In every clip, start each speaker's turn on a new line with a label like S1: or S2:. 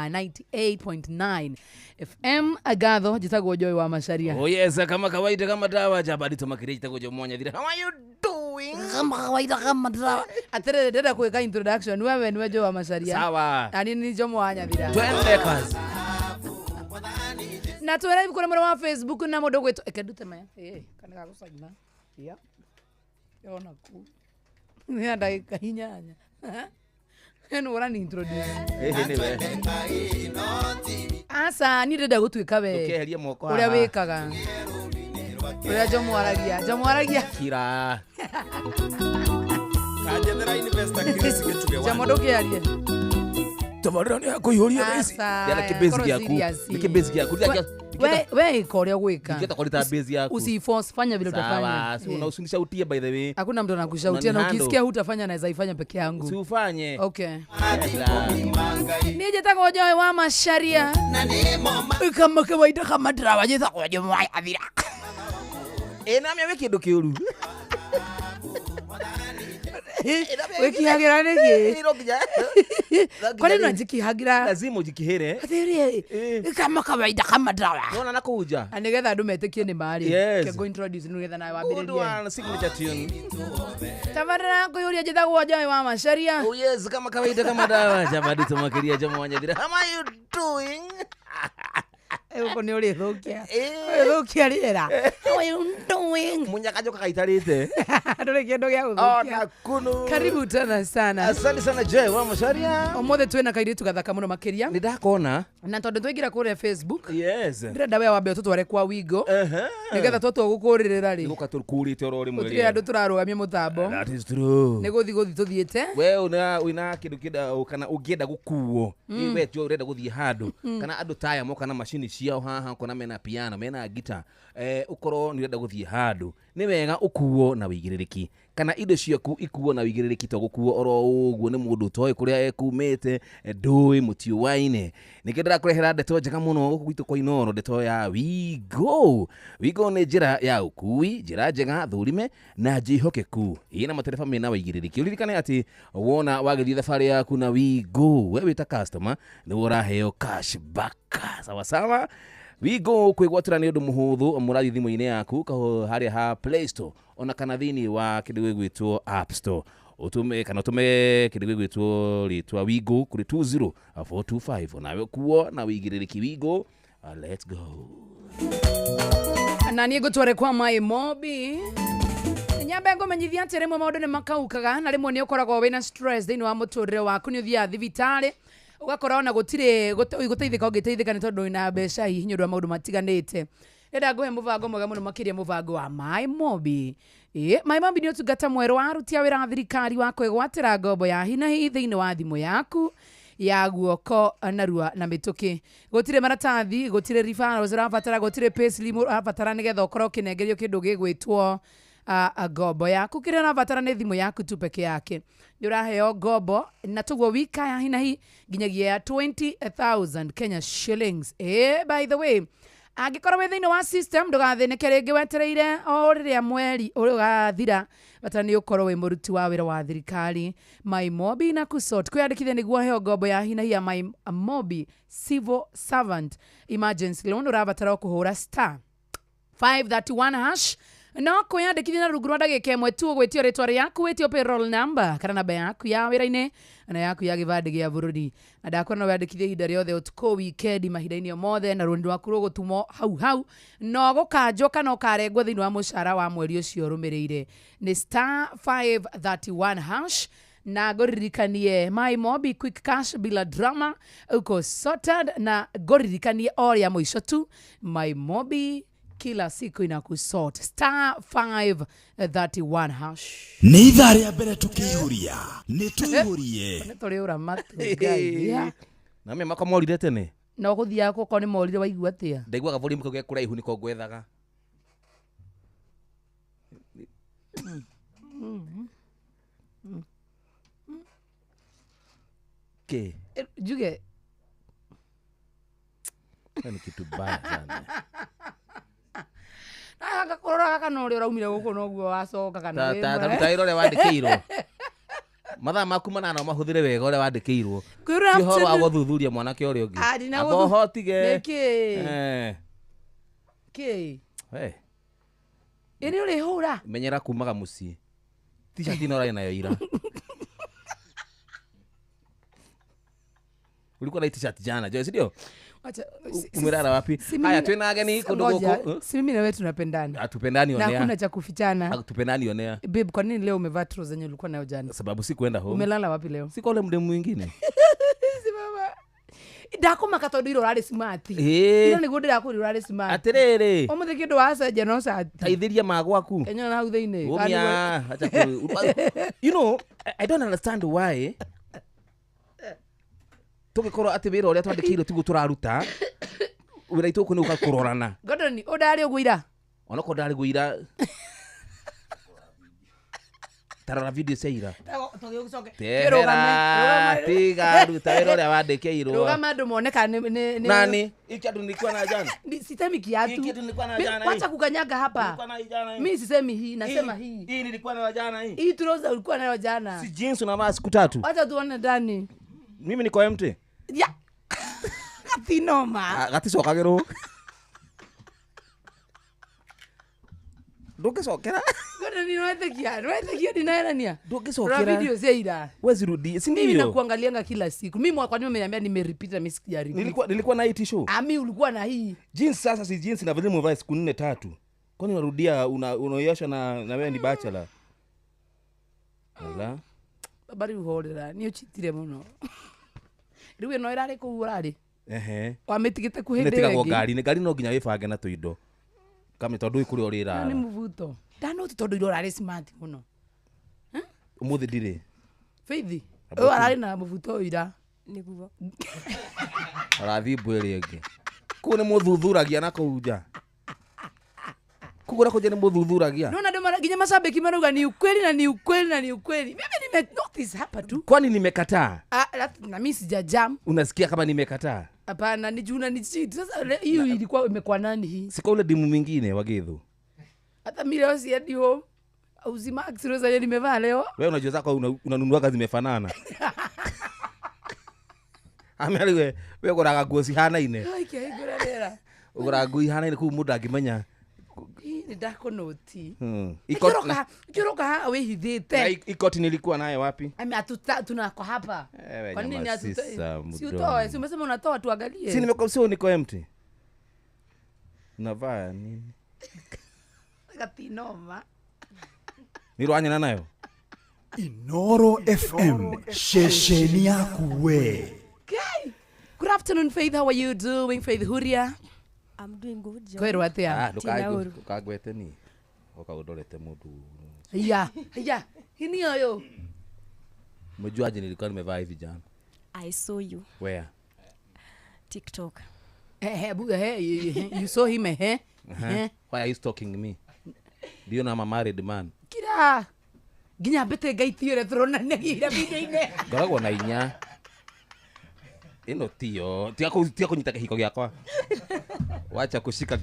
S1: 98.9 FM. Ngatho, njĩtagwo Joy wa Macharia.
S2: Oh yes, kama kawaida kama dawa jabadi tumakire jitagwo Jomo Nyathira. How are you doing?
S1: Kama kawaida kama dawa. Atĩrĩrĩ, ndĩrenda gwĩka introduction. Wewe nĩwe Joy wa Macharia.
S2: Sawa.
S1: Na niĩ nĩ Jomo wa Nyathira.
S2: Twende kazi.
S1: Na twĩra ibuku rĩmwe wa Facebook na mũndũ ũgwĩtwo eke ndute maya. Ĩĩ, kana gagũcaina. Ya. Yona ku. Nĩ ya ndagĩka 8. Nĩ ũrani introduce.
S2: Ĩhĩ nĩwe.
S1: Aca, niĩ ndĩrenda gũtuĩka we.
S2: Ũkĩeheria moko
S1: Ũrĩa
S2: haha.
S1: wĩkaga. Ũrĩa Jomo aragia. Jomo aragia.
S2: Kira.
S3: Kanjethera investor Chris Gĩchugĩ wa
S1: Jomo ndũkĩarie.
S2: Tabarĩra nĩ yakũihũria thaa ici.
S1: Aca,
S2: Ndĩrenda kĩbase
S1: korwo
S2: gĩaku.
S1: serious.
S2: Nĩ kĩbase gĩaku.
S1: We ĩka ũrĩa ũgwĩka.
S2: Ndingĩhota kũrita base yaku.
S1: Usiforce, fanya vile
S2: Sawa,
S1: utafanya.
S2: si una usinishautie by the way.
S1: Hakuna mtu anakushautia na
S2: Unanihandle.
S1: ukisikia hutafanya naweza ifanya peke yangu.
S2: Si ufanye.
S1: Okay. Niĩ njĩtagwo Joy wa Macharia. Kama kawaida kama dawa njĩtagwo Joy wa Nyathira.
S2: Ĩ namia wĩ kĩndũ kĩũru.
S1: Wĩkihagĩra nĩkĩ?
S2: Ĩ, no nginya.
S1: Kwani unajikihagĩra?
S2: Lazima ujikihĩre.
S1: Atĩrĩ,
S2: Eh.
S1: kama kawaida kama dawa.
S2: Nona na kũu nja.
S1: Na nĩgetha andũ metĩkie nĩ marĩ.
S2: Yes.
S1: Ke go introduce nĩgetha nawe
S2: Good
S1: wambĩrĩrie.
S2: one, signature tune.
S1: Tabarĩra kũiyũria njĩtagwo Joy wa Macharia.
S2: Oh yes, kama kawaida kama dawa jabadi tumakiria Jomo wa Nyathira. How are you doing?
S1: Gũkũ nĩ ũrĩthũkia.
S2: Eh.
S1: Ũrĩthũkia rĩera. How are you doing?
S2: Munyakajo kakaitarĩte.
S1: Ndũrĩ kĩndũ gĩa gũthũkia.
S2: Ona kunu.
S1: Karibu tena sana.
S2: Asante sana Joy wa Macharia.
S1: Ũmũthĩ twĩna kairĩtu gathaka mũno makĩria.
S2: Nĩ ndakona.
S1: Na tondũ twaingĩra kũrĩa Facebook,
S2: Yes.
S1: ndĩrenda we wambe ũtũtware kwa Wigo.
S2: Ehe.
S1: Nĩgetha twatua gũkũrĩrĩra rĩ.
S2: Nĩgũka tũkũrĩte oro rĩmwe.
S1: Gũtirĩ andũ tũrarũgamia mũtambo.
S2: That is true.
S1: Nĩ gũthiĩ gũthiĩ tũthiĩte.
S2: We una wina kindu kinda kana ungienda gukuo we tio urenda guthie handu kana andu taya moka na macini ciao haha ukona mena piano mena gita ukorwo ni urenda guthie handu ni wega ukuo na wigiririkia kana indo ciaku ikuo na wigiririkia to gukuo oro uguo ni mundu utoĩ kuria ekumite ndũĩ mũtiũaine nĩkĩo ndĩrakũrehera ndeto njega mũno gũkũ gwitũ kwa Inooro, ndeto ya Wigo. Wigo nĩ njĩra ya ũkui, njĩra njega thũrime na njĩhokeku ĩna matereba mena wĩigĩrĩrĩki. Ũririkane atĩ wona wagĩthiĩ thabarĩ yaku na Wigo, we wĩ ta customer nĩwe ũraheo cash back. Sawa sawa. Wigo kwĩgwatĩra nĩ ũndũ mũhũthũ, mũrathiĩ thimũ-inĩ yaku harĩa ha Play Store ona kana thĩinĩ wa kĩndũ gĩgwĩtwo App Store utume kana utume kĩndũ gĩgwĩtwo rĩtwa Wigo kũrĩ 20425 onawe kuo na wĩigĩrĩrĩki Wigo. Let's go.
S1: Na niĩ ngũtware kwa Mai Mobi. Nyambe ngũmenyithia atĩ rĩmwe maũndũ nĩ makaukaga na rĩmwe nĩ ũkoragwo wĩna stress thĩinĩ wa mũtũrĩre waku, nĩ ũthiaga thibitarĩ ũgakora ona gũtirĩ gũteithĩka ũngĩteithĩka nĩ tondũ wĩna mbeca hihi nĩ ũndũ wa maũndũ matiganĩte. Ndĩrenda ngũhe mũbango mwega mũno makĩria, mũbango wa Mai Mobi. Ĩ, Mai Mobi nĩ ũtungata mwerũ wa aruti a wĩra wa thirikari wa kwĩgwatĩra ngombo ya hi na hi thĩinĩ wa thimũ yaku ya guoko narua na mĩtũkĩ. Gũtirĩ maratathi, gũtirĩ referrals ũrabatara, gũtirĩ payslip ũrabatara nĩgetha ũkorwo ũkĩnengerio kĩndũ gĩgwĩtwo ngombo yaku. Kĩrĩa ũrabatara nĩ thimũ yaku tu peke yake. Nĩ ũraheo ngombo na tuguo wika ya hi na hi nginyagia ya 20,000 Kenya shillings. By the way, angĩkorwo wĩ thĩinĩ wa system ndũgathĩnĩke rĩngĩ wetereire o rĩrĩa mweri ũgathira, bata nĩ ũkorwo wĩ mũruti wa wĩra wa thirikari. Mai Mobi na kusort kwĩyandĩkithia nĩguo heo ngombo ya hi na hi ya Mai Mobi Civil Servant Emergency Loan. Ũrabatara o kũhũra star 531 hash no kwĩyandĩkithia na rungu rwa ndagĩka ĩmwe tu, ũgwĩtio rĩtwa rĩaku, wĩtio payroll number kana namba yaku ya wĩra-inĩ na yaku ya gĩbandĩ gĩa bũrũri. Na ndakwĩra no wĩyandĩkithie ihinda rĩothe, ũtukũ, wikendi, mahinda-inĩ o mothe, na rũni rwaku rũgũtumwo hau hau no gũkanjwo kana ũkarengwo thĩinĩ wa mũcara wa mweri ũcio ũrũmĩrĩire. Nĩ star 531 hash. Na ngũririkanie Mai Mobi quick cash bila drama uko sorted. Na ngũririkanie o rĩa mũico tu, Mai Mobi kila siku inakusort. Star 531 hash.
S3: Nĩ ithaa rĩa mbere tũkĩihũria, nĩ tũihũrie.
S1: Nĩ tũrĩ ũra matũ Ngai. Yeah.
S2: Na mĩa makwa morire tene.
S1: Na ũgũthiaga gũkorwo nĩ morire waigua atĩa?
S2: Ndaiguaga volume kau ge kũraihu nĩko ngwethaga. Kĩ?
S1: Njuge.
S2: Hiyo ni kitu baya sana.
S1: Kũrora gaka na ũrĩa ũraumire gũkũ noguo wacoka kana
S2: Ta
S1: wĩ
S2: ta
S1: mwega.
S2: ta ĩrore wandĩkĩirwo. Mathaa maku 8 ũmahũthĩre wega ũrĩa wandĩkĩirwo.
S1: Good
S2: Ti ũhoro wa
S1: afternoon.
S2: gũthuthuria mwanake ũrĩa ũngĩ.
S1: Ah, ndina
S2: Amba
S1: gũthu-
S2: ũhotige.
S1: Nĩkĩ?
S2: Eh.
S1: Kĩ?
S2: We,
S1: Ĩ nĩ ũrĩhũra?
S2: Menyera kumaga mũciĩ. T-shirt ĩno ũrarĩ nayo ira. Ulikuwa na hii t-shirt jana, Joyce, ndio?
S1: Wacha,
S2: Umelala wapi?
S1: si mimi
S2: Haya,
S1: na-
S2: twina ageni kũndũ
S1: Ngoja,
S2: gũkũ.
S1: si mimi na wewe tunapendana
S2: Hatupendani
S1: na hakuna
S2: onea.
S1: cha kufichana.
S2: Hatupendani onea.
S1: Babe, kwa nini leo umevaa trouser yenye ulikuwa nayo jana?
S2: Sababu si kwenda home.
S1: Umelala wapi leo?
S2: Si kwa ule mdemu mwingine.
S1: Simama. Ndakumaka tondu ira urarĩ smart.
S2: Ĩĩ.
S1: Ira nĩguo ndĩrakwĩra ũrarĩ smart.
S2: Atĩrĩrĩ,
S1: Ũmũthĩ kĩndũ wacenjia no cati.
S2: teithĩria ma gwaku.
S1: Kenyona hau thĩinĩ.
S2: Umia, acha you know, I don't understand why tũgĩkorwo atĩ wĩra ũrĩa twandĩkĩirwo tiguo tũraruta wĩra itũ gũkũ nĩ gũka kũrorana.
S1: Gordon, ũndarĩ ũguo ira?
S2: Onokorwo ndarĩ guo ira, tarora video cia ira. Tehera, tiga ruta wĩra ũrĩa wandĩkĩirwo.
S1: Rũgama andũ mone kana
S2: Nani hiki andũ nilikuwa na jana.
S1: Sisemi kiatu.
S2: Hii kitu nilikuwa na jana hii.
S1: Wacha kukanyaga hapa.
S2: Nilikuwa na hii jana hii.
S1: Mi sisemi hii, nasema hii.
S2: Hii nilikuwa nayo jana hii.
S1: Hii trouser ulikuwa nayo jana.
S2: Si jeans unavaa siku 3.
S1: Wacha tuone ndani.
S2: Mimi niko empty.
S1: Ya. Gatinoma.
S2: Gaticokagĩrwo. Ndũngĩcokera.
S1: Gordon, niwetĩkia, niwetĩkia ndinaerania. Rora
S2: Ndũngĩcokera.
S1: video cia ira.
S2: Wezirudie, si
S1: Mimi
S2: ndio?
S1: nakuangalianga kila siku. Mimi kwa nini umeniambia nimerepeat na mimi sijarepeat?
S2: Nilikuwa na hii t-shirt.
S1: Ami ulikuwa na hii.
S2: Jeans sasa si jeans na vile umevaa siku 4 3. Kwani unarudia unaonyesha na wewe ni bachelor. Ala.
S1: Baba rĩu horera, nĩ ũchitire mũno. Rĩu ĩno ĩrarĩ kũu ũrarĩ.
S2: Ehe.
S1: Wamĩtigĩte kũ hĩndĩ ĩyo
S2: Nĩtigagwo
S1: ĩngĩ?
S2: ngari-inĩ, ngari no nginya wĩbange na tũindo. Kame tondũ ndũĩ kũrĩa
S1: Ĩno nĩ
S2: ũrĩrara.
S1: mũbuto. Ndanoti tondũ ira ũrarĩ smart mũno.
S2: Ũmũthĩ ndirĩ.
S1: Faith, ũyũ ararĩ na mũbuto ũyũ ira.
S4: Nĩguo.
S2: Arathiĩ mbũ ĩrĩa ĩngĩ. Kũu nĩ mũthuthuragia na kũu nja. Kũu na kũu nja nĩ mũthuthuragia.
S1: Naona ndio mara nginya mashabiki marauga ni ukweli na ni ukweli na ni ukweli. Mimi nime notice hapa tu.
S2: Kwani nimekataa?
S1: Ah, na mimi sijajam.
S2: Unasikia kama nimekataa?
S1: Hapana, ni juu ni cheat. Sasa hiyo ilikuwa imekuwa nani hii?
S2: Sika ule dimu mwingine wa Githu.
S1: Hata mimi leo siendi home. Uzima Rosa yeye nimevaa leo.
S2: Wewe unajua zako unanunuaga zimefanana. Ameri we ũgũraga nguo cihanaine.
S1: Ai kĩhingũra rĩera.
S2: Ũgũraga nguo ihanaine kũu mũndũ angĩmenya.
S1: Hii ni ndakunoti.
S2: Hmm.
S1: Ikĩroka haha wĩhithĩte.
S2: Ikoti nilikuwa nayo wapi?
S1: Ami tunako hapa.
S2: Ewe
S1: Kwa nini
S2: nyama sisa,
S1: si
S2: mdomo.
S1: utoe? Si umesema unatoa tuangalie.
S2: Si nimekuwa sio niko empty. Navaa nini?
S1: Gatinoma.
S2: Nirwanyana nayo.
S3: Inoro FM, ceceni yaku we.
S1: Okay. Good afternoon, Faith. How are you doing, Faith Huria?
S4: I'm doing good, Joy.
S1: Kwĩrwo atĩa?
S2: Ah,
S4: Tina ũru.
S2: ndukangwete ni. Oka ũndorete mũndũ.
S1: Haya, haya. Hii ũyũ.
S2: Umejuaje nilikuwa nimevaa hivi jana?
S4: I saw you.
S2: Where?
S4: TikTok.
S1: Eh, you saw him eh? Eh.
S2: Why are you stalking me? Do you know I'm a married man?
S1: Kira. Nginya mbĩte ngaitio ũrĩa tũronanagia video-inĩ.
S2: Ngoragwo na inya. Ĩno tiyo. Tiga kũnyita kĩhiko gĩakwa. Wacha kushika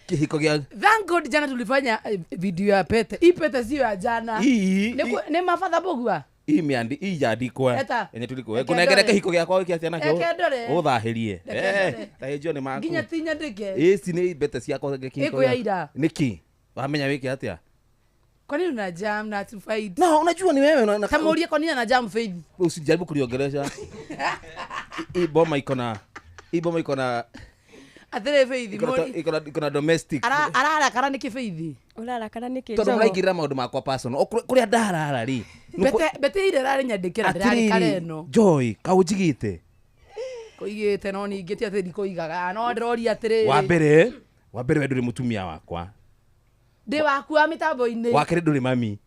S2: kihiko gĩa
S1: Thank God jana tulifanya video ya pete. Hii pete sio ya jana.
S2: Hii
S1: Nĩ mabatha bũgua.
S2: hii miandi hii yandikwa
S1: Eta.
S2: yenye tulikuwa
S1: Reke
S2: kunengere
S1: ndore.
S2: kĩhiko gĩakwa wĩke atĩa nakĩo
S1: Reke ndore.
S2: ũthahĩrie.
S1: Reke ndore.
S2: Tahĩnjio nĩ maku.
S1: Nginya ti nyandĩke.
S2: Ici nĩ mbete ciakwa kĩhiko.
S1: Ĩkũ ya ira.
S2: Nĩkĩ? Wamenya wĩke atĩa?
S1: Kwa nini una jam na to fight?
S2: No, unajua ni wewe
S1: Kama ulie kwa nini ana jam Faith?
S2: Usijaribu kuliongelesha. Hii boma iko na hii boma iko na
S1: Atĩrĩ Faith,
S2: iko na domestic.
S1: Ararakara nĩkĩ Faith?
S4: Ũrarakara nĩkĩ
S2: Tondũ
S4: Njogu?
S2: mũraingĩrĩra maũndũ makwa personal. Kũrĩa ndarara rĩ.
S1: Mbete ira ĩrarĩ nyandĩke na ndĩrarĩ kare ĩno.
S2: Joy, kaũnjigĩte.
S1: Kũigĩte no ningĩ ti atĩ ndikũigaga. No ndĩroria atĩrĩrĩ.
S2: Wa mbere we ndũrĩ mũtumia wakwa.
S1: Ndĩ waku wa mĩtambo-inĩ.
S2: Wa kerĩ ndũrĩ mami.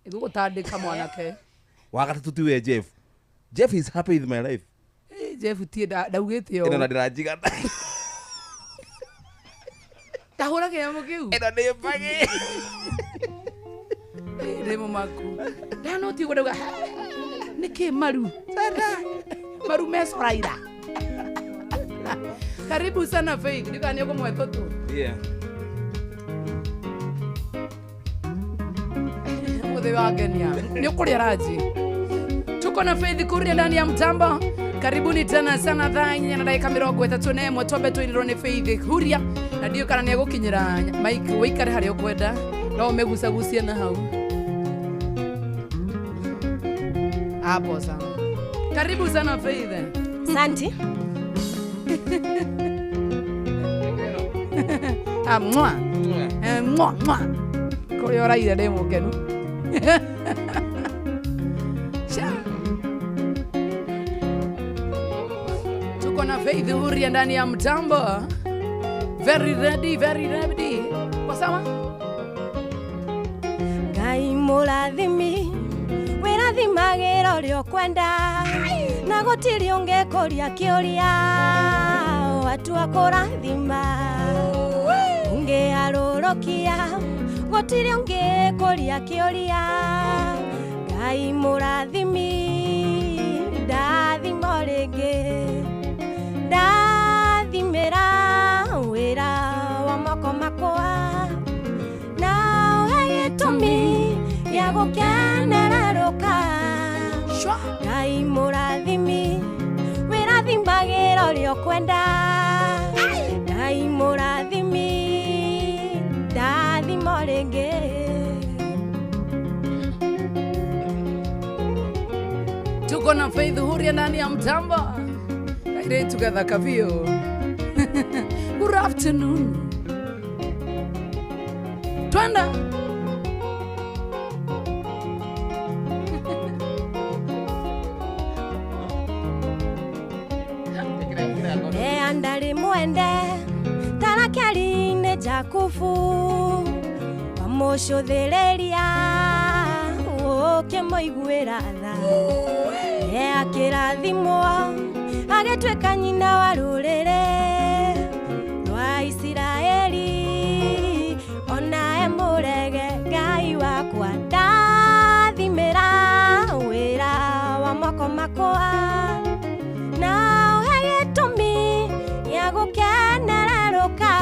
S1: Ĩgũgũtandĩka mwanake.
S2: Wa gatatũ ti we Jeff. Jeff is happy with my life.
S1: Jeff tie ndaugĩte
S2: Ĩno na
S1: ũũ.
S2: ndĩranjigana.
S1: Tahũra kĩnyamũ kĩu.
S2: Ĩno nĩ mbagi.
S1: Ndĩ mũmaku. Ndanoti ũguo ndauga nĩkĩ maru? Maru mecoraira. Karibu sana Faith. Ndikana nĩ ũkũmwe tũtũ.
S2: Yeah.
S1: Umuthi wangenia. Ni ukuria raji. Tuko na Faith Kuria ndani ya mtambo. Karibuni tena sana thaa inya na ndagika 31 twambe twinirwo ni Faith Kuria na ndiũ kana nĩ egũkinyĩra mike wĩikare harĩa ũkwenda no ũmĩgucagucie na hau hapo sawa. Karibu sana Faith.
S4: Asante.
S1: Ah, mwa. Eh, mwa mwa. Kũrĩa ũraire ndĩ mũkenu. Sha. Tuko na Faith Huria ndani ya mtambo. Very ready, very ready. Kwa sawa?
S4: Ngai mũrathimi wĩrathimagĩra ũrĩa ũkwenda na gũtirĩ ũngĩkũria kĩũria watua kũrathima ũngĩarũrũkia gũtirĩ ũngĩkũria kĩũria Ngai mũrathimi ndathima rĩngĩ ndathimĩra wĩra wa moko makwa na ũhe gĩtũmi gĩa gũkenererũka.
S1: Shwa.
S4: Ngai mũrathimi wĩrathimagĩra ũrĩa ũkwenda Ngai mũrathimi ndathima rĩngĩ.
S1: Tuko na Faith Huria ndani ya mtambo. Kaire together kavio. Good afternoon. Twenda.
S4: Lea ndari mwende tarakeri-inĩ Jakubu wamũcũthĩrĩria ũkĩmũiguĩra tha. Lea akĩrathimwo agĩtuĩka nyina wa rũrĩrĩ rwa Isiraeli ona e mũrege Ngai wakwa ndathimĩra wĩra wa moko makwa na ũhe gĩtũmi gĩa gũkenererũka.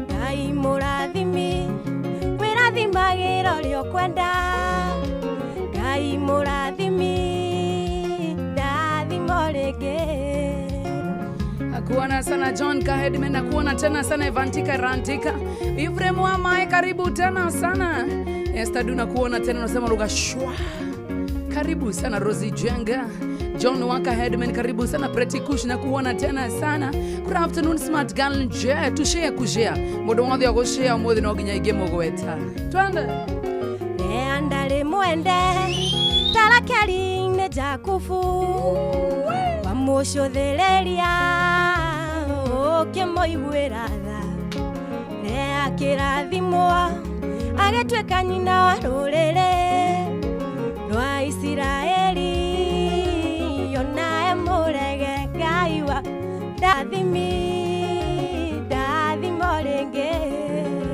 S4: Ngai mũrathimi wĩrathimagĩra ũrĩa ũkwenda Ngai mũrathimi ndathima rĩngĩ.
S1: Kuona sana John Kahedman na kuona tena sana Evantika Rantika. Ifrem Wamae karibu tena sana. Esther Duna kuona tena unasema lugha shwa. Karibu sana Rosie Jenga. John Waka Headman karibu sana Pretty Kush na kuona tena sana. Good afternoon smart girl nje tushare kushare. Mundu wothe ogushare umuthi no nginya ingi mugweta. Twende.
S4: Lea ndarĩ mwende tarakeri-inĩ Jakubu wamũcũthĩrĩria ũkĩmũiguĩra tha. Lea akĩrathimwo agĩtuĩka nyina wa rũrĩrĩ rwa Isiraeli ona e mũrege Ngai wa ndathimi ndathimo rĩngĩ.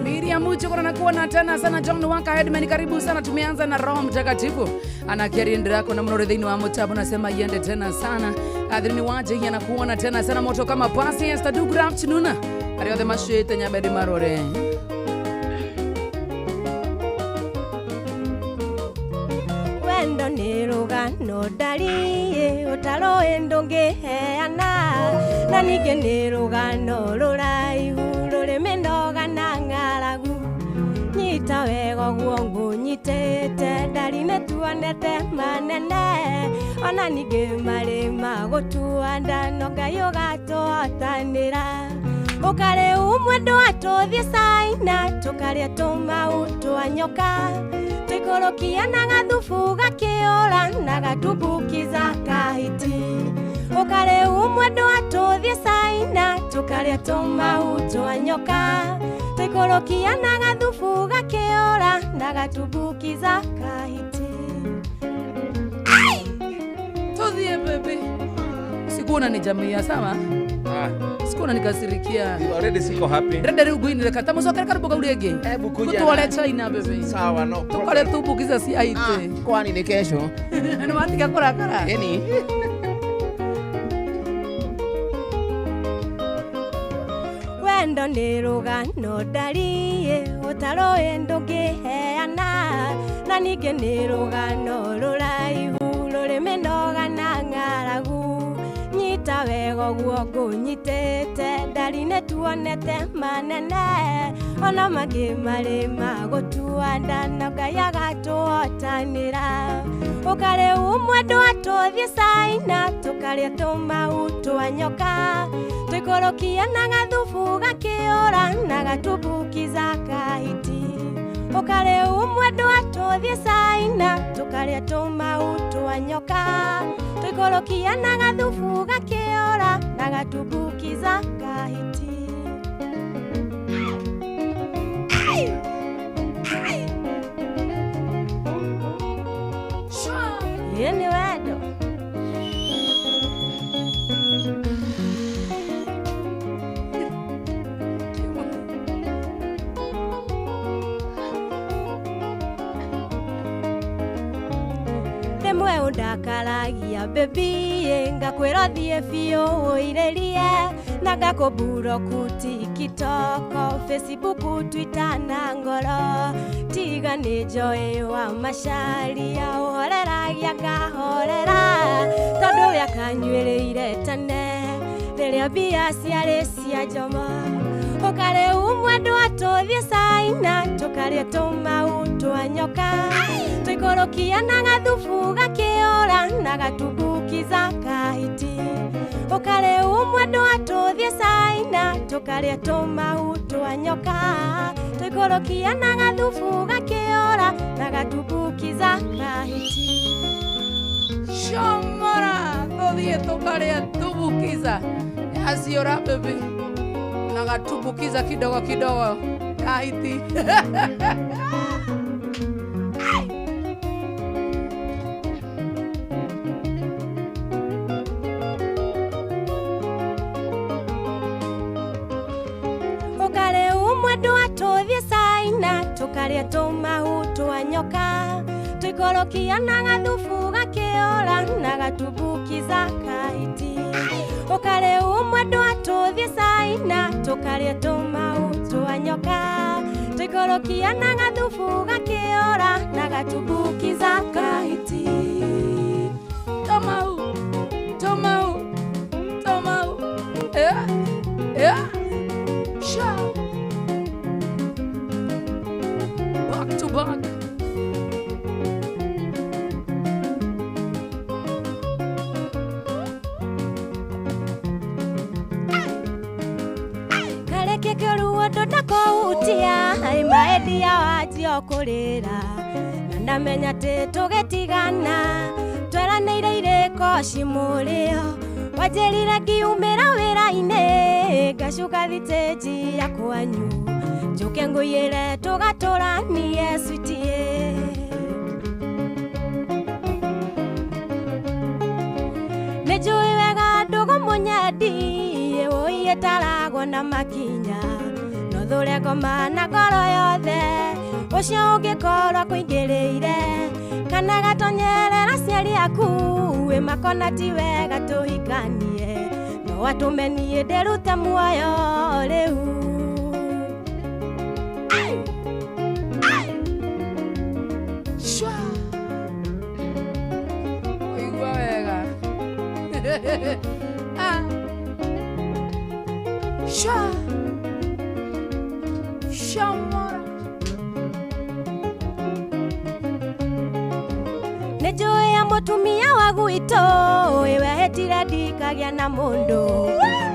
S1: Miriam Muchokora na kuona tena sana John Waka Headman karibu sana. Tumeanza na Roho Mtakatifu anakiari ndirako na mnore thĩinĩ wa mutabo nasema iende tena sana. Adhini waje hii anakuona tena sana moto kama pasi. Esther Du, good afternoon. Ari othe mashete nyabedi marore.
S4: Wendo nĩ rũgano ndariĩ ũtarũĩ ndũngĩheana na ningĩ nĩ rũgano rũraihu rũrĩ mĩnoga na ng'aragu nyita wega ũguo ngũnyitĩte ndari nĩ tuonete manene ona ningĩ marĩ ma gũtua nda no Ngai ũgatũhotanĩra ũkarĩ ũmwe ndwatũthiĩ Caina tũkarĩa tũmau twa nyoka tũikũrũkia na gathubu gakĩũra na gatumbukiza kahiti ũkarĩ ũmwe ndwatũthiĩ Caina tũkarĩa tũmau twa nyoka tũikũrũkia na gathubu gakĩũra na gatumbukiza kahiti.
S1: Tuthie bebe. Sikuona ni jamii sawa? Sikuona nikasirikia.
S2: Already siko happy.
S1: Renda rĩu ngũinĩre kata mũcokere karũmbo kau rĩngĩ.
S2: Hebu kuja.
S1: Tũtware China bebe.
S2: Sawa no.
S1: Tukore tumbukiza cia ite.
S2: Kwani ni kesho?
S1: Nĩ watiga kũrakara.
S2: Yani
S4: Wendo Wendo nĩ rũgano ndariĩ ũtaroĩ ndũngĩheana, na ningĩ nĩ rũgano rũraihu rũrĩ mĩnoga na ng'aragu. Nyita wega ũguo ngũnyitĩte, ndari nĩ tuonete manene, ona mangĩ marĩ magũtua nda na Ngai agatũhotanĩra. Ũkarĩ mwendwa tũthiĩ Caina tũkarĩe tũmau twa nyoka, tũikũrũkia na gathubu gakĩũra na gatumbukiza kahiti. Ũkarĩ mwendwa tũthiĩ Caina tũkarĩe tũmau twa nyoka, tũikũrũkia na gathubu gakĩũra na gatumbukiza kahiti. Ĩ nĩ wendo. Rĩmwe ũndakaragia baby, ngakwĩra thiĩ biũ ũirĩrie, na ngakũmburoku TikTok, Facebook, Twitter na ngoro. Tiga nĩ njoĩ wa macaria, ũhoreragia ngahorera, tondũ we akanyuĩrĩire tene rĩrĩa mbia ciarĩ cia njomo. Ũkarĩ mwendwa tũthiĩ Caina tũkarĩe tũmau twa nyoka, tũikũrũkia na gathubu gakĩũra na gatumbukiza kahiti. Ũkarĩ mwendwa tũthiĩ Caina tũkarĩe tũmau twa nyoka, tũikũrũkia na gathubu gakĩũra na gatumbukiza kahiti.
S1: Shomora tũthiĩ tũkarĩe tumbukiza yaciũra baby na gatumbukiza kidogo kidogo kahiti.
S4: Ũkarĩ mwendwa tũthiĩ Caina tũkarĩe tũmau twa nyoka, tũikũrũkia na gathubu gakĩũra na gatumbukiza kahiti. Ũkarĩ mwendwa tũthiĩ Caina tũkarĩe tũmau twa nyoka, tũikũrũkia na gathubu gakĩũra na gatumbukiza kahiti.
S1: Tomau, tomau, tomau. Yeah, yeah. Sha. Back to back.
S4: Kareke kĩruo ndũndakũhutia, ai maendia wanjia kũrĩra, na ndamenya atĩ tũgĩtigana tweranĩire irĩko cimũrĩo. Wanjĩrire ngiumĩra wĩra-inĩ ngacuka thitĩnji ya kwanyu, njũke ngũiyĩre tũgatũranie sweetie. Nĩ njũĩ wega ndũgũ mũnyendi wũi ĩtaragwo na makinya, no thũre ngoma na ngoro yothe ũcio ũngĩkorwo kũingĩrĩire, kana gatonyerera aciari aku wĩ makona ti wega tũhikanie, no atũme niĩ ndĩrute muoyo rĩu.
S1: Shwa. Ũigua wega. Ah. Shwa. Shamora.
S4: Nĩ njũĩ ya mũtumia wa gwitũ ĩwehĩtire ndikagĩa na mũndũ,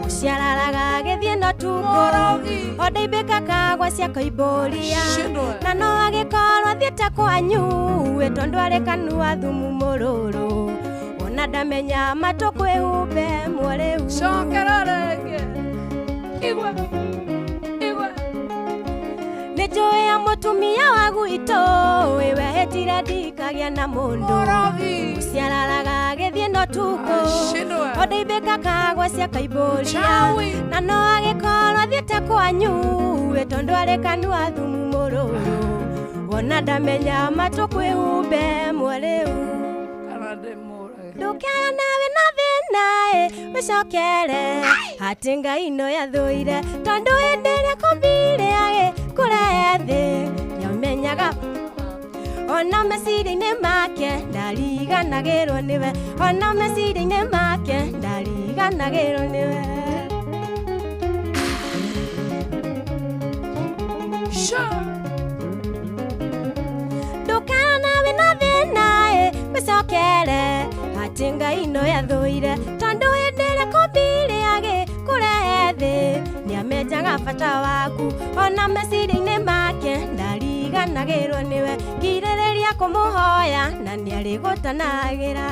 S4: ũciararaga agĩthiĩ no tukũ,
S1: Mũrogi.
S4: o ndaimbĩka kagwa cia koimbũria,
S1: Shindwe.
S4: na no agĩkorwo athiĩte kwanyu ĩ tondũ arĩ kanua thumu mũrũrũ, ona ndamenya matũ kwĩhumbe mworĩu.
S1: Cokera rĩngĩ. Igua. Igua.
S4: Nĩ njũĩ ya mũtumia wa gwitũ ĩwehĩtire ndikagĩa na mũndũ,
S1: Mũrogi.
S4: ũciararaga agĩthiĩ no tukũ,
S1: Shindwe.
S4: o ndaimbĩka kagwa cia koimbũria,
S1: Chawi.
S4: na no agĩkorwo athiĩte kwanyu ĩ tondũ arĩ kanua thumu mũrũrũ, wona ndamenya matũ kwĩhumbe mworĩu.
S1: Kana ndĩmũrage.
S4: Ndũkĩaga nawe na thĩna ĩ wĩcokere, atĩ Ngai no yathũire, tondũ hĩndĩ kũmbire agĩkũrehe thĩ nĩamenyaga ona meciria-inĩ make ndariganagĩrwo nĩwe ona meciria-inĩ make ndariganagĩrwo nĩwe. Ndũkana wĩna thĩna ĩ wĩcokere atĩ Ngai no yathũire tondũ hĩndĩ ĩrĩa kũmbire agĩkũrehe thĩ nĩamenyaga bata waku ona meciria-inĩ make ndariganagĩrwo nĩwe kirĩrĩria kũmũhoya na nĩarĩgũtanagĩra.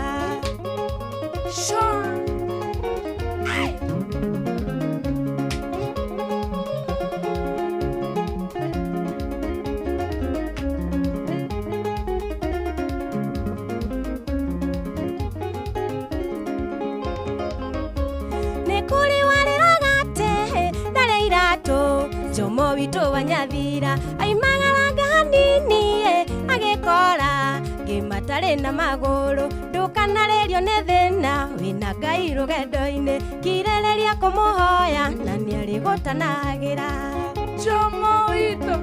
S4: Nĩ kũrĩ warĩraga atĩ ndarĩ iratũ Jomo witũ wa Nyathira aimagaranga hanini agĩkora ngĩmatarĩ na magũrũ ndũkanarĩrio nĩ thĩna wĩna Ngai rũgendo-inĩ kirĩrĩria kũmũhoya na nĩarĩgũtanagĩra.
S1: Jomo witũ.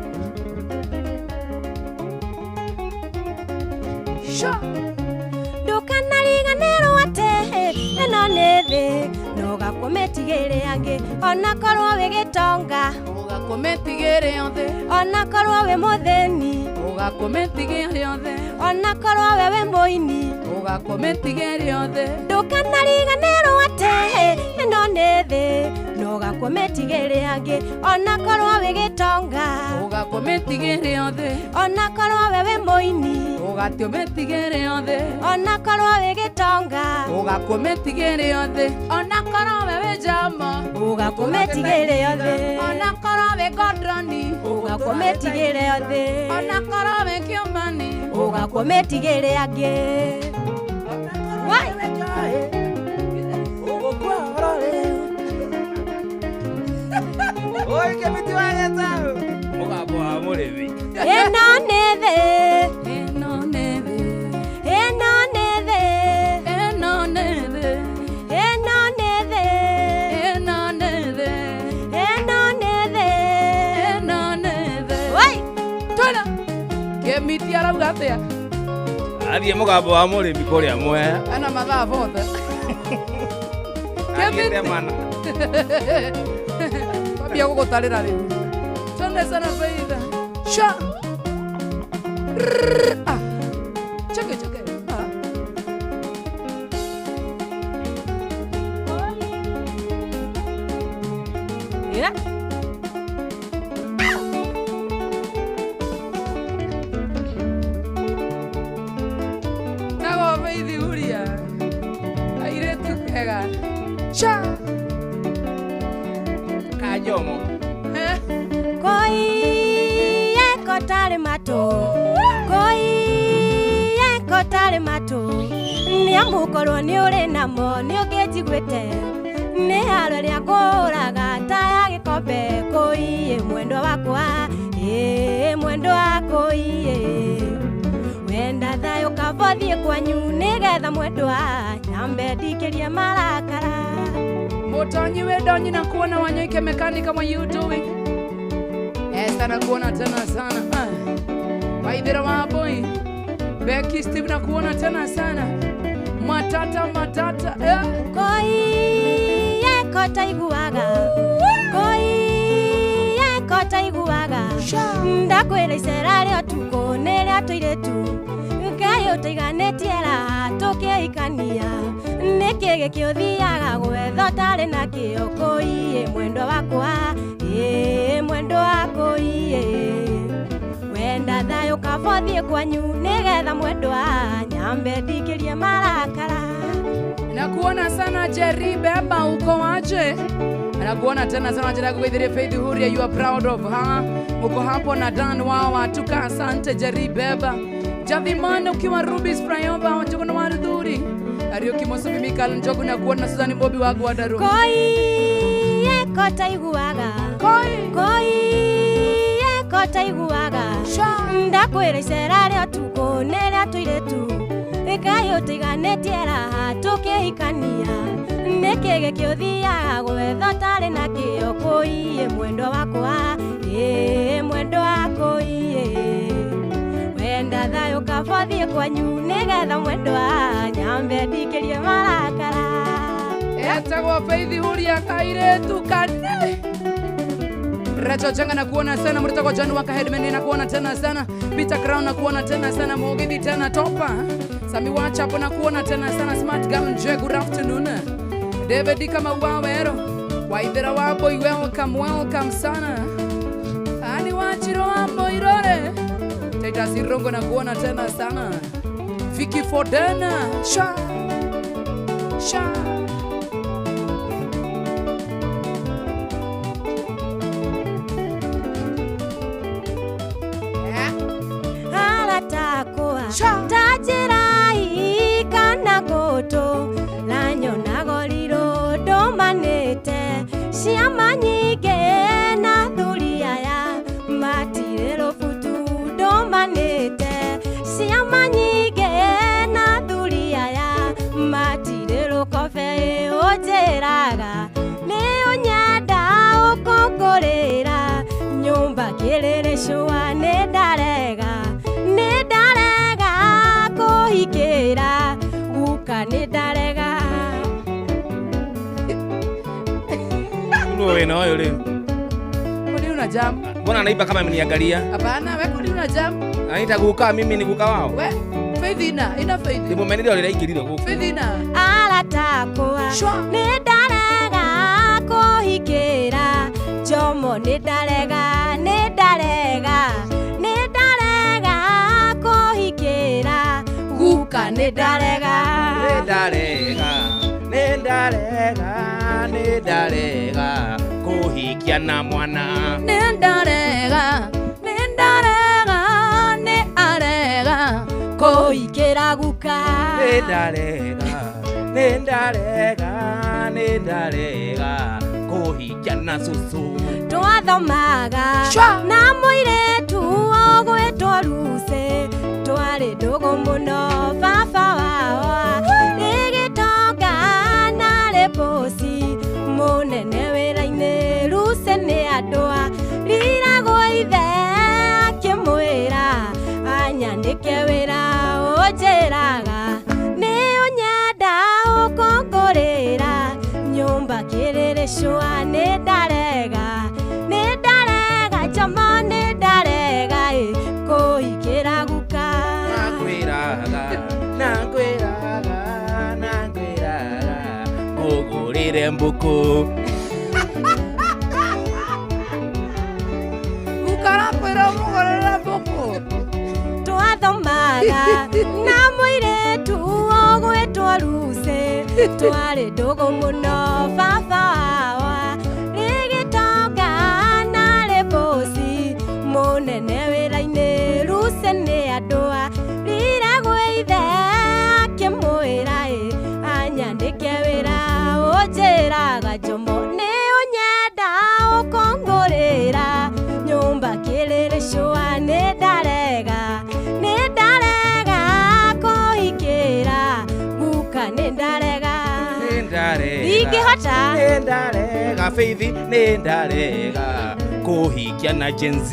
S4: Ndũkanariganĩrwo atĩ ĩno nĩ thĩ ndũgakũmĩtigĩre angĩ ona korwo wĩ gĩtonga
S1: ũgakũmĩtigĩre othe
S4: ona korwo wĩ mũthĩni
S1: ũgakũmĩtigĩre othe
S4: ona korwo we wĩ mũini
S1: ũgakũmĩtigĩre othe
S4: ndũkanariganĩrwo atĩ ĩno nĩ thĩ ndũgakũmĩtigĩre angĩ ona korwo wĩ gĩtonga
S1: ũgakũmĩtigĩre othe
S4: ona korwo we wĩ mũini
S1: ũgatiũmĩtigĩre othe
S4: ona korwo wĩ gĩtonga
S1: ũgakũmĩtigĩre othe ona korwo we wĩ Jama
S4: ũgakũmĩtigĩre othe
S1: ona korwo wĩ Godroni
S4: ũgakũmĩtigĩre othe
S1: ona korwo wĩ Kĩũmani
S4: ũgakũmĩtigĩre angĩ.
S2: Oi kemiti wa geta mũgambo wa mũrĩmi.
S4: Ĩno nĩ thĩ
S1: ĩno nĩ thĩ
S4: ĩno nĩ thĩ
S1: ĩno nĩ thĩ
S4: ĩno nĩ thĩ
S1: ĩno nĩ thĩ
S4: ĩno nĩ thĩ
S1: ĩno nĩ thĩ.
S4: Wai
S1: Twena Kĩmiti arauga atĩa?
S2: Athiĩ mũgambo wa mũrĩmi kũrĩa Mwea
S1: Ena mathaa bothe.
S2: Athiĩte mana.
S1: Kwambia gũgũtarĩra rĩu. Twende sana Faitha. Sha. Ah. Cheke cheke. Ah.
S4: Yeah.
S1: Nago Faithi huria. Airĩtu kega. Sha.
S2: Kajomo.
S4: Koi kotarĩ matũ koi kotarĩ matũ nĩamu korwo nĩ ũrĩ namo nĩ ũngĩnjiguĩte nĩ haro rĩa kũraga ta ya gĩkombe koi mwendwa wakwa ĩ mwendwa koi wenda thayũ kaba thiĩ kwanyu nĩgetha mwendwa nyambe ndikĩrie marakara.
S1: Mũtonyi wĩ ndonyi na kuona Wanyoike mechanic what you doing? Esther na kuona tena sana. Waithira wa boy. Becky Steve na kuona tena sana. Matata matata eh.
S4: Koi kotaiguaga koi kotaiguaga ndakwĩra icera rĩa ũtukũ nĩ rĩa tũirĩtu Ngai ũtaiganĩtie raha tũkĩhikania nĩkĩ gĩkĩũthiaga gwetha ũtarĩ nakĩo koi mwendwa wakwa ĩ mwendwa koi wenda thayũ kaba ũthiĩ kwanyu nĩgetha mwendwa nyambe ndikĩrie marakara.
S1: Nakuona sana Jerry Beba uko waje? Anakuona tena sana Jerry kuithirie Faith Huria, you are proud of her. Uko hapo na Dan wao watuka, asante Jerry Beba. Jathimana ukiwa Rubis Frayomba Njogu na Waruthuri. Ariuki Mosubi Mikal Njogu na kuona Suzani Bobi wa Gwadaru.
S4: Koi kotaiguaga
S1: Koi
S4: koi kotaiguaga ndakwĩra icera rĩa ũtukũ nĩ rĩa tũirĩtu Ngai ũtaiganĩtie raha tũkĩhikania nĩkĩ gĩkĩũthiaga gwetha ũtarĩ nakĩo koi mwendwa wakwa Na thayũ kaba thiĩ kwanyu nĩgetha mwendwa nyambe ndikĩrie marakara.
S1: Etagwo Faith Huria kairetu kane. Racho Changa na kuona sana, Murutako John Waka Headman na kuona tena sana, Peter Crown na kuona tena sana, Mugithi tena Topa, Sami Wachapo na kuona tena sana, Smart Girl Nje, good afternoon. David kama Wawero, Waithera wa boy, welcome, welcome sana. Ani Wachiro wa Moirore, Titus Irongo na kuona tena sana. Vicky Fodena, sha sha. Yeah.
S4: Aratakwa
S1: Sha.
S4: ta njĩra kana ngũtũ ranyonago rirũ ndũmanĩte ciama nyingĩ na thuri aya matirĩ rũbutu ndũmanĩte ciama nyingĩ na thuri aya matirĩ rũkobe ũnjĩraga nĩ ũnyenda ũkũngũrĩra nyũmba kĩrĩrĩ cũa nĩ ndarega nĩ ndarega kũhikĩra guka nĩ ndarega.
S2: Nũ wĩna ũyũ rĩu?
S1: Kwani una jam?
S2: Mbona anaiba kama ameniangalia?
S1: Hapana, we kwani una jam?
S2: Anaita guka, mimi ni guka wao.
S1: We Faith ina Faith.
S2: Ndĩmũmenire ũrĩa aingĩrire gũkũ.
S1: Faith ina.
S4: Aratakwa
S1: Sure.
S4: nĩ ndarega kũhikĩra Jomo nĩ ndarega nĩ ndarega nĩ ndarega kũhikĩra guka nĩ ndarega.
S2: Nĩ ndarega, nĩ ndarega, nĩ ndarega kũhikia na mwana.
S1: Nĩ ndarega, nĩ ndarega, nĩ arega
S4: kũhikĩra guka.
S2: Nĩ ndarega, nĩ ndarega, nĩ ndarega kũhikia na cũcũ.
S4: Twathomaga
S1: Sure.
S4: na mũirĩtu ũgwĩtwo Lucy twarĩ ndũgũ mũno baba wao rĩgĩtonga na rĩ bosi mũnene wĩra-inĩ Lucy nĩ andũa riragwo ithe akĩmwĩra anyandĩke wĩra ũnjĩraga nĩ ũnyenda ũkũngũrĩra nyũmba kĩrĩrĩ cũa nĩ ndarega nĩ ndarega Jomo nĩ ndarega ĩ kũhikĩra guka.
S2: Nakwĩraga, nakwĩraga, nakwĩraga ngũgũrĩre mbũkũ.
S1: Ukarakwĩra ũmũgũrĩre mbũkũ.
S4: Twathomaga na mũirĩtu ũgwĩtwo Lucy twarĩ ndũgũ mũno baba wao rĩgĩtonga na rĩ bosi mũnene wĩra-inĩ Lucy nĩ andũa riragwo ithe akĩmwĩra ĩ anyandĩke wĩra ũnjĩraga Jomo nĩ ũnyenda ũkũngũrĩra nyũmba kĩrĩrĩ cũa nĩ ndarega nĩ ndarega kũhikĩra guka nĩ ndarega.
S2: Nĩ ndarega.
S4: Ndingĩhota.
S2: Nĩ ndarega Faith, nĩ ndarega kũhikia na Gen Z.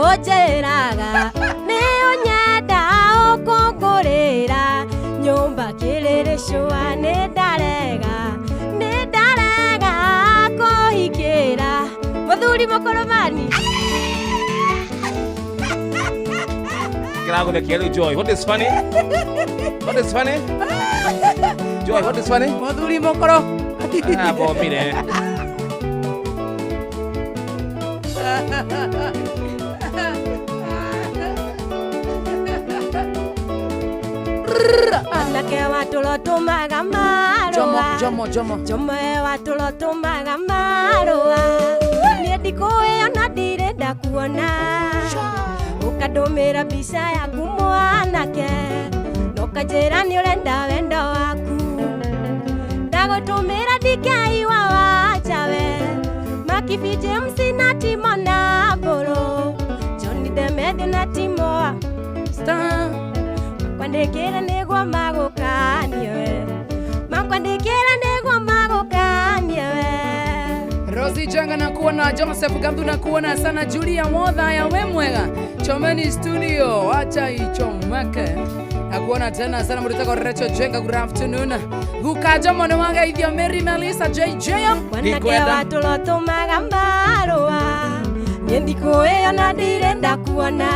S4: Ũnjĩraga nĩ ũnyenda ũkũngũrĩra nyũmba kĩrĩrĩ cũa nĩ ndarega nĩ ndarega kũhikĩra mũthuri mũkũrũmani.
S2: Kĩragũthekia rĩu Joy. What is funny? What is funny? Joy, what is funny?
S1: Mũthuri mũkũrũ.
S2: Ah, bomire.
S4: Anake wa tũro tũmaga marũa.
S1: Jomo, Jomo, Jomo.
S4: Jomo wa tũro tũmaga marũa niĩ ndikũĩ ona ndirĩ ndakuona ũkandũmĩra mbica yaku mwanake na ũkanjĩra nĩ ũrenda wendo waku ndagũtũmĩra ndikeiwa wanjawe Makibi James na Timo na Mbũrũ John Demethi na Timo
S1: Star.
S4: Makwandĩkĩre nĩguo magũkanie we makwandĩkĩre nĩguo magũkanie we.
S1: Josi Janga na kuona Joseph Ganthu na kuona sana Julia Wodha ya wemwega Chomeni studio wacha ichomeke na kuona tena sana murutako Recho Jenga good afternoon gukaja mwana wanga ithio Mary Melissa JJ
S4: Mwanake
S2: Ndikwenda.
S4: watũrotũmaga marũa niĩ thikũ ĩyo na ndirenda kuona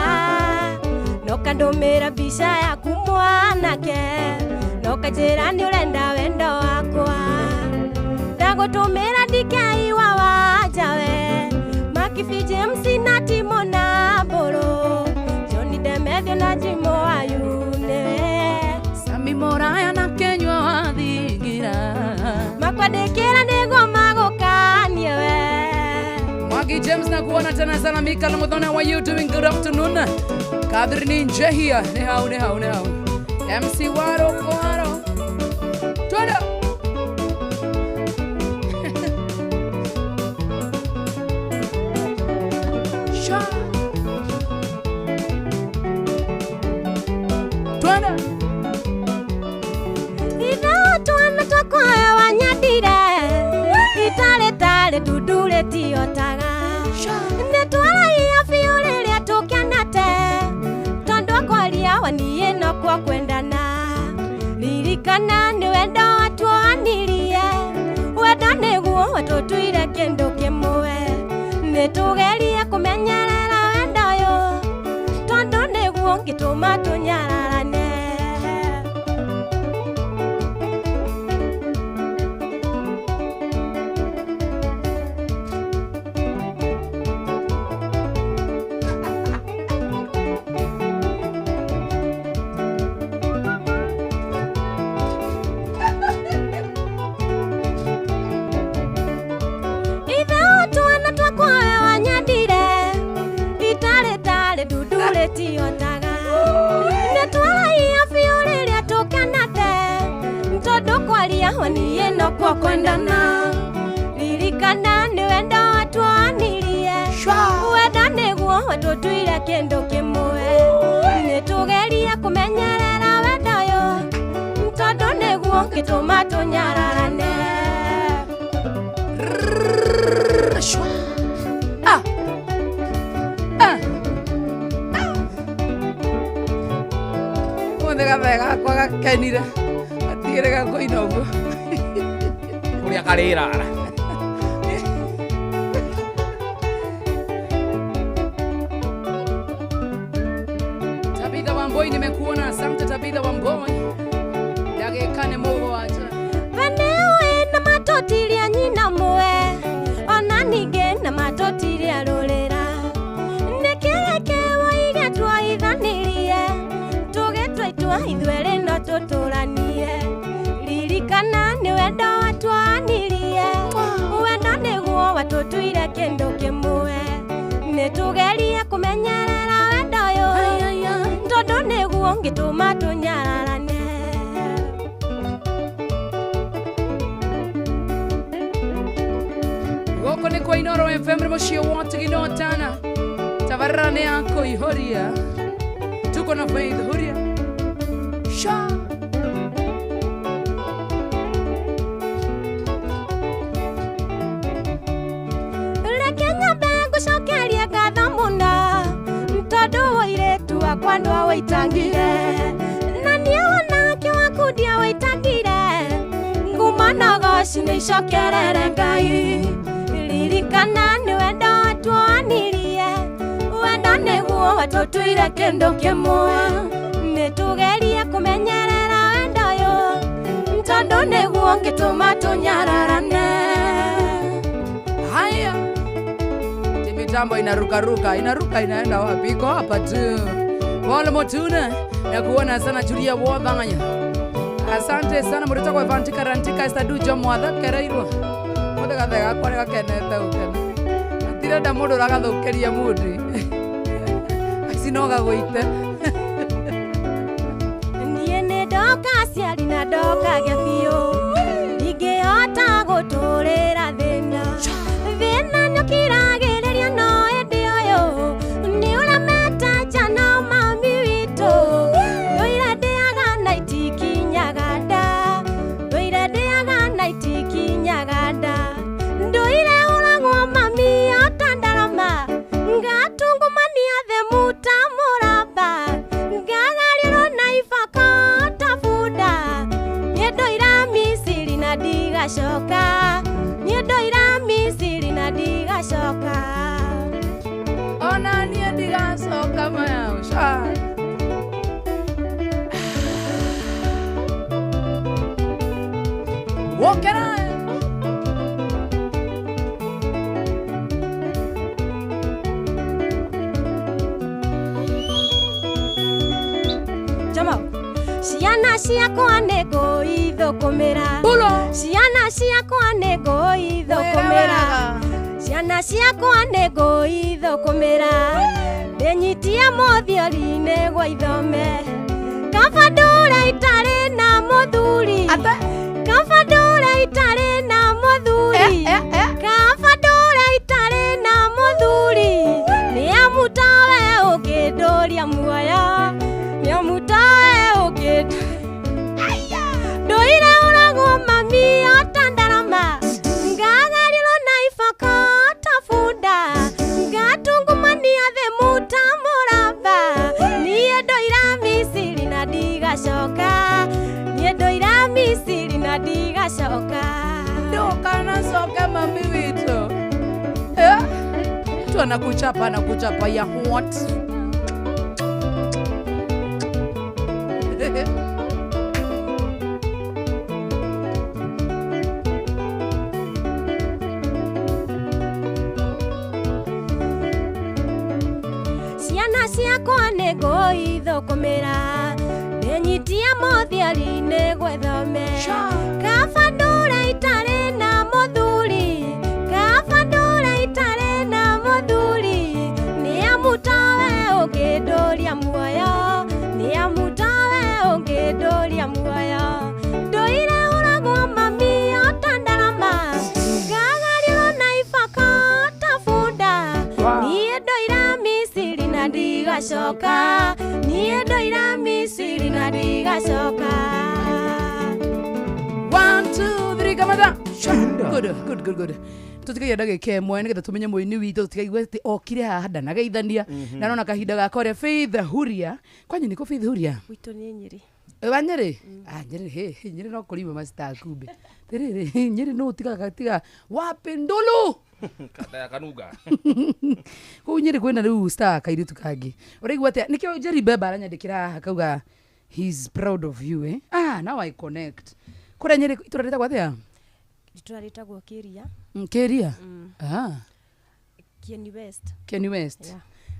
S4: no kandũmĩra mbica yaku mwanake no kanjĩra nĩ ũrenda wendo wakwa ndagũtũmĩra ndikeiwa wanjawe Makibi James na Timo na Mbũrũ John Demethio na Jimo Ayune
S1: Sami Moraya na Kenywa wathingira
S4: makwandĩkĩra nĩguo magũkanie we
S1: Mwagi James na kuona tena sana Mika na Muthoni, how are you doing? Good afternoon. Catherine Njehia, ni hau ni hau ni hau. MC Waro Kwaro. Twende. Sha. Twende.
S4: Ithaa twana twakwa wanyandire itarĩ tarĩ ndundurĩ tiotaga nĩ twaragia biũ rĩrĩa tũkenete tondũ kwaria waniĩ no kuo kwendana ririkana nĩ wendo watuoanirie wendo nĩguo watũtuire kĩndũ kĩmwe nĩ tũgerie kũmenyerera wendo ũyũ tondũ nĩguo ũngĩtũma tũnyararane. Ithaa twana twakwa wanyandire itarĩ tarĩ ndundurĩ tiotaga nĩ twaragia biũ rĩrĩa tũkenete tondũ kwaria waniĩ no kuo kwendana ririkana nĩ wendo watuonirie wendo nĩguo watũtuire kĩndũ kĩmwe nĩ tũgerie kũmenyerera wendo ũyũ tondũ nĩguo ũngĩtũma tũnyararane.
S1: Shwa. Ah. Ah. Mũthĩ gathe gakwa gakenire gatigĩrĩ gakũina ũguo.
S2: Kũrĩa karĩrara.
S1: Tabitha Wamboi nimekuona, asante Tabitha Wamboi. Ndagĩka nĩ mũgwanja.
S4: Vendewe na matotiria nyina mwe ona ningĩ na matotiria rũrĩra nĩkĩrĩkĩ woige twaithanirie tũgĩtua itua ithuerĩ no tũtũranie ririkana nĩ wendo watuanirie wendo nĩguo watũtuire kĩndũ kĩmwe nĩ tũgerie kũmenyerera wendo ũyũ tondũ nĩguo ũngĩtũma tũnyararane.
S1: Gũkũ nĩ kwa Inoro FM nĩ mũciĩ wa Tigino Tana. Tabarĩra nĩ ya kũihũria. Tuko na Faith Huria. Sha.
S4: Reke nyambe ngũcokerie ngatho mũno tondũ ũirĩtu wakwa nĩwaũitangire na niĩ onake waku ndiaũitangire ngumo na ũgoci nĩicokerere Ngai ririkana nĩ wendo watuonirie wendo nĩguo watũtuire kĩndũ kĩmwe nĩ tũgerie kũmenyerera wendo ũyũ tondũ nĩguo ũngĩtũma tũnyararane.
S1: Haya. Ti mitambo inarukaruka, inaruka inaenda wapi? Iko hapa tu. Paul Motuna na kuona sana Julia Wothanya. Asante sana mũrĩtagwo kwa Evantika Rantika Esther Dujo mwathekereirwo. Mũthĩ gathe gakwa nĩ gakenete gũkena. Gatirenda mũndũ ũragathũkĩria mũndũ. Acinoga gũite.
S4: Niĩ nĩ ndoka aciari na ndokage biũ ndingĩhota gũtũrĩra thĩna thĩna nĩũkiragĩrĩria no ĩndĩ ũyũ nĩ ũremete njano mami witũ ndũire ndĩaga na itikinyaga nda ndũire ndĩaga na itikinyaga nda ndũire hũragwo ndigacoka.
S1: Ona niĩ ndigacoka maya sha. Wokera.
S4: Jomo. Ciana ciakwa nĩ ngũithũkũmĩra.
S1: Pulo.
S4: Ciana ciakwa nĩ ngũithũkũmĩra. Ciana ciakwa nĩ ngũithũkũmĩra. Ndĩnyitie mũthiori-inĩ gwa ithome. Kaba ndũre itarĩ na mũthuri.
S1: Ate.
S4: Kaba ndũre itarĩ na mũthuri. Kaba ndũre itarĩ na mũthuri. Nĩ amu tawe ũngĩndũria muoyo. Nĩ amu tawe ũngĩndũria. Ndũire ũragwo mami ota ndarama. Ngagarirwo na iboko ta bunda. Ngatungumania thĩ muta mũramba. Niĩ ndoira Misiri na ndigacoka. Niĩ ndoira Misiri na ndigacoka.
S1: Ndũkanacoke mami witũ. Mtu anakuchapa anakuchapa ya what?
S4: Ciana ciakwa nĩ ngũithũkũmĩra. Ndĩnyitie mũthiori-inĩ gwethome. Kaba ndũre itarĩ na mũthuri. Kaba ndũre itarĩ na mũthuri. Nĩ amu tawe ũngĩndũria muoyo. Nĩ amu tawe ũngĩndũria muoyo. Ndũire ũragwo mami ota ndarama. Ngagarirwo na iboko ta bunda. Niĩ ndoira Misiri na ndigacoka. Niĩ ndoira Misiri na ndigacoka.
S1: 1 2 3 kamata. Good good good good. Tutikagia ndagĩka ĩmwe nĩgetha tũmenye mũini witũ tũtikaigue atĩ okire haha ndanageithania na nona kahinda gaka ũrĩa Faith Huria kwanyu nĩkũ Faith Huria.
S4: Gwitũ nĩ Nyĩrĩ.
S1: Wa Nyĩrĩ? Ah, Nyĩrĩ hĩ hĩ, Nyĩrĩ no kũrima macitakumbe tirĩrĩ Nyĩrĩ no ũtigaga tiga wapi ndulu
S2: Kanda ya kanunga.
S1: Kũu Nyĩrĩ kwĩna rĩu star kairĩtu kangĩ ũraigua atĩa nĩkĩo Jerry Bemba aranyandĩkĩra haha akauga he's proud of you eh? Ah, now I connect. Kũrĩa Nyĩrĩ itũra rĩtagwo atĩa?
S4: Itũra rĩtagwo Kĩria.
S1: Kĩria? Ah.
S4: Kieni West.
S1: Kieni West.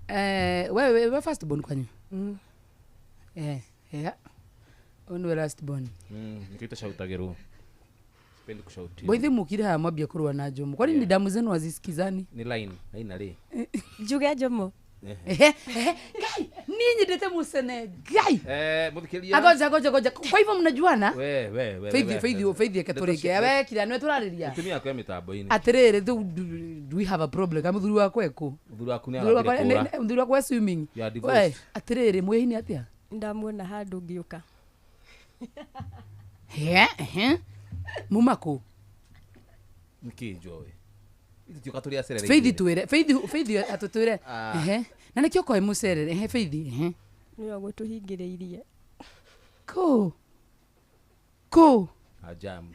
S4: Yeah.
S1: We first born kwanyu? Yeah. Ũyũ nĩwe last born.
S2: Nikĩo tũcautagĩrwo. Sipendi kushautiwa.
S1: Boithi mukire haha mwambia kũrũa na Jomo. Kwani ni damu zenu hazisikizani?
S2: Ni line, line arĩ.
S4: Njuge Jomo.
S1: Ehe, ehe. Ngai, ninyi ndete musene. Ngai.
S2: Mũthikĩria.
S1: Agoja goja goja. Kwa hivyo mnajuana?
S2: We, we, we.
S1: Faith Faith Faith eke we kira nĩwe tũrarĩria.
S2: Mũtumia wakwa e mĩtambo-inĩ.
S1: Atĩrĩrĩ, do we have a problem? Kana mũthuri wakwa ekũ?
S2: Mũthuri waku nĩ
S1: Mũthuri wakwa
S2: arambire kũra.
S1: mũthuri wakwa e swimming.
S2: You are divorced.
S1: We, atĩrĩrĩ, mwĩhini atĩa?
S4: Ndamuona handũ ngĩũka.
S1: He, he. Muma kũ?
S2: Nĩkĩ njoe? Ithuĩ tũka tũrĩ acerere.
S1: Faith twĩre, Faith Faith atũtwĩre.
S2: Ah.
S1: Ehe. Na nĩkĩo koe mũcerere. Ehe Faith, ehe.
S4: Nĩwe ũgũtũhingĩrĩirie.
S1: Kũ? Kũ?
S2: A jam.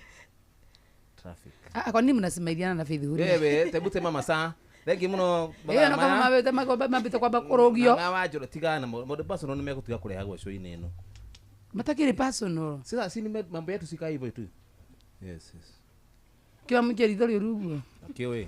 S2: Traffic.
S1: Ah, kwa nini mnasimaidiana na Faith Huria?
S2: Wewe, tebu tema masaa. Thengi mũno
S1: Ĩyo no kama mabĩte mabĩte kwamba kũrũgio.
S2: Na wa njoro tigana maũndũ personal nĩ megũtiga kũrehagwo show-inĩ ĩno.
S1: Matakĩrĩ personal.
S2: Sasa si ni mambo yetu sikaa hivyo tu. Yes, yes.
S1: Kĩwa mũingĩ ritho rĩũru ũguo.
S2: Akĩũĩ.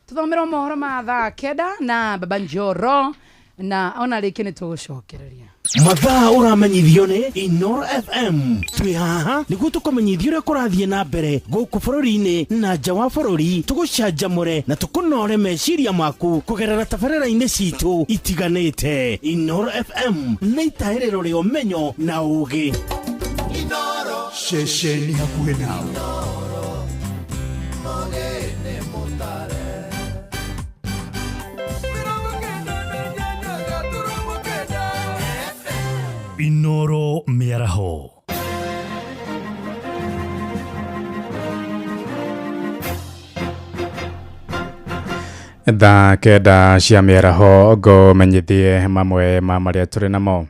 S1: Tũthomerwo mohoro ma thaa kenda na Baba Njoro na ona rĩngĩ nĩ tũgũcokereria.
S3: Mathaa ũramenyithio nĩ Inoro FM. Twĩ haha nĩguo tũkũmenyithia ũrĩa kũrathiĩ na mbere gũkũ bũrũri-inĩ na nja wa bũrũri, tũgũcanjamũre na tũkũnore meciria maku kũgerera tabarĩra-inĩ citũ itiganĩte. Inoro FM nĩ itahĩrĩro rĩa ũmenyo na ũũgĩ.
S5: Ceceni hakuhĩ nawe. Inoro mĩaraho.
S6: Thaa kenda cia mĩaraho ngũmenyithie mamwe ma marĩa tũrĩ namo.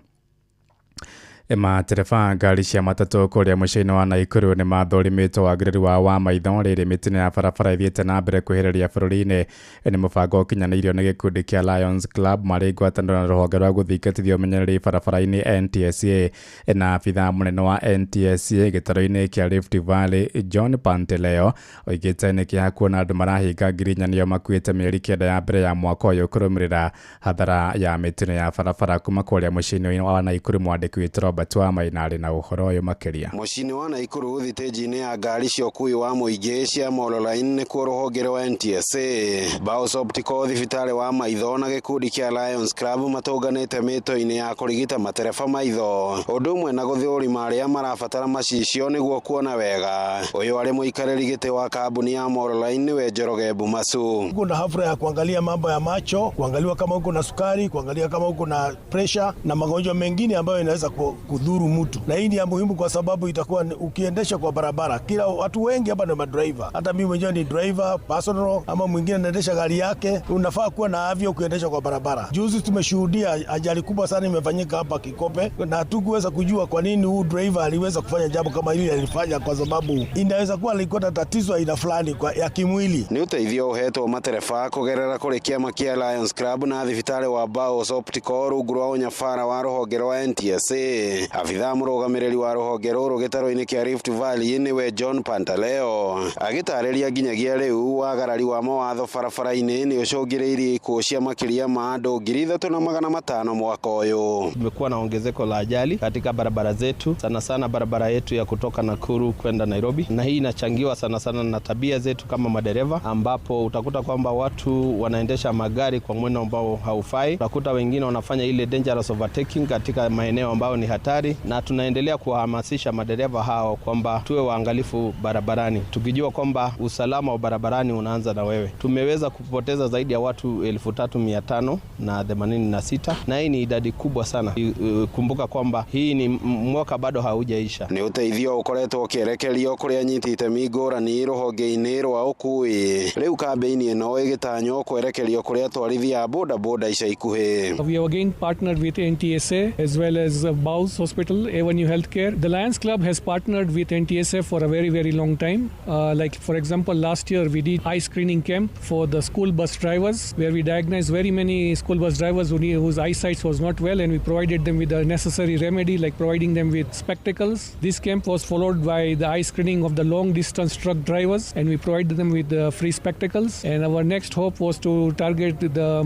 S6: Matereba ngari cia matatũ kũrĩa mũciĩ-inĩ wa Naikuru nĩ mathũrimĩtwo wagĩrĩru wao wa maitho rĩrĩ mĩtino ya barabara ĩthiĩte na mbere kwĩhĩrĩria bũrũri-inĩ. Nĩ mũbango ũkinyanĩirio nĩ gĩkundi kĩa Lions Club marĩ ngwatanĩro na rũhonge rwa gũthingatithia ũmenyereri barabara-inĩ NTSA na abithaa mũnene wa NTSA gĩtarũ-inĩ kĩa Rift Valley John Panteleo oigĩte nĩ kĩeha kuona andũ marahinga 4,000 nĩo makuĩte mĩeri 9 ya mbere ya mwaka ũyũ kũrũmĩrĩra hathara ya mĩtino ya barabara kuma kũrĩa mũciĩ-inĩ wa Naikuru. Mwandĩki witũ Robert wa Maina arĩ na ũhoro ũyũ makĩria.
S7: Mũciĩ-inĩ wa Naikuru thitĩnji-inĩ ya ngari cia ũkuui wa mũingĩ cia Molo Line nĩkuo rũhonge rwa NTSA, Baos Optical, thibitarĩ wa maitho na gĩkundi kĩa Lions Club matũnganĩte mĩto-inĩ ya kũrigita matereba maitho ũndũ ũmwe na gũthũrima arĩa marabatara macicio nĩguo kuona wega. Ũyũ arĩ mũikarĩri gĩtĩ wa kambuni ya Molo Line nĩwe Njoroge Mbumasu.
S8: Kuna hafla ya kuangalia mambo ya macho, kuangaliwa kama uko na sukari, kuangalia kama uko na pressure na magonjwa mengine ambayo inaweza kudhuru mtu. Na hii ni ya muhimu kwa sababu itakuwa ukiendesha kwa barabara, kila watu wengi hapa ni madriver, hata mimi mwenyewe ni driver personal, ama mwingine anaendesha gari yake. Unafaa kuwa na afya ukiendesha kwa barabara. Juzi tumeshuhudia ajali kubwa sana imefanyika hapa Kikope, na hatukuweza kujua kwa nini huu driver aliweza kufanya jambo kama hili alifanya, kwa sababu inaweza kuwa alikuwa na tatizo aina fulani ya kimwili.
S7: Ni ũteithio ũhetwo matereba kũgerera kũrĩ kĩama kĩa Lions Club na thibitarĩ wa Baos Optical rungu rwa ũnyabara wa rũhonge rwa NTSA. Abithaa mũrũgamĩrĩri wa rũhonge rũrũ gĩtarũ-inĩ kĩa Rift Valley nĩwe John Pantaleo agĩtarĩria nginyagia rĩu wagarari wa mawatho barabara-inĩ nĩ ũcũngĩrĩirie ikuũ cia makĩria ma andũ 3,500 mwaka ũyũ.
S9: Tumekuwa na ongezeko la ajali katika barabara zetu, sana sana barabara yetu ya kutoka Nakuru kwenda Nairobi, na hii inachangiwa sana sana na tabia zetu kama madereva, ambapo utakuta kwamba watu wanaendesha magari kwa mwendo ambao haufai. Utakuta wengine wanafanya ile dangerous overtaking katika maeneo ambayo ni hatari, na tunaendelea kuwahamasisha madereva hao kwamba tuwe waangalifu barabarani, tukijua kwamba usalama wa barabarani unaanza na wewe. Tumeweza kupoteza zaidi ya watu 3,586, na hii ni idadi kubwa sana. Kumbuka kwamba hii ni mwaka bado haujaisha.
S7: Ni ũteithio ũkoretwo ũkĩerekerio kũrĩ anyiti itemi ngũrani rũhonge-inĩ rwa ũkuui. Rĩu kambĩini ĩno ĩgĩtanywo kwerekerio kũrĩ atwarithia a boda boda ica ikuhĩ.
S10: We have again partnered with NTSA as well as Baus Hospital, Avenue Healthcare. The Lions Club has partnered with NTSA for a very, very long time. Like for example, last year we did eye screening camp for the school bus drivers, where we diagnosed very many school bus drivers whose eyesight was not well, and we provided them with the necessary remedy, like providing them with spectacles. This camp was followed by the eye screening of the long distance truck drivers, and we provided them with the free spectacles. And our next hope was to target the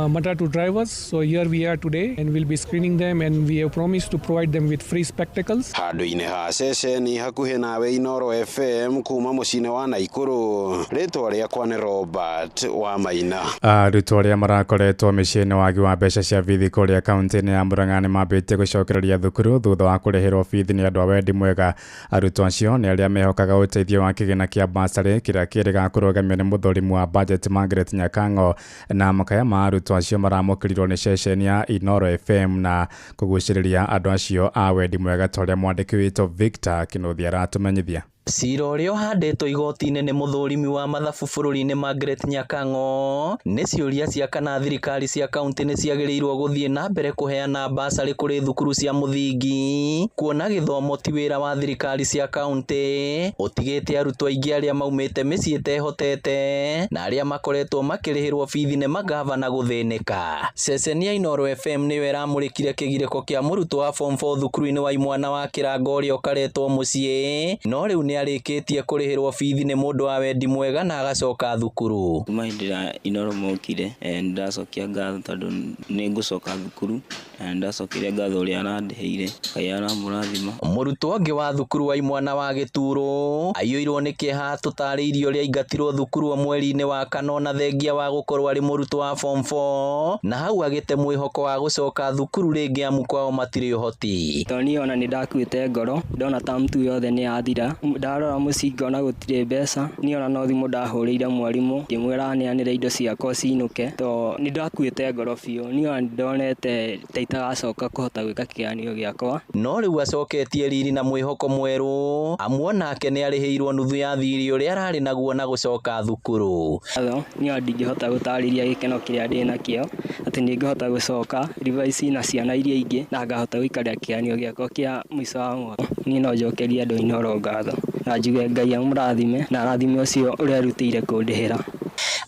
S10: matatu drivers. So here we are today, and we'll be screening them, and we have promised to provide them with free spectacles.
S7: Handũ-inĩ ha ceceni hakuhĩ nawe Inooro FM kuma mũciĩ-inĩ wa Naikuru, rĩtwa rĩakwa nĩ Robert wa Maina.
S6: Arutwo arĩa marakoretwo mĩciĩ-inĩ wagi wa mbeca cia bithi kũrĩa kaunti-inĩ ya Murang'a nĩ mambĩtie gũcokereria thukuru thutha wa kũrĩhĩrwo bithi nĩ andũ a wendi mwega. Arutwo acio nĩ arĩa mehokaga ũteithio wa kĩgĩna kĩa bursary kĩrĩa kĩrĩga kũrũgamio nĩ mũthũrimu wa budget Margaret Nyakang'o, na makaya ma arutwo acio maramũkĩrirwo nĩ ceceni ya Inooro FM na kũgucĩrĩria andũ acio a wendi mwega ta ũrĩa mwandĩki witũ Victor Kĩnuthia aratũmenyithia.
S11: Cira ũrĩa ũhandĩtwo igoti-inĩ nĩ mũthũrimi wa mathabu bũrũri-inĩ Margaret Nyakang'o nĩ ciũria cia kana thirikari cia kaunti nĩ ciagĩrĩirwo gũthiĩ na mbere kũheana basarĩ kũrĩ thukuru cia mũthingi, kuona gĩthomo ti wĩra wa thirikari cia kaunti ũtigĩte arutwo aingĩ arĩa maumĩte mĩciĩ ĩtehotete na arĩa makoretwo makĩrĩhĩrwo bithi nĩ magavana gũthĩnĩka. Ceceni ya Inooro FM nĩyo ĩramũrĩkire kĩgirĩko kĩa mũrutwo wa form 4 thukuru-inĩ wa imwana wa Kĩrango ũrĩa ũkaretwo mũciĩ no rĩu nĩ arĩkĩtie kũrĩhĩrwo bithi nĩ mũndũ wa wendi mwega na agacoka thukuru.
S12: Kuma hĩndĩ ĩrĩa Inooro mokire, nĩndacokia ngatho tondũ nĩ ngũcoka thukuru, na nĩndacokeria ngatho ũrĩa arandĩhĩire, Ngai aramũrathima.
S11: Mũrutwo ũngĩ wa thukuru wa imwana wa Gĩturo aiyũirwo nĩ kĩeha tũtarĩirie ũrĩa aingatirwo thukuru mweri-inĩ wa kana ona thengia wa gũkorwo arĩ mũrutwo wa form 4 na hau agĩte mwĩhoko wa gũcoka thukuru rĩngĩ amu kwao matirĩ ũhoti.
S13: Tondũ niĩ ona nĩndakuĩte ngoro, ndona ta mtu yothe nĩ yathira, ndarora mũciĩ ngona gũtirĩ mbeca, niĩ ona no thimũ ndahũrĩire mwarimũ ngĩmwĩra aneanĩre indo ciakwa cinũke, tondũ nĩndakuĩte ngoro biũ, niĩ ona nĩndonete ta itagacoka kũhota gwĩka kĩgeranio gĩakwa.
S11: No rĩu acoketie riri na mwĩhoko mwerũ amu onake nĩ arĩhĩirwo nuthu ya thirĩ ũrĩa ararĩ naguo na gũcoka thukuru.
S13: Ngatho niĩ ona ndingĩhota gũtarĩria gĩkeno kĩrĩa ndĩ nakĩo atĩ nĩ ngũhota gũcoka rivaici na ciana iria ingĩ na ngahota gũikarĩra kĩgeranio gĩakwa kĩa mũico wa mwaka. Niĩ no njokerie andũ a Inooro ngatho na njuge Ngai amũrathime na arathime ũcio ũrerutĩire kũndĩhĩra.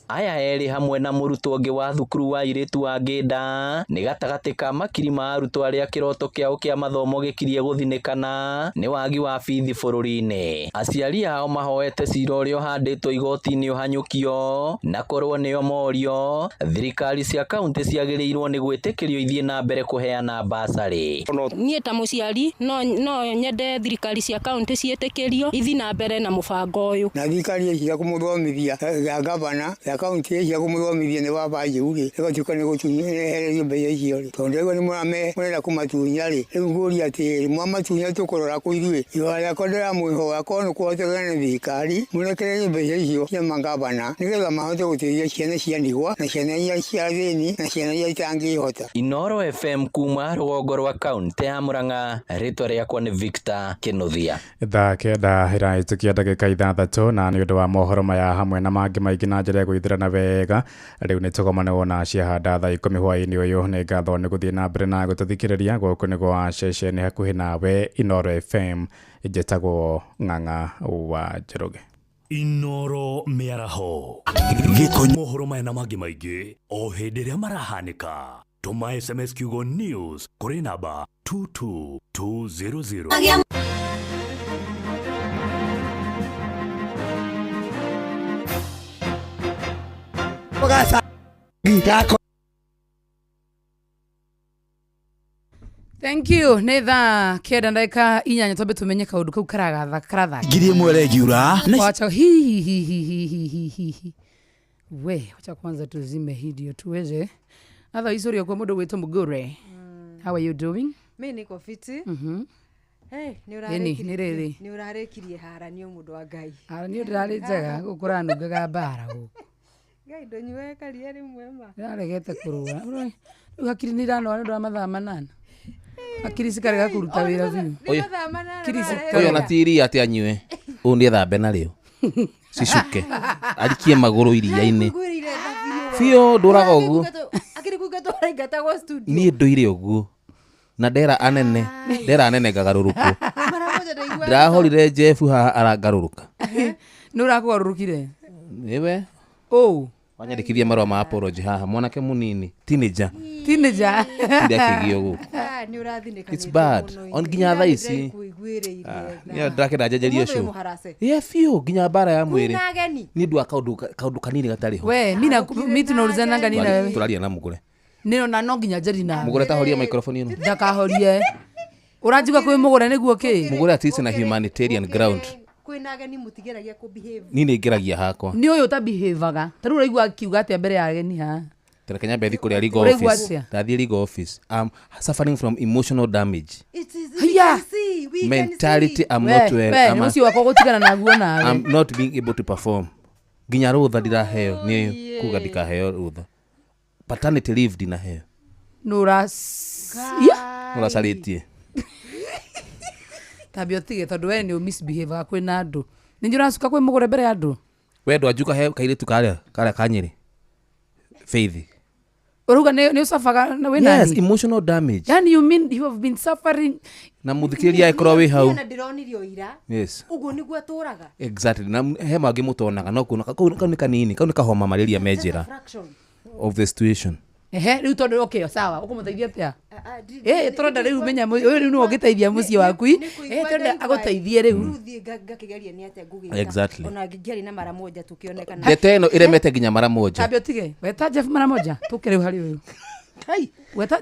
S11: Aya erĩ hamwe na mũrutwo ũngĩ wa thukuru wa airĩtu wa Ngĩnda nĩ gatagatĩ ka makiri ma arutwo arĩa kĩroto kĩao kĩa mathomo gĩkirie gũthinĩkana nĩ wagi wa bithi bũrũri-inĩ. Aciari ao mahoete cira ũrĩa ũhandĩtwo igoti-inĩ ũhanyũkio na korwo nĩo morio thirikari cia kaunti ciagĩrĩirwo nĩ gwĩtĩkĩrio ithiĩ na mbere kũheana basarĩ.
S14: Niĩ ta mũciari no nyende thirikari cia kaunti ciĩtĩkĩrio ithi na mbere na mũbango ũyũ.
S15: Na thirikari ĩciria kũmũthomithia ya gavana ya kaunti ĩciria kũmũthomithia nĩ baba Njĩu rĩ ĩgatuĩka nĩ gũtunyererio mbeca icio rĩ tondũ rĩu nĩ mũrenda kũmatunya rĩ rĩu ngũria atĩrĩrĩ mwamatunya tũkũrora kũ ithuĩ ihoya rĩakwa ndĩramwĩhoya korwo nĩ kũhotekana nĩ thirikari mũrekererie mbeca icio cia magavana nĩgetha mahote gũteithia ciana cia ndigwa na ciana iria cia athĩni na ciana iria itangĩhota.
S11: Inooro FM kuma rũgongo rwa kaunti ya Murang'a, rĩtwa rĩakwa nĩ Victor Kĩnuthia.
S6: Thaa 9 ĩrahĩtũkia ndagĩka 6 na nĩ ũndũ wa mohoro maya hamwe na mangĩ maingĩ na njĩra ya gwĩthĩrana wega rĩu nĩ tũgomanewo na ciahanda thaa 10 hwaĩ-inĩ ũyũ. Nĩ ngatho nĩ gũthiĩ na mbere na gũtũthikĩrĩria. Gũkũ nĩ gwa ceceni hakuhĩ nawe Inooro FM. Njĩtagwo Ng'ang'a wa Njoroge.
S5: Inooro mĩaraho gĩko mohoro maya na mangĩ maingĩ o hĩndĩ ĩrĩa marahanĩka. Tũma SMS kiugo news kũrĩ namba 22200.
S1: Thank you. Nĩ thaa 9 ndagĩka 8 twambe tumenye kaũndũ kau karagatha karathaka.
S3: 1000 regiura.
S1: Wacha hi hi hi hi hi hi hi hi. We, wacha kwanza tuzime hii ndio tuweze. Otherwise uri kwa mũndũ gwĩtwo Mugure. How are you doing?
S16: Mi niko fiti. Hey, nĩ ũrarĩkirie haranio mũndũ wa Ngai.
S1: Haranio ndĩrarĩ njega gũkũ ũranungaga mbara gũkũ.
S16: Ngai ndũnyue karia rĩmwe ma.
S1: Ndĩraregete kũrũa. Rĩu hakiri nĩ iranoa nĩ ũndũ wa mathaa 8. Hakiri cikarega kũruta wĩra biũ.
S2: Ũyũ ona ti iria atĩ anyue. Ũyũ nĩ ethambe narĩo. Cicuke. Arikie magũrũ iria-inĩ. Biũ ndũraga ũguo.
S16: Akiri kuingatwo araingatagwo studio.
S2: Niĩ ndũire ũguo. Na ndera anene, ngagarũrũkwo. Ndĩrahorire Jeff haha arangarũrũka.
S1: Nĩ ũrakũgarũrũkire?
S2: Nĩwe.
S1: Ũũ.
S2: Wanyandĩkithia marũa ma apology haha mwanake mũnini teenager.
S1: Teenager.
S2: Ndakĩgio gũkũ.
S16: Nĩ ũrathinĩkanĩte.
S2: It's bad. On nginya thaa ici. Niĩ ndĩrakĩenda njanjĩrie show. Yeah, biũ nginya mbara ya mwĩrĩ. Nĩ ũndũ wa kaũndũ kanini gatarĩ ho.
S1: We, mi tunaulizana nini na wewe?
S2: Tũraria na Mũgũre.
S1: Nĩ na no nginya njari nawe.
S2: Mũgũre tahoria microphone ĩno.
S1: Ndakahorie. Ũranjigua kwĩ Mũgũre nĩguo kĩ?
S2: Mũgũre at least na humanitarian ground.
S16: Kwĩna ageni mũtigeragia kũ behave.
S2: Niĩ nĩ ngeragia hakwa.
S1: Nĩ ũyũ ũta behaveaga. Ta rĩu ũraigua akiuga atĩa mbere ya ageni haha?
S2: Tareke nyambe thiĩ kũrĩa legal office. Ndathiĩ legal office. I'm suffering from emotional damage.
S16: It is we can see. We
S2: mentality I'm not well.
S1: I'm ũcio wakwa gũtigana naguo nawe.
S2: I'm not being able to perform. Nginya rũtha ndiraheo nĩ kuga ndikaheo rũtha. Paternity leave ndinaheo.
S1: Nũ
S2: ũracarĩtie.
S1: Tambia ũtige tondũ we nĩ misbehaveaga kwĩna andũ. Nĩ ũracuka kwĩ Mũgũre mbere ya andũ?
S2: We ndwanjuka he kairĩtu karĩa ka Nyĩrĩ. Faith.
S1: Ũrauga nĩ ũcabaga na wĩna
S2: Yes, emotional damage.
S1: Yani you mean you have been suffering.
S2: Na mũthikĩrĩria angĩkorwo wĩ hau.
S16: Na ndĩronirio ira.
S2: Yes.
S16: Ũguo nĩguo atũraga.
S2: Exactly. Na he mangĩ mũtonaga no kuona kau nĩ kanini, kau nĩ kahoma malaria me njĩra. Of the situation.
S1: Ehe, rĩu tondũ okay sawa, ũkũmũteithia atĩa? Tũrenda rĩu menya ũyũ rĩu nĩwe ũngĩteithia mũciĩ waku. Tũrenda agũteithie rĩu.
S16: Rĩu thiĩ ngakĩgeria nĩ atĩa ngũgĩka.
S2: Exactly.
S16: Ona ngĩarĩ na mara moja tũkĩonekana.
S2: Ndete ĩno ĩremete nginya mara moja.
S1: Tambia ũtige. Weta Jeff mara moja. Tũke rĩu harĩ ũyũ.
S2: Kai.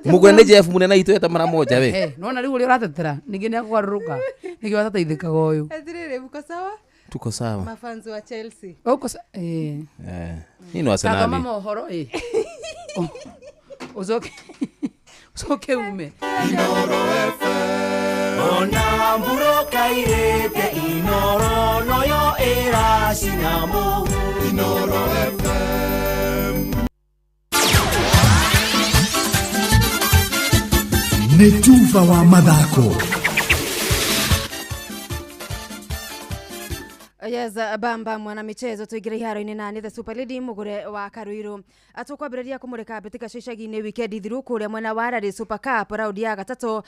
S2: Mũgũre nĩ Jeff mũnene itũ eta mara moja we.
S1: Nĩwona rĩu ũrĩa ũratetera ningĩ nĩ akũgarũrũka. Nĩkĩo atateithĩkaga ũyũ.
S16: Atĩrĩrĩ, mko sawa?
S2: Tuko sawa.
S16: Mafans wa Chelsea.
S1: Uko sawa. Eh.
S2: Ni no Arsenal.
S1: Tathoma mohoro Ucoke. Ucoke ume.
S3: Inooro FM. Ona mburoka irĩte Inooro noyo ĩracina mũhu. Inooro FM.
S17: Nĩ tuba wa mathako.
S16: Yes, bamba mwana michezo tuingire iharo-inĩ na nĩ the super lady mugure wa Karuiru. Tũkwambĩrĩria kũmũrĩka mbĩtĩka cia icagi-inĩ wikendi thiru kũrĩa mwena wa Rari Super Cup raundi ya gatatũ.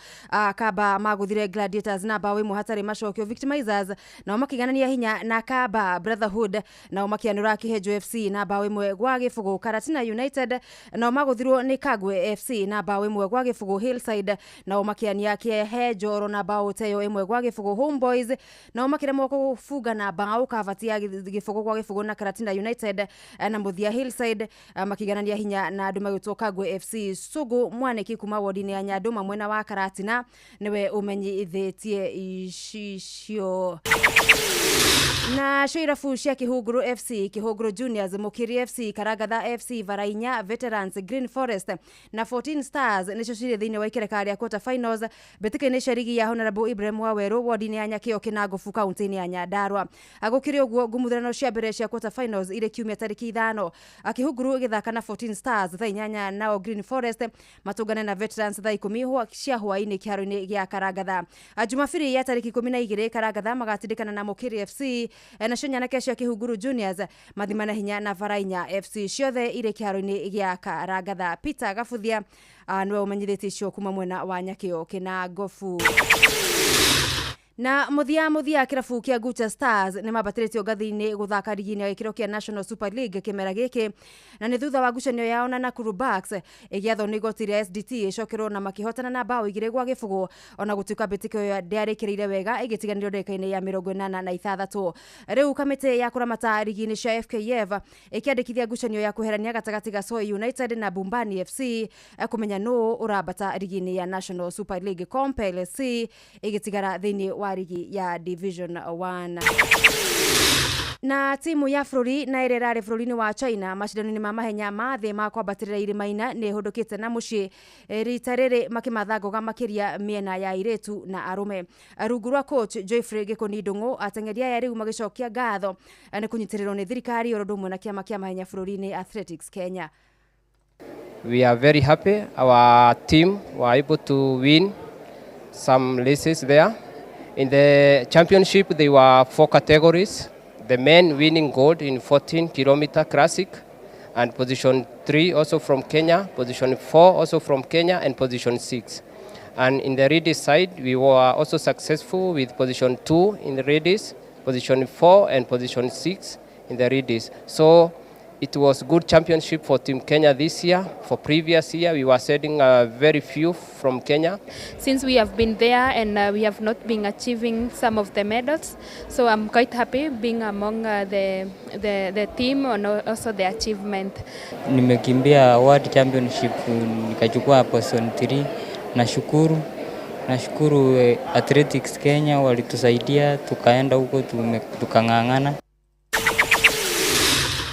S16: Kamba magũthire Gladiators na bao ĩmwe hatarĩ macokio. Victimizers nao makĩiganania hinya na Kamba Brotherhood nao makĩanũra Kĩhenjo FC na bao ĩmwe gwa gĩbũgũ. Karatina United nao magũthirwo nĩ Kagwe FC na bao ĩmwe gwa gĩbũgũ. Hillside nao makĩania Kĩhenjo na bao teyo ĩmwe gwa gĩbũgũ. Homeboys nao makĩremwo kũbunga na bao Kavati ya gĩbũgũ gwa gĩbũgũ na Karatina United, na mũthia Hillside makiganania hinya na andũ magĩtwo Kagwe FC. Sugu Mwaniki kuma wodi-inĩ ya Nyandũma mwena wa Karatina nĩwe ũmenyithĩtie icicio. Na cio irabu cia Kĩhũngũrũ FC, Kĩhũngũrũ Juniors, Mũkĩri FC, Karangatha FC, Varainya Veterans, Green Forest na 14 Stars nĩcio cirĩ thĩinĩ wa ikereka rĩa quarter finals mbĩtĩka-inĩ cia rigi ya Honorable Ibrahim Wawerũ wodi-inĩ ya Nyakĩo Kĩnangobu kaunti-inĩ ya Nyandarua. Gũkĩrĩ ũguo, ngumuthurano cia mbere cia quarter finals irĩ kiumia tarĩki 5, Kĩhũngũrũ ĩgĩthaka na 14 Stars thaa 8, nao Green Forest matũngane na Veterans thaa 10 cia hwaĩ-inĩ kĩharo-inĩ gĩa Karangatha. Jumabiri ya tarĩki 12, Karangatha magatindĩkana na Mũkĩri FC, nacio nyanake cia Kĩhunguru Juniors mathimana hinya na Varainya FC, ciothe irĩ kĩharo-inĩ gĩa Karangatha. Peter Gabuthia nĩwe ũmenyithĩtie icio kuma mwena wa Nyakĩo Kĩnangobu. Na muthia muthia, kĩrabu kĩa Gucha Stars nĩ mambatĩrĩtio ngathĩ-inĩ gũthaka rigi-inĩ ya gĩkĩro kĩa National Super League kĩmera gĩkĩ, na nĩ thutha wa ngucanio yao na Nakuru Bucks ĩgĩathwo nĩ igoti rĩa SDT ĩcokerwo na makĩhotana na bao 2-0, ona gũtuĩka mbĩtĩka ĩyo ndĩarĩkĩrĩire wega ĩgĩtiganĩrio ndagĩka-inĩ ya 86. Rĩu kamĩtĩ ya kũramata rigi-inĩ cia FKF ĩkĩandĩkithia ngucanio ya kweherania gatagatĩ ga Soy United na Bumbani FC kũmenya nũ ũrambata rigi-inĩ ya National Super League. Compel SC ĩgĩtigara thĩinĩ wa rigi ya Division 1. Na timu ya bũrũri na ĩrĩa ĩrarĩ bũrũri-inĩ wa China macindano-inĩ ma mahenya ma thĩ ma kwambatĩrĩra irĩma-inĩ nĩ ĩhũndũkĩte na mũciĩ rita rĩrĩ makĩmatha ngoga makĩria mĩena ya airĩtu na arũme. Rungu rwa coach Geoffrey Gĩkũni Ndũng'ũ, ateng'eri aya rĩu magĩcokia ngatho nĩ kũnyitĩrĩrwo nĩ thirikari oro ũndũ ũmwe na kĩama kĩa mahenya bũrũri-inĩ Athletics Kenya.
S18: We are very happy. Our team were able to win some races there. In the championship, there were 4 categories. The men winning gold in 14-kilometer classic, and position 3 also from Kenya, position 4 also from Kenya, and position 6. And in the ladies side, we were also successful with position 2 in the ladies, position 4 and position 6 in the ladies. So it was good championship for Team Kenya this year. For previous year, we were sending very few from Kenya.
S19: Since we have been there and we have not been achieving some of the medals, so I'm quite happy being among the team and also the achievement.
S20: Nimekimbia World Championship nikachukua position 3. Nashukuru Athletics Kenya walitusaidia tukaenda huko tukang'ang'ana.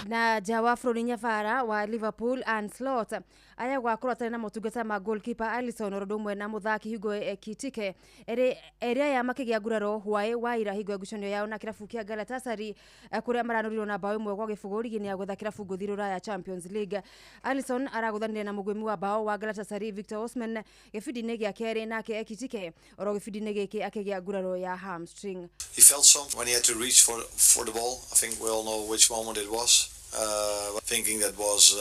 S16: Na nja wa bũrũri, nyabara wa Liverpool Arne Slot aya gwakorwo atarĩ na motungata ma goalkeeper Alisson oro ũndũ ũmwe na mũthaki Hugo Ekitike, erĩ aya makĩgĩa nguraro hwaĩ wa ira hingo ya ngucanio yao na kĩrabu kĩa Galatasaray, kũrĩa maranũrirwo na bao 1-0 rigi-inĩ ya gwetha kĩrabu ngũthi rũraya Champions League. Alisson aragũthanire na mũgwĩmi wa bao wa Galatasaray Victor Osimhen gĩbindi-inĩ gĩa kerĩ, nake Ekitike oro gĩbindi-inĩ gĩkĩ akĩgĩa nguraro ya hamstring.
S21: He felt something when he had to reach for the ball. I think we all know which moment it was. Thinking that was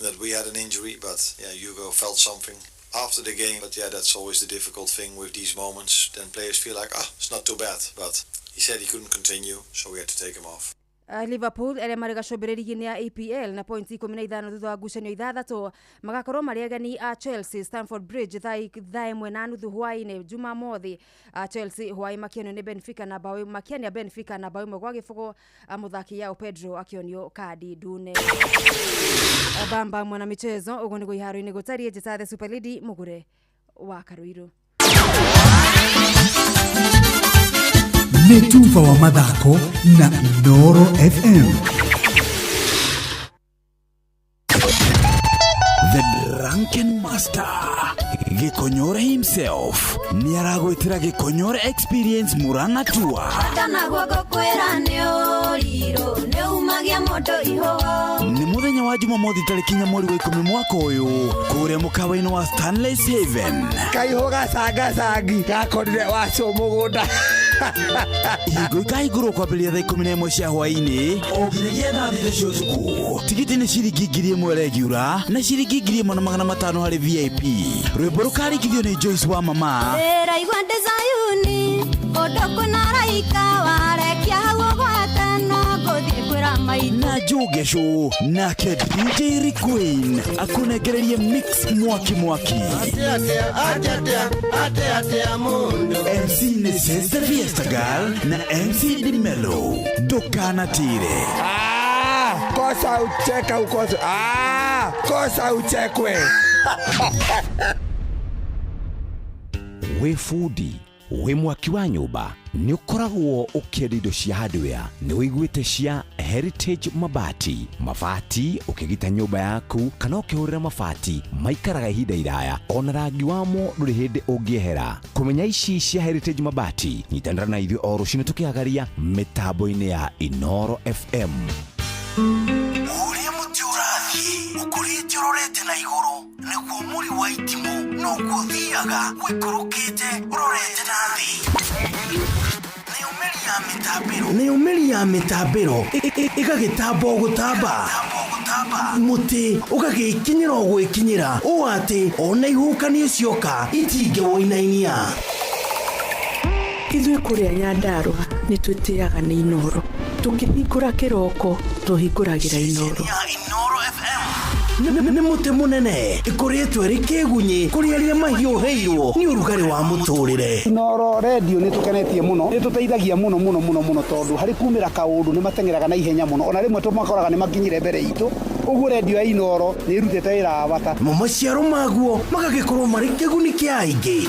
S21: that we had an injury, but yeah, Hugo felt something after the game. But yeah, that's always the difficult thing with these moments. Then players feel like, it's not too bad. But he said he couldn't continue, so we had to take him off.
S16: Liverpool arĩa marĩ gacũmbĩrĩ rigi-inĩ ya EPL na pointi 15 thutha wa ngucanio 6 magakorwo marĩ ageni a Chelsea Stamford Bridge thaa 1:30 hwaĩ-inĩ Jumamothi. Chelsea hwaĩ makĩonio nĩ Benfica na bao makĩania Benfica na bao 1-0, mũthaki yao Pedro akĩonio kadi ndune. Bamba mwana michezo, ũguo nĩguo iharo-inĩ gũtariĩ. Njĩta the Super Lady Mũgure wa Karuiru.
S17: Nĩ tuba wa mathako na Inooro FM. The Drunken Master.
S4: Gĩkonyore himself nĩ aragwĩtĩra Gĩkonyore Experience Murang'a Tour.
S22: Kana guoko kwĩra nĩ ũrirũ nĩ umagia mũndũ ihũgo.
S4: Nĩ mũthenya wa Jumamothi tarĩki 4 mweri wa 10 mwaka ũyũ kũrĩa mũkawa-inĩ wa Stanley's Haven.
S23: Kaihũ gacangacangi gakorire wacũ mũgũnda.
S4: Ihingo ikahingũrwo kwambĩrĩria thaa 11 cia hwaĩ-inĩ o nginyagia thaa 6 cia ũtukũ. Tigiti nĩ ciringi 1000 regular na ciringi 1500 harĩ VIP. Rwĩmbo rũkarĩkithio nĩ Joyce wa Mama.
S22: Ndĩraigua ndĩ Zayuni kũndũ kwĩna araika warekia hau ũgwate no ngũthiĩ kwĩra maitũ.
S4: Na Jogesho nake DJ Rick Queen akunengererie mix mwaki mwaki. MC nĩ Sister Fiesta Girl na MC Dimelo. Ndũkanatire.
S23: Kosa ucheka ukosa. Kosa uchekwe.
S24: Wĩ bundi wĩ mwaki wa nyũmba nĩ ũkoragwo ũkĩenda indo cia hardware nĩ ũiguĩte cia Heritage Mabati. Mabati ũkĩgita nyũmba yaku kana ũkĩhũrĩra mabati maikaraga ihinda iraya ona rangi wamo ndũrĩ hĩndĩ ũngĩehera. Kũmenya ici cia Heritage Mabati nyitanĩra na ithuĩ o rũcinĩ tũkĩhagaria mĩtambo-inĩ ya Inoro FM.
S25: Ũrĩa mũtĩ ũrathiĩ ũkũrĩte ũrorete na igũrũ nĩguo mũri wa itimũ noguo ũthiaga ũikũrũkĩte ũrorete na thĩ. Nayo mĩri ya mĩtambĩro ĩgagĩtamba o gũtamba, mũtĩ ũgagĩkinyĩra o gwĩkinyĩra ũũ atĩ ona ihuhũkanio cioka itingĩwũinainia.
S26: Ithuĩ kũrĩa Nyandarũa nĩ twĩtĩaga nĩ Inoro. Tũkĩhingũra kĩroko tũhingũragĩra Inoro.
S25: Nĩ mũtĩ mũnene ĩkũrĩtwo ĩrĩ kĩgunyĩ kũrĩ arĩa mahiũhĩirwo nĩ ũrugarĩ wa mũtũrĩre.
S27: Inoro redio nĩ tũkenetie mũno, nĩ tũteithagia mũno mũno mũno mũno tondũ harĩ kumĩra kaũndũ nĩ mateng'eraga na ihenya mũno, ona rĩmwe tũmakoraga nĩ makinyire mbere itũ. Ũguo redio ya Inoro nĩ ĩrutĩte wĩra wa bata.
S25: Mo maciaro maguo magagĩkorwo marĩ kĩguni kĩa aingĩ.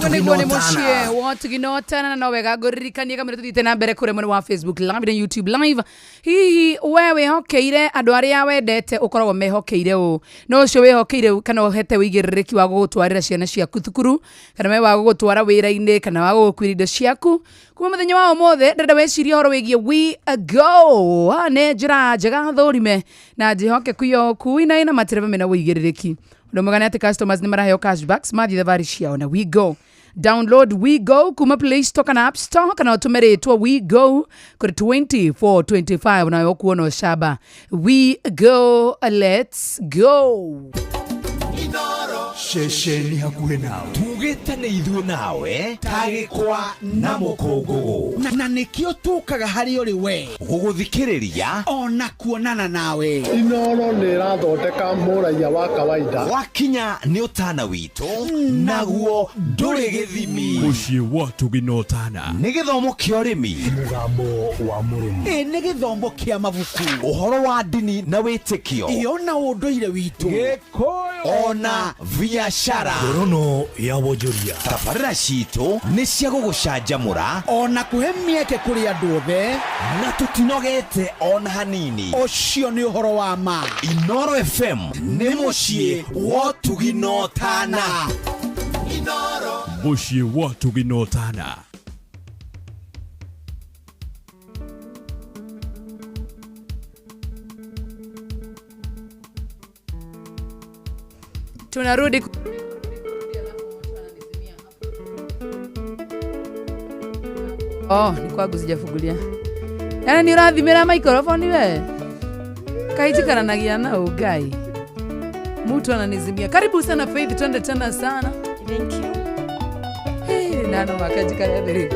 S1: Nĩguo nĩ mũciĩ wa ũtugi na ũtana na no wega ngũririkanie kamũira tũthiĩte na mbere kũrĩa mwena wa Facebook Live na YouTube Live. Hihi we wĩhokeire andũ arĩa wendete ũkoragwo mehokeire ũ? No ũcio wĩhokeire kana ũhete ũigĩrĩrĩki wa gũgũtwarĩra ciana ciaku thukuru kana we wa gũgũtwara wĩra-inĩ kana wa gũgũkuĩra indo ciaku. Kuma mũthenya wa ũmũthĩ ndĩrenda wĩcirie ũhoro wĩgiĩ We Go. Nĩ njĩra njega thũrime na njĩhokeku ya ũkui na ĩna matereba mena ũigĩrĩrĩki. Ũndũ mwega nĩ atĩ customers nĩ maraheo cashbacks mathiĩ thabarĩ ciao na We Go. Download We Go kuma Play Store kana App Store kana ũtũme rĩtwa We Go kũrĩ 2425 nawe ũkuona ũcamba. We Go, let's go.
S17: Ceceni hakuhĩ nawe
S24: tugĩte nĩ ithuĩ nawe tagĩkwa na mũkũngũgũ
S3: na nĩkĩo tũkaga harĩ ũrĩ we
S24: gũgũthikĩrĩria
S3: ona kuonana nawe.
S8: Inoro nĩ ĩrathondeka mũraiya wa kawaida.
S24: Wakinya nĩ ũtana witũ naguo ndũrĩ gĩthimi.
S5: Mũciĩ wa ũtugi na ũtana
S24: nĩ gĩthomo kĩa ũrĩmi,
S5: mũgambo wa mũrĩmi,
S3: nĩ gĩthomo kĩa mabuku,
S24: ũhoro wa ndini na wĩtĩkio,
S3: ĩyo na ũndũire witũ,
S24: Gĩkũyũ ona biashara.
S5: Ngorono ya wonjoria.
S24: Tabarĩra citũ nĩ cia gũgũcanjamũra
S3: ona kũhe mĩeke kũrĩ andũ othe
S24: na tũtinogete ona hanini.
S3: Ũcio nĩ ũhoro wa ma.
S24: Inoro FM nĩ mũciĩ wa ũtugi na ũtana.
S5: Mũciĩ wa ũtugi na ũtana.
S1: Tunarudi ni kwangu sijafungulia. Yaani ni urathimira microphone we. Kaijikaranagia na ugai. Mtu ananizimia. Karibu sana Faith, twende tena sana.
S28: Thank you.
S1: Hey, nano makajikara mbere.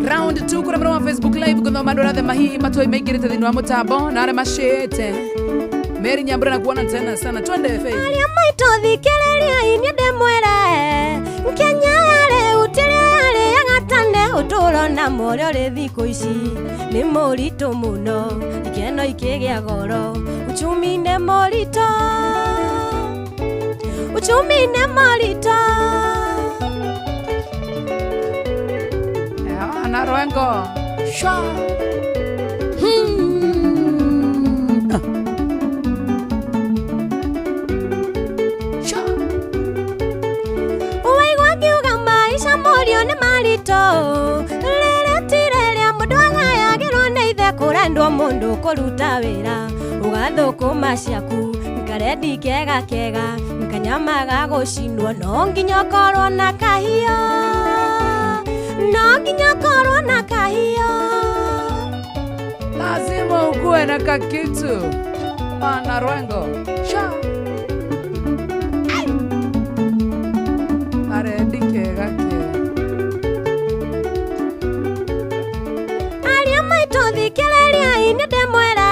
S1: Round 2 kura mwana wa Facebook Live guthoma andũ arĩa mahihi matoi maingĩrĩte thĩinĩ wa mũtambo na arĩa macĩte. Mary Nyambura na kuona tena sana. Twende Faith.
S22: Arĩa maitũ thikĩrĩria inyuĩ ndĩmwĩre Kenya yarĩ ũtĩrĩ yarĩ ya gatane ũtũũro na mũrĩa ũrĩ thikũ ici nĩ mũritũ mũno ikeno ikĩgĩa goro uchumi nĩ mũritũ uchumi nĩ mũritũ.
S1: Na Rwengo. Sha.
S22: kũruta wĩra ũgathũkũma ciaku nkarendi kega kega nkanyama ga gũcinwo no nginya ũkorwo na kahiũ no nginya ũkorwo na kahiũ.
S1: Lazima ukuwe na kakitu. Pana rwengo. Sha. Arendi kega kega.
S22: Aria maitũ thikĩrĩriai nĩ ndĩmwĩre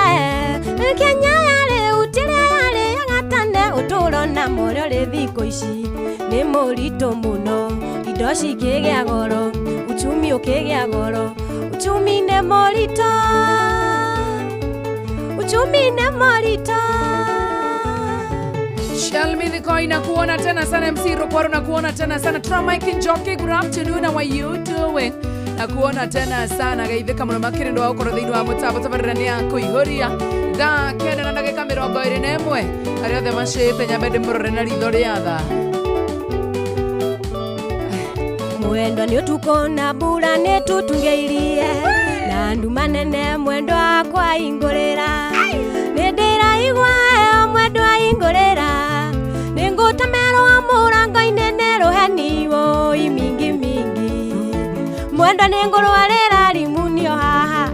S22: Kenya ya rĩu ti ĩrĩa yarĩ ya gatene ũtũũro na mũrĩa ũrĩ thikũ ici nĩ mũritũ mũno indo cikĩgĩa goro uchumi ũkĩgĩa goro uchumi nĩ mũritũ uchumi nĩ mũritũ.
S1: Shalmi Thikoi na kuona tena sana, MC Rukwaru na kuona tena sana, Tra Mike Njoki, good afternoon, how are you doing? Na kuona tena sana geithĩka mũno makĩria nĩ wa gũkorwo thĩinĩ wa mũtambo tabarĩra nĩ ya kũihũria thaa 9 na ndagĩka 21 arĩa othe macĩte nyambe ndĩmũrore na ritho rĩa tha.
S22: Mwendwa nĩ ũtukũ na mbura nĩ tũtungeirie na nduma nene mwendwa wakwa ingũrĩra nĩ ndĩraigua heho mwendwa ingũrĩra nĩ ngũtemerwo mũrango-inĩ nĩ rũheni wũi mingi mingi mwendwa nĩ ngũrwarĩra rimunio haha.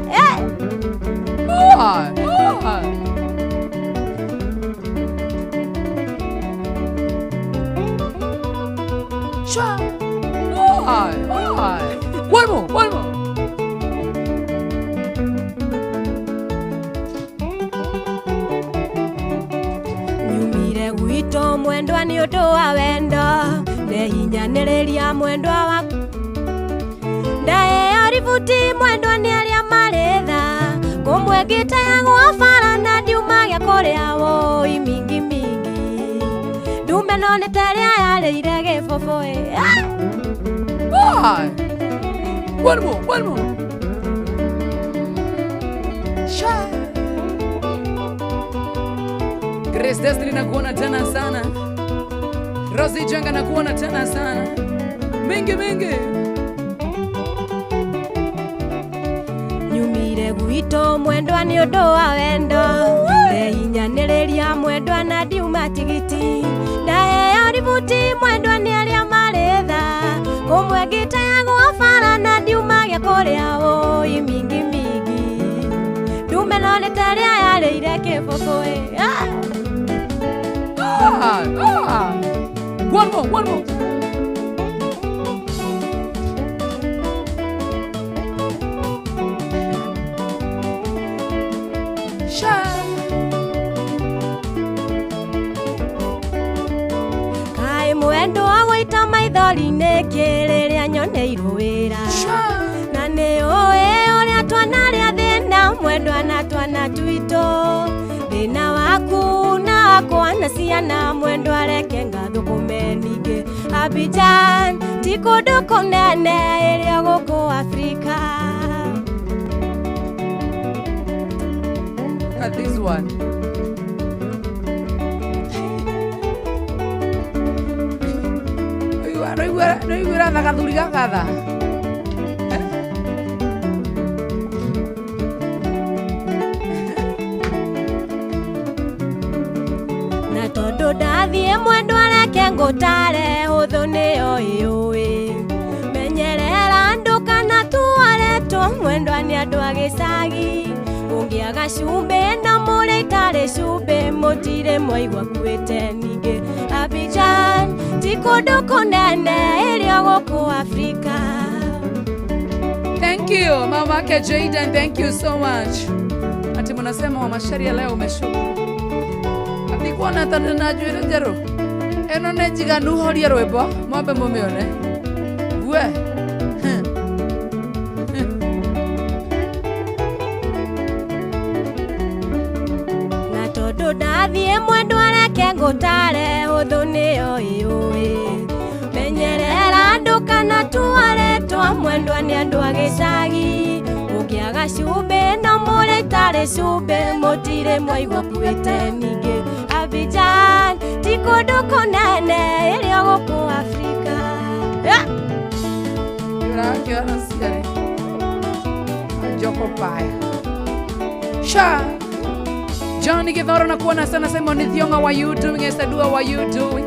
S1: Sha. One more, one more.
S22: Nyumire gwitũ mwendwa nĩ ũndũ wa wendo ndehinyanĩrĩria mwendwa waku ndaheo ributi mwendwa nĩ arĩa marĩ tha kũmwe ngĩteagwo bara na ndiumagia kũrĩa wũi mingi mingi ndume no nĩ ta ĩrĩa yarĩire gĩbũbũ.
S1: One more, one more. Sha. Grace Destiny nakuona tena sana. Rosie Jenga nakuona tena sana. Mingi mingi.
S22: Nyumire gwitũ mwendwa nĩ ũndũ wa wendo ndehinyanĩrĩria mwendwa na ndiuma tigiti ndaheo ributi mwendwa nĩ arĩa marĩ tha kũmwe ngĩteagwo bara na ndiumagia kũrĩa wũi mingi mingi ndume no nĩ ta ĩrĩa yarĩire kĩbũbũ.
S1: One more, one more. Sha.
S22: Kaĩ mwendwa gũita maithori nĩkĩ rĩrĩa nyoneirwo wĩra na nĩ ũĩ ũrĩa twanarĩa thĩna mwendwa na twana twitũ thĩna waku na wakwa na ciana mwendwa reke ngathũkũme ningĩ Abidjan ti kũndũ kũnene ĩrĩa gũkũ Afrika.
S1: Look at this one. Noiguĩra tha gathuri gaka tha.
S22: Na tondũ ndathiĩ mwendwa reke ngũtare hũthũ nĩyo ĩũĩ menyerera andũ kana tuoretwo mwendwa nĩ andũ a gĩcagi ũngĩaga cumbĩ na mũrĩa itarĩ cumbĩ mũtirĩ mwaigua kuĩte ningĩ Abidjan ti kũndũ kũnene ĩrĩa gũkũ Afrika.
S1: Thank you mama yake Jaden, thank you so much. Ati mnasema wa masharia leo umeshuka. Ati kuona tanda na njuĩrĩ njerũ ĩno nĩ njiganu horia rwĩmbo mwambe mũmĩone we.
S22: Na tondũ ndathiĩ mwendwa reke ngũtare hũthũ nĩyo ĩũĩ menyerera andũ kana tuoretwo mwendwa nĩ andũ a gĩcagi ũngĩaga cumbĩ no mũrĩa itarĩ cumbĩ mũtirĩ mwaigua kuĩte ningĩ Abidjan ti kũndũ kũnene ĩrĩa gũkũ Afrika.
S1: Ũrakĩona ciarĩ Njoko paya. Cha. Johnny Githoro na kuona sana. Simon Thionga, what you doing? Esther Dua, what you doing?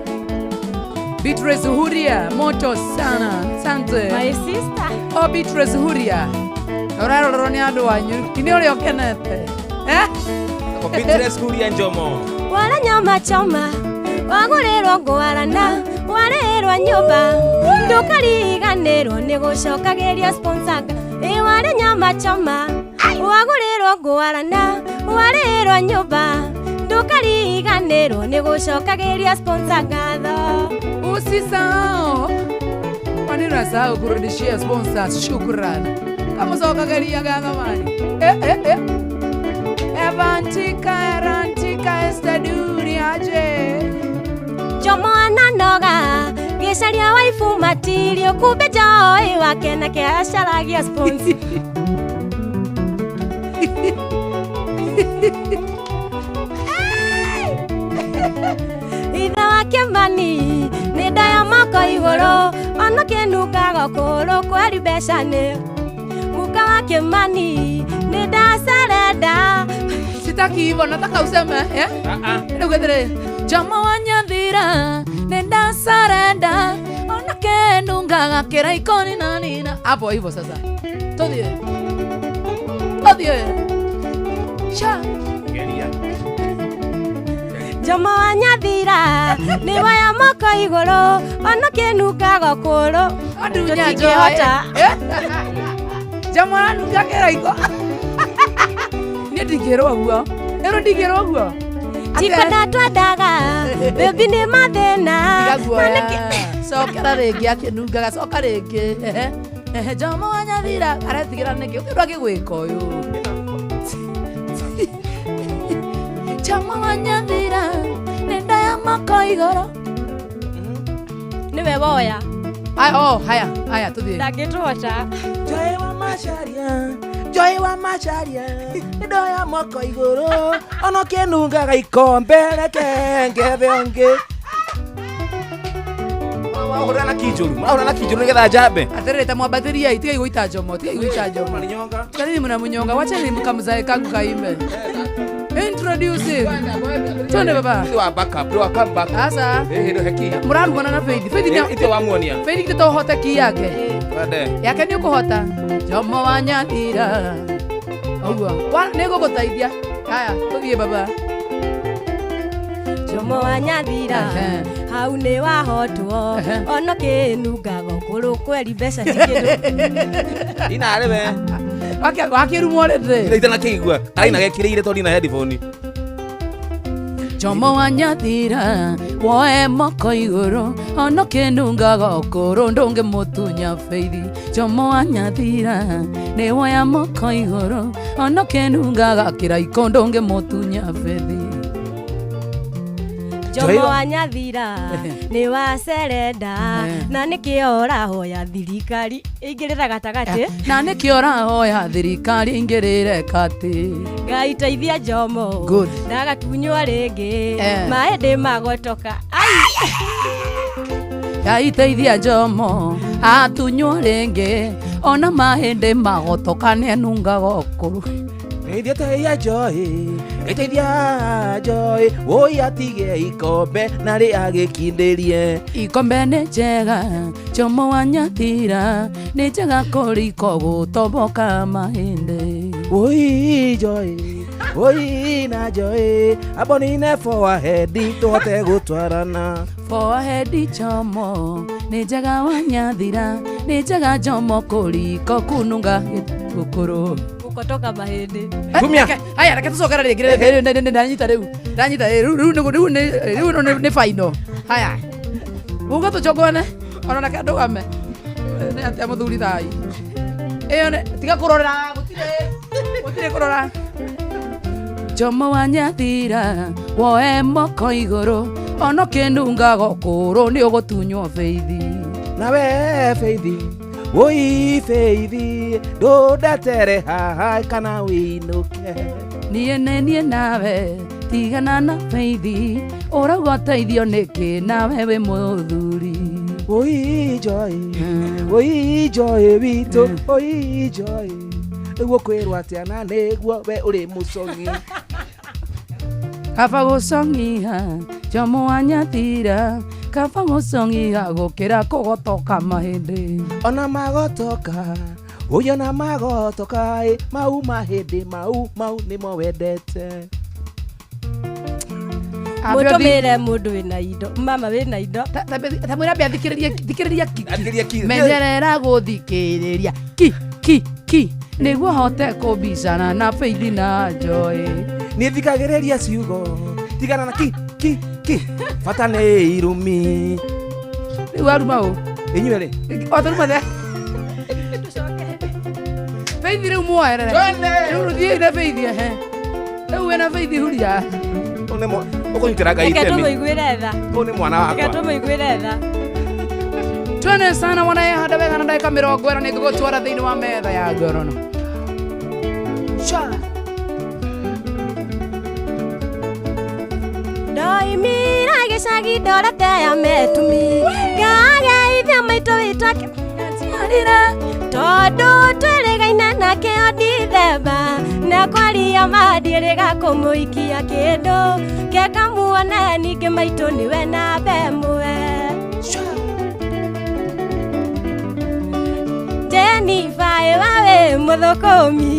S1: Beatrice Huria, moto sana. Asante.
S16: My sister.
S1: Oh, Beatrice Huria. Ũrarorwo nĩ andũ anyu. Nĩ ũrĩa ũkenete. Eh?
S2: Beatrice Huria Njomo.
S22: Wala nyama choma wagũrĩrwo ngwarana warĩrwo nyũmba ndũkariganĩrwo nĩ gũcokagĩria sponsor ĩ warĩ nyama choma wagũrĩrwo ngwarana warĩrwo nyũmba ndũkariganĩrwo nĩ gũcokagĩria sponsor ngatho.
S1: Usisahau. Kwa nini unasahau kurudishia sponsors shukrani? Kama ucokagĩria ngatho mani. Eh, eh, eh. Evantika, Erantika, Esther aje.
S22: Jomo ananoga gĩcaria waifu matirio kumbe Joy wake nake acaragia sponsor. Ithe wake mani nĩ ndaya moko igũrũ ona kĩnungaga kũrũ kweri mbeca nĩ muka wake mani nĩ ndacerenda.
S1: Sitaki hivyo, nataka useme eh? Rĩu Jomo wa Nyathira nenda sarenda ona kenungaga kĩraiko nina nina. Hapo hivyo sasa. Tuthiĩ. Tuthiĩ. Sha.
S2: Geria.
S22: Jomo wa Nyathira nĩ waya moko igũrũ ona kĩnungaga kũrũ tũtingĩhota.
S1: Jomo aranunga kĩraiko. Niĩ ndingĩrwo ũguo. Ĩrwo ndingĩrwo ũguo.
S22: Tikwenda twendaga bebi nĩ mathĩna.
S1: Cokera rĩngĩ akĩnungaga, coka rĩngĩ. Ehe, Jomo wa Nyathira aretigĩra nĩkĩ? Ũkĩndũ agĩgwĩka ũyũ. Jomo wa Nyathira nĩ ndaya moko igũrũ.
S16: Nĩwe woya.
S1: Oh, haya, haya tuthiĩ.
S16: Ndangĩtũhota.
S23: Joy wa Macharia, Joy wa Macharia, ndoya moko igũrũ ona kĩnungaga ikombe reke ngethe ũngĩ.
S2: Mahũra na kinjũru, mahũra na kinjũru nĩgetha njambe.
S1: Atĩrĩrĩ, ta mwambatĩriai, tigai gũita Jomo, tigai gũita Jomo. Tiganini mnamunyonga, wacheni mkamzae kangu kaimbe. Introduce him. Twende baba.
S2: Ndio wa backup, ndio wa comeback.
S1: Asa.
S2: Eh, ndio heki.
S1: Mũrarugana na Faith. Faith ni
S2: ite wa muonia.
S1: Faith nĩ tohote ki yake.
S2: Twende.
S1: Yake nĩ ũkũhota. Jomo wa Nyathira. Ũguo. Wa nĩ ngũgũteithia. Haya, tũthiĩ baba.
S22: Jomo wa Nyathira hau nĩ wahotwo ona kĩnungaga kũrũ kweri mbeca ti kĩndũ.
S2: Ina arĩ we.
S1: Wakĩrumwo rĩndĩ.
S2: Ita na kĩigua. Araina gekĩrĩire tondũ ndina headphone.
S1: Jomo wa Nyathira woe moko igũrũ ona kĩnungaga kũrũ ndũngĩmũtunya Faith. Jomo wa Nyathira nĩ woya moko igũrũ ona kĩnungaga kĩraiko ndũngĩmũtunya Faith.
S22: Jomo wa Nyathira nĩ wacerenda na nĩkĩo ũrahoya thirikari ĩingĩrĩre gatagatĩ.
S1: Na nĩkĩo ũrahoya thirikari ĩingĩrĩre katĩ.
S22: Ngai teithia Jomo ndagatunywo rĩngĩ maĩ ndĩ magotoka.
S1: Ngai teithia Jomo atunywo rĩngĩ ona maĩ ndĩ magotoka nĩanungaga ũkũrũ.
S23: Ngeithia Joy, ngeithia Joy, woi atige ikombe na rĩ agĩkindĩrie.
S1: Ikombe nĩ njega, Jomo wa Nyathira nĩ njega kũriko gũtoboka mahĩndĩ.
S23: Woi Joy, woi na Joy, abonine forehead tũhote gũtwarana.
S1: Forehead Jomo nĩ njega wa Nyathira nĩ njega Jomo kũriko kununga gũkũrũ.
S16: Kutoka mahĩndĩ.
S2: Kumia.
S1: Haya, reke tũcokere rĩngĩ. Ndanyita rĩu. Ndanyita rĩu rĩu rĩu nĩ final. Haya. Uga tũcongone ona reke ndũgame. Nĩ atĩa mũthuri thai. Ĩyo nĩ tiga kũrora gũtirĩ. Gũtirĩ kũrora. Jomo wa Nyathira woe moko igũrũ ona kĩnungaga kũrũ nĩ ũgũtunywo Faith.
S23: Nawe Faith. Woi Faith, ndũndetere haha kana wĩinũke.
S1: Niĩ nĩ niĩ nawe tigana na Faith, ũrauga ũteithio nĩkĩ nawe wĩ mũthuri.
S23: Woi Joy, woi Joy witũ, woi Joy. Rĩu ũkwĩrwo atĩa na nĩguo we ũrĩ mũcong'i.
S1: Kaba gũcong'iha Jomo wa Nyathira, kaba gũcong'iha gũkĩra kũgotoka mahĩndĩ.
S23: Ona magotoka ũyũ na magotoka ĩ, mau mahĩndĩ mau mau nĩmo wendete.
S22: Mũtũmĩre mũndũ wĩna indo, mama wĩna indo.
S1: Tamwĩra ambe athikĩrĩrie, thikĩrĩria ki.
S2: Athikĩrĩria ki.
S1: Menyerera gũthikĩrĩria ki ki ki nĩguo hote kũbicana na Faith na Joy.
S23: Niĩ thikagĩrĩria ciugo tigana na ki ki ki bata nĩ irumi.
S1: Rĩu aruma ũ?
S23: Inyuĩ rĩ?
S1: O tũruma the. Faith rĩu muoerere. Rĩu rũthiĩi na Faith ehe. Rĩu wĩna Faith huria.
S2: Ũkũnyitĩra Ngai
S22: Reke
S2: itemi.
S22: tũmũiguĩre tha.
S2: Ũyũ nĩ mwana
S22: Reke
S2: wakwa.
S22: tũmũiguĩre tha.
S1: Twende sana wanayehanda wega na ndagĩka 40 nĩ ngũgũtwara thĩinĩ wa metha ya ngorono.
S22: Ndoimire gĩcagi ndorete ya metumi ngageithia maitũ witũ akĩnjiarĩra tondũ twĩrĩgaine nake o Dithemba na kwaria ma ndiĩrĩga kũmũikia kĩndũ kekamuone ningĩ maitũ nĩwe namba ĩmwe. Jennifer ĩ wawe mũthũkũmi,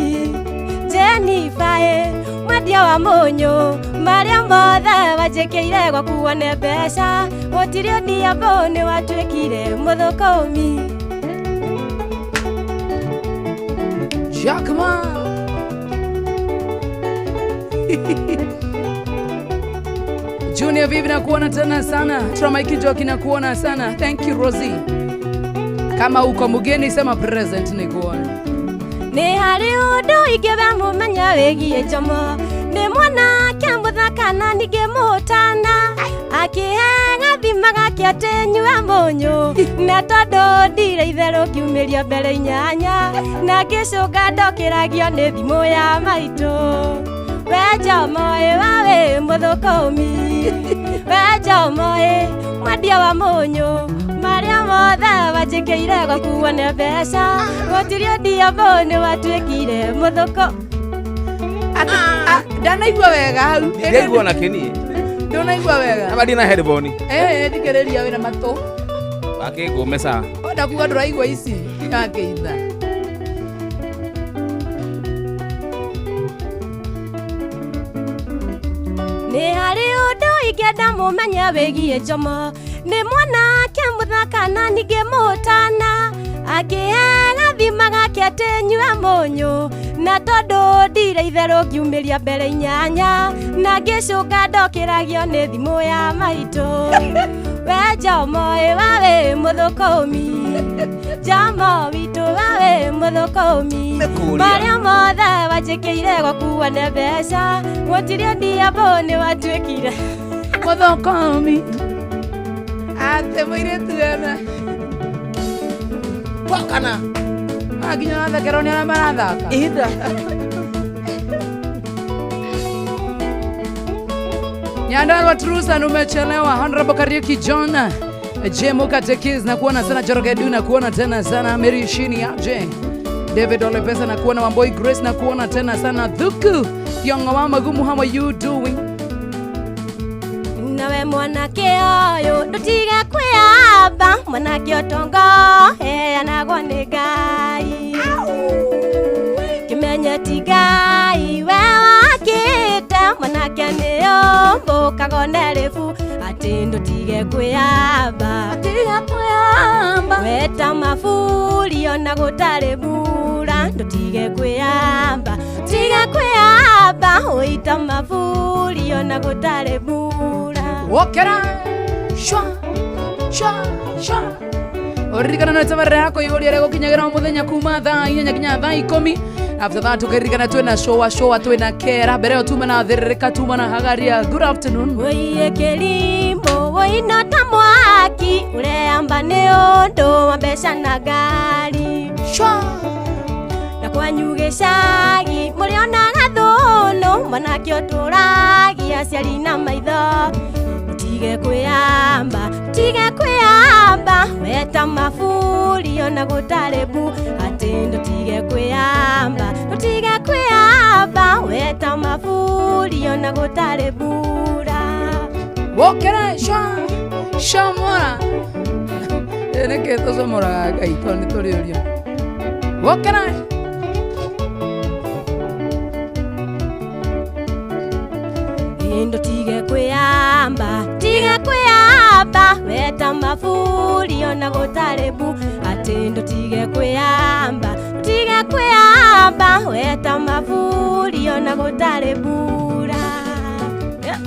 S22: Jennifer ĩ mwendia wa mũnyũ, marĩa mothe wanjĩkĩire gwaku wone mbeca gũtirĩ ũndiambũ nĩ watuĩkire mũthũkũmi.
S1: Jackman. Junior vipi nakuona tena sana. Tramaiki Joki nakuona sana. Thank you Rosie. Kama uko mgeni sema present nikuone.
S22: Nĩ harĩ ũndũ ingĩwe mũmenya wĩgiĩ Jomo, nĩ mwanake mũthaka na ningĩ mũtana, akĩhe gathima gake atĩ nyue mũnyũ, na tondũ ndire itherũ ngiumĩrio mbere 8 na ngĩcũnga ndokĩragio nĩ thimũ ya maitũ. We Jomo ĩ wawe mũthũkũmi, we Jomo ĩ mwendia wa mũnyũ, marĩa mothe wanjĩkĩire gwaku wone mbeca gũtirĩ ũndiambũ nĩ watuĩkire mũthũkũ.
S1: Ndanaigua wega hau.
S2: Ndiraigua ona kĩni.
S1: Ndũnaigua wega.
S2: Aba ndina headphone.
S1: Eh, thikĩrĩria wĩna matũ.
S2: Akĩngũme saa.
S1: Ndakuga ndũraigua ici yakĩitha.
S22: Nĩ harĩ ũndũ ingĩenda mũmenye wĩgiĩ Jomo, nĩ mwanake mũthaka na ningĩ mũtana, akĩhe gathima gake atĩ nyue mũnyũ, na tondũ ndire itherũ ngiumĩria mbere 8 na ngĩcũnga ndokĩragio nĩ thimũ ya maitũ. We Jomo ĩ wawe mũthũkũmi, Jomo witũ wawe mũthũkũmi, marĩa mothe wanjĩkĩire gwaku wone mbeca gũtirĩ ũndiambũ nĩ watuĩkire
S1: mũthũkũmi. Ate mũirĩtu ena
S23: Wakana.
S1: Nginya ũrathekerwo nĩ arĩa marathaka.
S23: Ihinda.
S1: Nyandarua Trusan umechelewa. Honorable Kariuki John Jemo Katekis na kuona sana. Joroge Du na kuona tena sana. Mary Shini aje. David Ole Pesa na kuona. Wamboi Grace na kuona tena sana. Thuku Yongo wa Magumu, how are you doing?
S22: Nawe mwanake ũyũ ndũtige kwĩyamba, mwanake ũtongo heanagwo nĩ Ngai. Kĩmenye ti Ngai we wakĩte, mwanake nĩ ũmbũkaga one rĩbu atĩ ndũtige kwĩyamba. Tige kwĩyamba. Weta maburi ona gũtarĩ mbura, ndũtige kwĩyamba. Tiga kwĩyamba, ũita maburi ona gũtarĩ mbura.
S1: Wokera shwa shwa shwa. Ũririkana no tabarĩra yako igũrũ rĩa gũkinyagĩra o mũthenya kuma thaa 8 nginya thaa 10. After that tukaririkana twĩna showa showa twĩna kera mbere ĩyo tuma na thĩrĩrĩka tuma na hagaria. Good afternoon.
S22: Wĩiye kĩrimũ wĩina ta mwaki ũreamba nĩ ũndũ wa mbeca na ngari.
S1: Shwa.
S22: Na kwanyu gĩcagi mũrĩonaga thũnũ, mwanake ũtũragia aciari na maitho. Tige kwĩyamba, tige kwĩyamba, weta maburi ona gũtarĩ mbu, atĩ ndũtige kwĩyamba, ona gũtarĩ mbura.
S1: Wokera sha shamora. Nĩkĩ tũcomoraga Ngai tondũ nĩ tũrĩũrio. Wokera.
S22: Indo tige kwĩyamba, tige kwĩyamba, weta maburi ona gũtarĩ mbu. Atĩ ndũtige kwĩyamba, tige kwĩyamba, weta maburi ona gũtarĩ mbura. Yeah.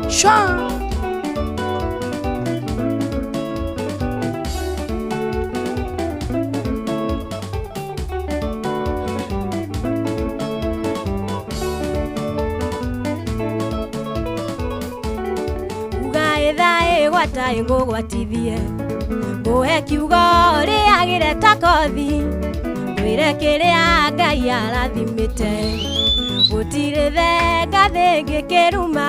S1: Sha.
S22: Uga ĩthaa ĩgwata ĩngũgwatithie, ngũhe kiugo rĩagĩre ta kothi, ngwĩre kĩrĩa Ngai arathimĩte, gũtirĩ thenga thĩngĩ kĩruma.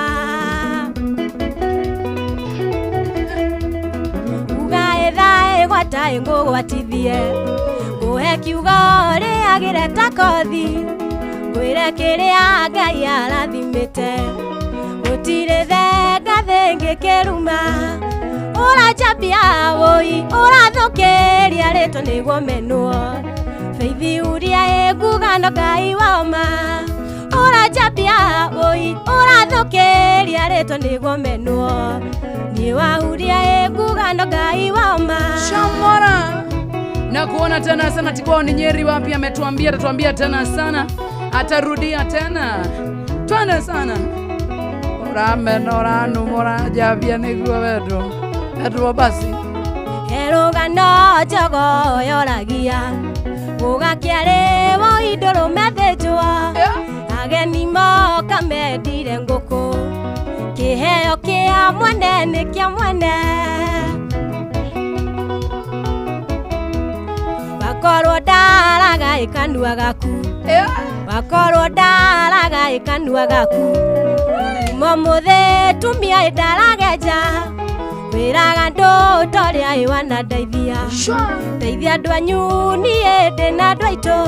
S22: Uga ĩthaa ĩgwata ĩngũgwatithie, ngũhe kiugo rĩagĩre ta kothi, ngwĩre kĩrĩa Ngai arathimĩte, gũtirĩ thenga thĩngĩ kĩruma. Ũranjambia wũi, ũrathũkĩria rĩtwa nĩguo menwo, Faithi ũrĩa ĩnguga no Ngai woma. Ũranjambia wũi, ũrathũkĩria rĩtwa nĩguo menwo, niĩ wahuria ĩnguga no Ngai woma.
S1: Shamora. Na kuona tena sana Tikwao ni Nyeri wapi ametuambia, atatuambia tena sana, atarudia tena. Twende sana. Ũramena ũranuma ũranjambia nĩguo wendwo. Wendwo basi.
S22: Herũgano njogo yoragia, gũgakĩarĩwo indũrũme thĩnjwo, ageni moka mendire ngũkũ, kĩheo kĩa mwene nĩ kĩa mwene. Wakorwo ndaraga ĩkanua gaku, wakorwo ndaraga ĩkanua gaku, kuma mũthĩ tumia ĩndaragenja, wĩraga andũ ta ũrĩa ĩwanandeithia, ndeithia andũ anyu niĩ ndĩ na andũ aitũ.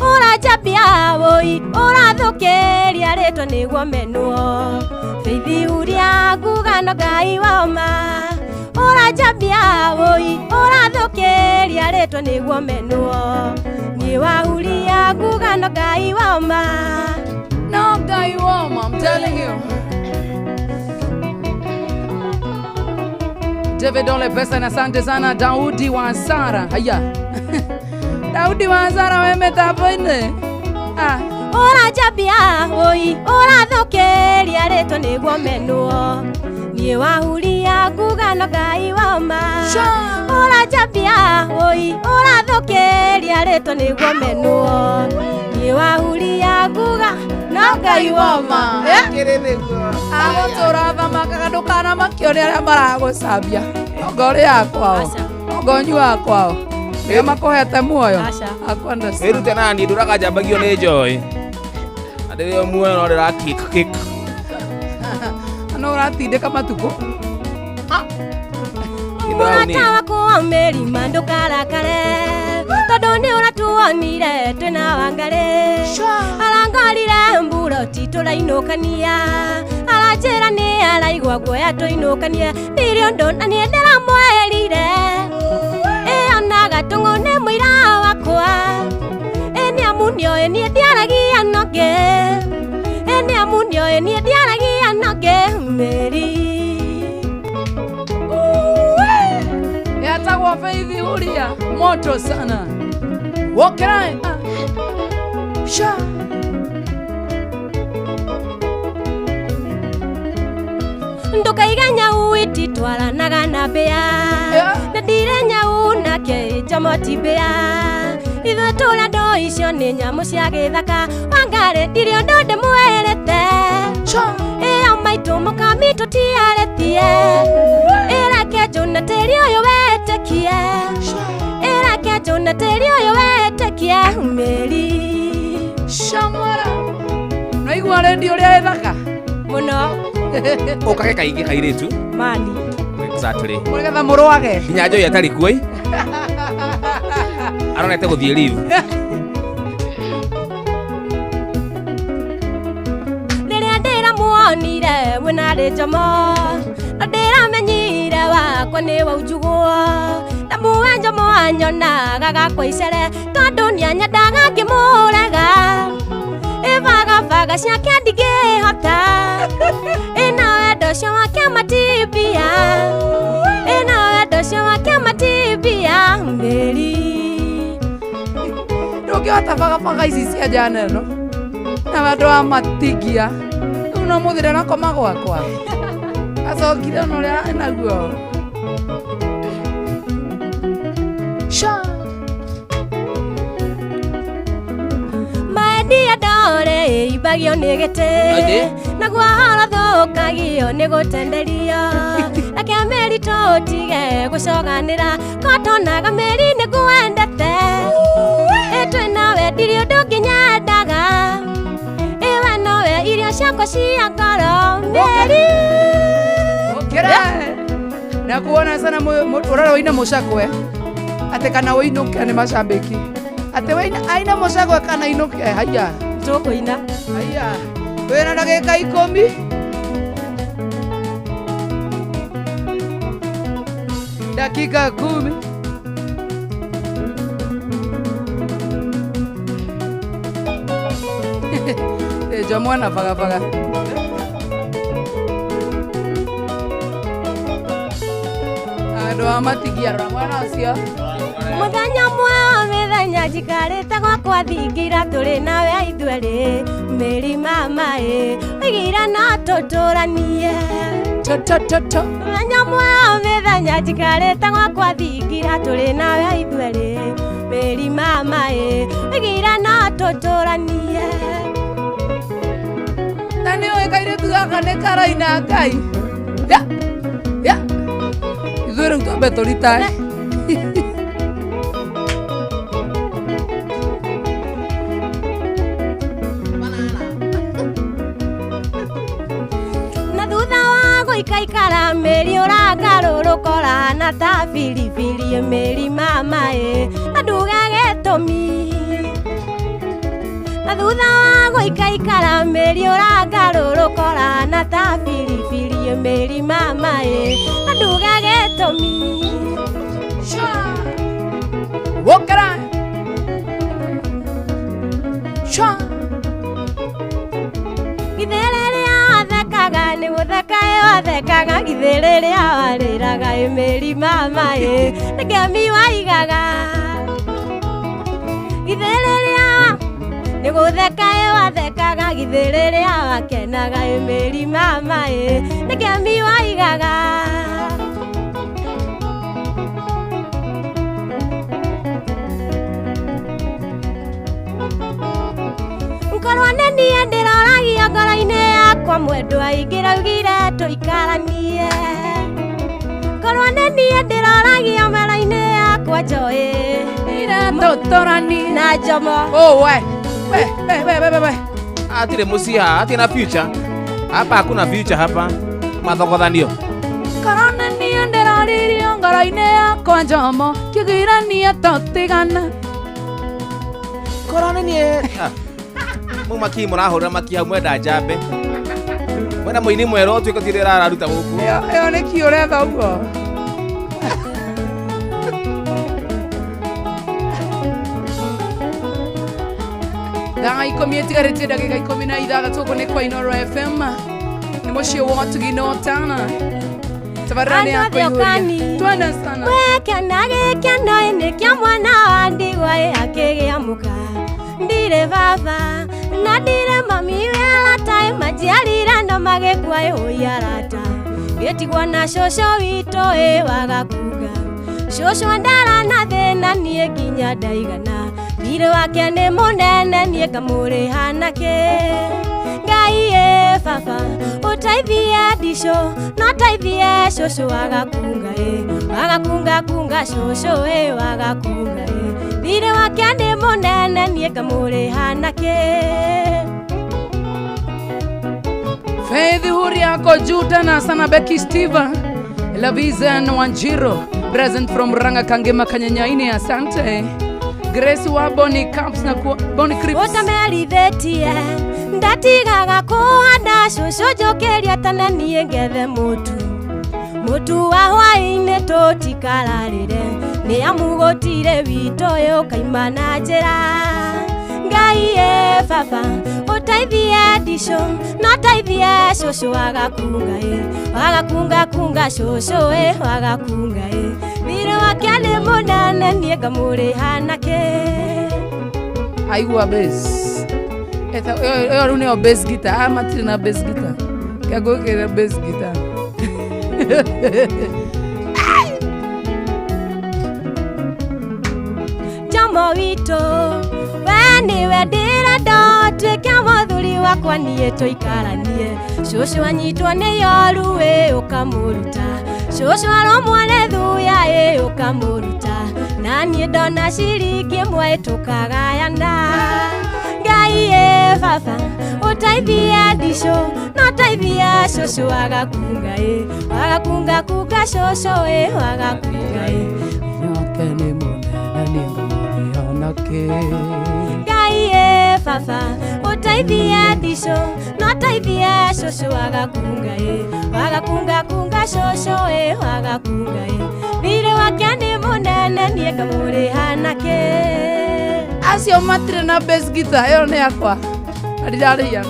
S22: Ũranjambia wũi, ũrathũkĩria rĩtwa nĩguo menwo, Faithi ũrĩa nguga no Ngai woma. Ũranjambia wũi, ũrathũkĩria rĩtwa nĩguo menwo, niĩ wahuria nguga no Ngai woma.
S1: No Ngai woma, I'm telling you. David Ole Pesa na asante sana Daudi wa Sara. Haya. Daudi wa Sara we metapo-inĩ. Ah.
S22: Ũranjambia wũi, ũrathũkĩria rĩtwa nĩguo menwo, niĩ wahuria nguga no Ngai woma. Ũranjambia wũi, ũrathũkĩria rĩtwa nĩguo menwo, niĩ wahuria nguga no Ngai woma.
S1: Agũtũra thamakaga ndũkanamakio nĩ arĩa maragũcambia. Onga ũrĩaga kwao, onga ũnyuaga kwao, nĩo makũhete muoyo. Akwenda sana.
S2: Wĩrute nani ndũraga njambagio nĩ Joy. Na ndĩrĩ o muoyo no ndĩra kick kick.
S1: No ũratindĩka matukũ.
S22: Mũrata wakwa mĩrima ndũkarakare, tondũ nĩ ũratuonire twĩna Wangarĩ. Arangorire mburoti tũrainũkania, aranjĩra nĩ araigua guoya tũinũkanie, ndirĩ ũndũ na niĩ ndĩramwĩrire. Ĩyo na gatũng'ũ nĩ mũira wakwa, ĩ nĩ amu nĩoĩ niĩ ndiaragia nongĩ, ĩ nĩ amu nĩoĩ niĩ ndiaragia nongĩ mĩri.
S1: Yatagwo Faithi Huria, moto sana. Wokera. Sha.
S22: Ndũkaiga nyau ititwaranaga na mbĩa, na ndire nyau nake njomo ti mbĩa. Ithuĩ tũrĩ andũ icio nĩ nyamũ cia gĩthaka, Wangarĩ ndirĩ ũndũ ndĩmwĩrĩte. Ĩyo maitũ mũkami tũtiarĩtie, ĩreke njũne tĩri ũyũ wetĩkie, ĩreke njũne tĩri ũyũ wetĩkie mĩri.
S1: Shamora. Naigua redio ũrĩa ĩthaka
S22: mũno.
S2: Ũkage kaingĩ kairĩtu.
S22: Mani.
S2: Exactly.
S1: Nĩgetha mũrũage.
S2: Nginya Joy atarĩ kuo ĩ. Aronete gũthiĩ leave.
S22: Rĩrĩa ndĩramuonire wĩnarĩ njomo na ndĩramenyire wakwa nĩ waunjugwo ndamuwe njomo anyonaga gakwa icere tondũ nĩanyendaga ngĩmũrega ĩbagabaga ciake ndingĩhota ĩna wendo ũcio wake matibia ĩna wendo ũcio wake matibia mbĩri.
S1: Ndũngĩhota bagabaga ici cia njana ĩno na wendo wa matigia rĩu no mũthĩ ndarakoma gwakwa acokire ona ũrĩa arĩ naguo. Sha.
S22: Maendia ndore imbagio nĩ gĩtĩ naguo horo thũkagio nĩ gũtenderio reke mĩri tũtige gũcoganĩra kotonaga mĩri nĩngwendete ĩtwĩ nawe ndirĩ ũndũ nginyendaga ĩwe nowe irio ciakwa cia ngoro mĩri.
S1: Ũkĩra na kuona sana ũrora wĩina mũcakwe atĩ kana wĩinũke nĩ macambĩki atĩ wĩina aina mũcakwe kana inũke haiya
S22: tũkũina
S1: haiya wĩna ndagĩka 10 dakika 10. Njomo na bagabaga. Andũ a matigia rora mwana ũcio.
S22: Mũthenya ũmwe wa mĩthenya njikarĩte gwakwa thingira tũrĩ nawe ithuerĩ mĩri mama ĩ oigire no tũtũranie. Mũthenya ũmwe wa mĩthenya njikarĩte gwakwa thingira tũrĩ nawe ithuerĩ mĩri mama ĩ oigire no tũtũranie.
S1: Na nĩ ũĩ kairĩtu gaka nĩ karaina Ngai. Ya ya ithuĩ rĩu twambe tũritae.
S22: Na thutha wa gũikaikara mĩri ũrangarũrũka ũrahana ta biribiri mĩri mama ĩ na nduge gĩtũmi. Na thutha wa gũikaikara mĩri ũrangarũrũka ũrahana ta biribiri mĩri mama ĩ na nduge gĩtũmi.
S1: Wokera sha.
S22: Githĩ rĩrĩa wathekaga nĩ gũtheka ĩ wathekaga githĩ rĩrĩa warĩraga ĩ mĩri mama ĩ nĩ kĩami waigaga. Githĩ rĩrĩa nĩ gũtheka ĩ wathekaga githĩ rĩrĩa wakenaga ĩ mĩri mama ĩ nĩ kĩami waigaga. Ngorwo nĩ niĩ ndĩroragio ngoro-inĩ yakwa mwendwa ingĩraugire tũikaranie. Ngorwo nĩ niĩ ndĩroragio mero-inĩ yakwa njoĩ
S1: tũtũranie
S22: na njomo.
S1: Oh we we we we we we
S2: Atire mũciĩ haha, hatirĩ na future. Hapa hakuna future hapa. Mathogothanio.
S1: Ngorwo nĩ niĩ ndĩroririo ngoro-inĩ yakwa njomo kĩgiranie tũtigana.
S2: Ngorwo nĩ niĩ Mu maki mũrahũrĩra maki hau mwenda njambe. Mwenda mũini mwerũ ũtuĩke ti ũrĩa araruta gũkũ.
S1: Ĩyo nĩ kĩ ũretha ũguo? Thaa 10 ĩtigarĩtie ndagĩka 16 gũkũ nĩ kwa Inooro FM nĩ mũciĩ wa ũtugi na ũtana. Tabarĩra nĩ ya kũihũria. Twende sana.
S22: Wekena gĩkeno-inĩ kĩa mwana wa ndigwa ĩ akĩgĩa mũka ndirĩ baba na ndirĩ mami wĩ arata ĩ majiarire no magĩkua ĩ ũi arata gĩtigwo na cũcũ witũ ĩ wagakunga cũcũ ndara na thĩna niĩ nginya ndaigana thirĩ wake nĩ mũnene niĩ ngamũrĩha nakĩ Ngai ĩ baba ũteithie ndicũ no teithie cũcũ wagakunga ĩ wagakunga kunga cũcũ ĩ wagakunga ĩ thirĩ wake nĩ mũnene niĩ ngamũrĩha nakĩ.
S1: Faith Huria ako juu tena sana Becky Steve Lavisa na Wanjiro Present from Murang'a Kangema Kanyanyaini, asante. Grace wa Bonnie Camps na Bonnie Crips.
S22: Ũtamerithĩtie ndatigaga kũhanda cũcũ njũkĩria tene niĩ ngethe mũtu mũtu wa hwaĩ-inĩ tũtikararĩre nĩ amu gũtirĩ witũ ũkaima na njĩra Ngai e baba ũteithie ndicũ no teithie cũcũ agakunga ĩ agakunga kunga cũcũ ĩ agakunga ĩ thirĩ wake nĩ mũnene niĩ ngamũrĩha nakĩ.
S1: Aigua bass. Ĩyo rĩu nĩyo bass guitar. Aya matirĩ na bass guitar. Kĩangũkĩre bass guitar.
S22: Jomo witũ we nĩwe ndĩrenda ũtuĩke mũthuri wakwa niĩ tũikaranie cũcũ anyitwo nĩ yoru ĩ ũkamũruta cũcũ arũmwo nĩ thuya ĩ ũkamũruta na niĩ ndona ciringi ĩmwe tũkagayana Ngai ĩ baba ũteithie ndicũ no teithie cũcũ agakunga ĩ agakunga kunga cũcũ ĩ agakunga ĩ
S1: Wake nĩ mũnene niĩ ngamũrĩha nakĩ.
S22: Ngai ĩ baba ũteithie ndicũ no teithie cũcũ agakunga ĩ agakunga kunga cũcũ ĩ agakunga ĩ thirĩ wake nĩ mũnene niĩ ngamũrĩha nakĩ.
S1: Acio matirĩ na bass guitar, ĩyo nĩ yakwa na ndirarĩhia.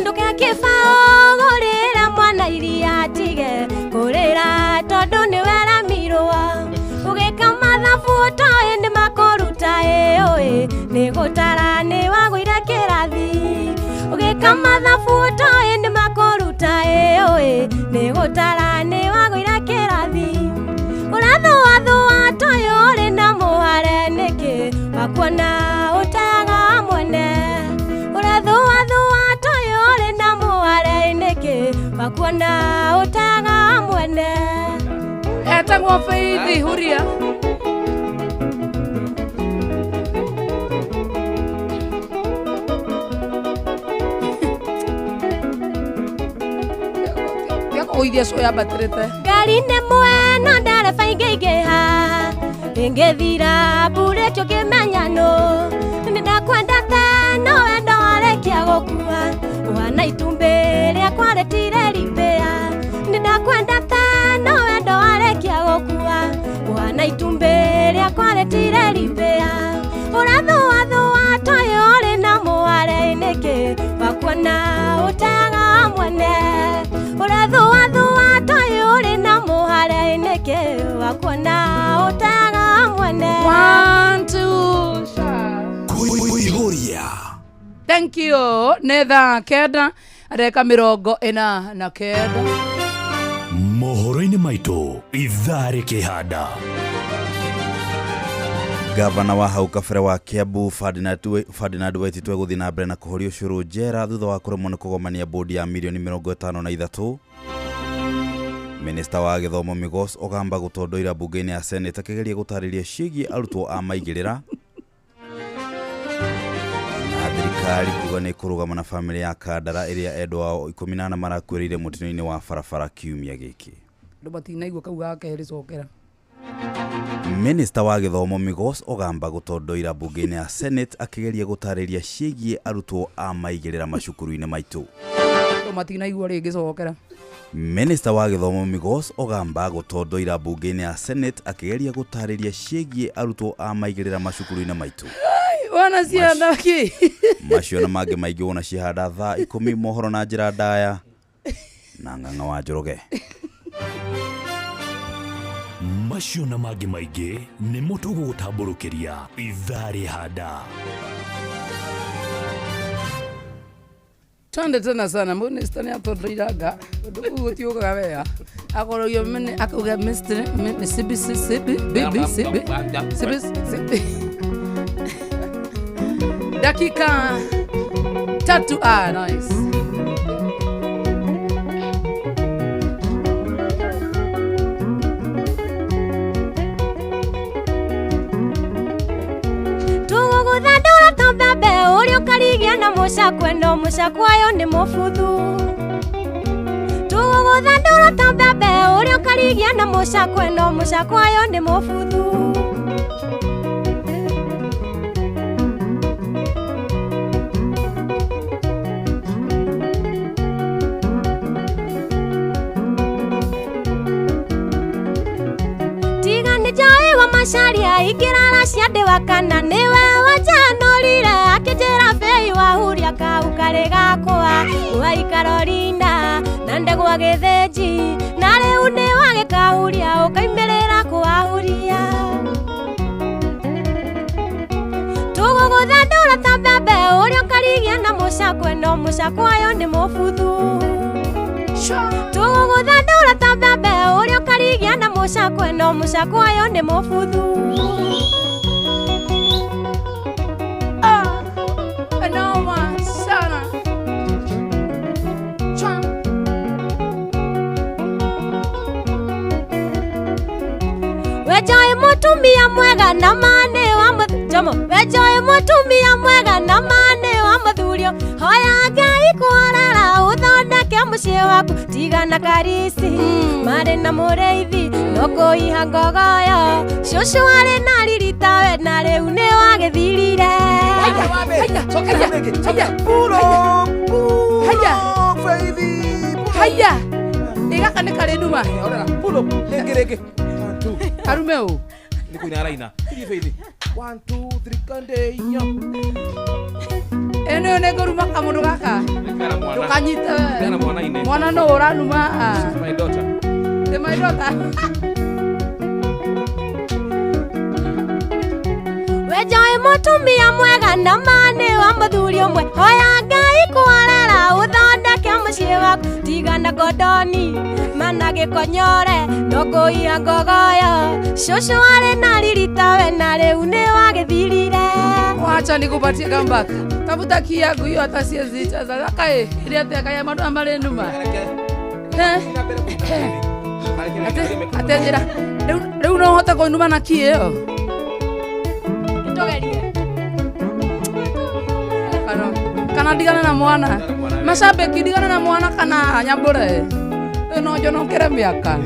S22: Ndũkekĩbao gũrĩra mwana iria atige kũrĩra tondũ nĩweramirwo ũgĩka mathabu ũtoĩ nĩmakũruta ĩũĩ nĩgũtara nĩwagũire kĩrathi ũgĩka mathabu ũtoĩ nĩmakũruta ĩũĩ nĩgũtara nĩwagũire kĩrathi ũrathũathũa toyũ ũrĩ na mũhare nĩkĩ wakuona ũteaga mwene ũrathũathũa toyũ ũrĩ na mũhare nĩkĩ wakuona ũteaga mwene.
S1: Etagwo Faith Huria. Ũithia cũ yambatĩrĩte.
S22: Ngari nĩ mwena ndereba ingĩingĩha ĩngĩthira mburĩtio ngĩmenya nũ nĩndakwendete no wendo warĩkia gũkua ũhana itumbĩ rĩakwa rĩtirĩ ribĩa nĩndakwendete no wendo warĩkia gũkua ũhana itumbĩ rĩakwa rĩtirĩ ribĩa ũrathũathũa toyũ ũrĩ na mũhare nĩkĩ wakuona ũteaga mwene ũrathũathũa toyũ ũrĩ na mũhare nĩkĩ wakuona ũteaga mwene.
S1: 1 2
S4: Kuihuria.
S1: Thank you. Nĩ thaa 9 ndagĩka 49.
S5: Mohoro-inĩ maitũ ithaa rĩkĩhanda.
S4: Gavana wa hau kabere wa Kiambu Ferdinand Waititu egũthiĩ na mbere na kũhorio ũcũrũ njera thutha wa kũremwo nĩ kũgomania bodi ya mirioni 53. Minista wa gĩthomo Migos Ogamba gũtondoira mbunge-inĩ ya Senate akĩgeria gũtarĩria ciĩgiĩ arutwo a maigĩrĩra. Na thirikari kuga nĩ ĩkũrũgama na bamĩrĩ ya Kandara ĩrĩa endwa ao 14 marakuĩrĩire mũtino-inĩ wa barabara kiumia gĩkĩ.
S1: Andũ matinaigua kau ga kerĩ cokera.
S4: Minista wa gĩthomo Migos Ogamba gũtondoira mbunge-inĩ ya Senate akĩgeria gũtarĩria ciĩgiĩ arutwo a maigĩrĩra macukuru-inĩ maitũ.
S1: Andũ matinaigua rĩngĩ cokera.
S4: Minista wa gĩthomo Migos Ogamba gũtondoira mbunge-inĩ ya Senate akĩgeria gũtarĩria ciĩgiĩ arutwo a maigĩrĩra macukuru-inĩ maitũ.
S1: Wana ciana kĩ?
S4: Macio na mangĩ maingĩ wona cihanda thaa 10 mohoro na njĩra ndaya na Ng'ang'a wa Njoroge.
S5: Macio na mangĩ maingĩ nĩmo tũgũgũtambũrũkĩria ithaa rĩhanda.
S1: Twende tena sana minista nĩ atondoiranga ũndũ ũguo gũtiũkaga wega akoragio mene akauga Mr. CBC CB B CB CB CB dakika 3. Nice.
S22: mũcakwe no mũcakwayo nĩ mũbuthu tũgũgũthandũra ta mbembe ũrĩa ũkarigia na mũcakwe no mũcakwayo nĩ mũbuthu tiga nĩ njoĩ wa macaria ingĩrara cia ndĩ wa kana nĩwe wanjanũrire akĩnjĩra bei wahuria kau karĩ gakwa waikarorina na ndegwa gĩthĩnji na rĩu nĩ wagĩkahuria ũkaimĩrĩra kũwahuria tũgũgũthandũra ta mbembe ũrĩa ũkarigia na mũcakwe no mũcakwayo nĩ mũbuthu tũgũgũthandũra ta mbembe ũrĩa ũkarigia na mũcakwe no mũcakwayo nĩ mũbuthu
S1: Noma sana. Chwa.
S22: Wejoe mũtumia mwega na mane wa jomo wejoe mũtumia mwega na mane wa mũthurio hoya Ngai kũhorera ũthondeke mũciĩ waku tigana karisi marĩ na mũrĩithi no kũiha ngogoyo cũcũ arĩ na riri tawe na rĩu nĩ wagĩthirire
S1: Haya. Haya. Ĩ gaka nĩ karĩ nduma.
S2: Pull up. Rĩngĩ rĩngĩ. One, two.
S1: Karume ũ.
S2: Nĩ kũina araina. Thiĩ Faith. One, two, three, kande inya.
S1: Ĩno nĩ ngũruma kamũndũ gaka.
S2: Kana mwana.
S1: Ndũkanyite we.
S2: Kana mwana ine.
S1: Mwana no ũranuma.
S2: This is my daughter.
S1: Nĩ my daughter.
S22: Wejoe mũtumia mwega na mane wa mũthuri ũmwe hoya Ngai kũhorera ũthondeke mũciĩ waku tigana kondoni mana gĩkonyore no kũiha ngogoyo cũcũ arĩ na riri tawe na rĩu nĩ wagĩthirire
S1: Wacha nikupatie comeback. Tafuta key yangu hiyo hata siwezi icheza. Kaka ile ate kaya mandu amare nduma. Ate njira. Rĩu no hote kũinuma na key ĩyo.
S22: Tũgerie.
S1: Kana ndigane na mwana. Macambĩki ndigane na mwana kana nyambũre. Rĩu no njonokere mĩaka.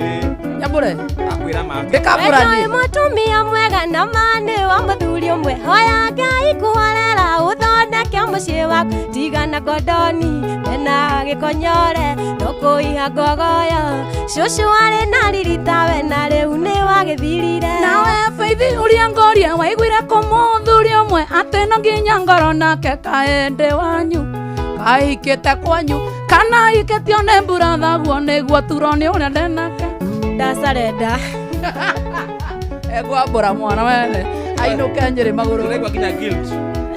S1: Nyambũre.
S2: Akwĩra ma.
S1: Ndĩkambũra
S22: Wejoe
S1: niĩ.
S22: mũtumia mwega na mane wa mũthuri ũmwe hoya Ngai kũhorera ũthondeke mũciĩ waku tigana kondoni mena gĩkonyore no kũiha ngogoyo cũcũ arĩ na riri tawe na rĩu nĩ wagĩthirire
S1: Nawe Faith ũrĩa ngoria waiguire kũ mũthuri ũmwe atĩ no nginya ngoro nake kaende wanyu kahikĩte kwanyu kana hikĩtio nĩ mbura thaguo nĩguo turo nĩ ũrĩa ndenake
S22: ndacarenda
S1: egwambũra mwana wene ainũke Nyĩrĩ magũrũ
S2: Ũraigua nginya guilt.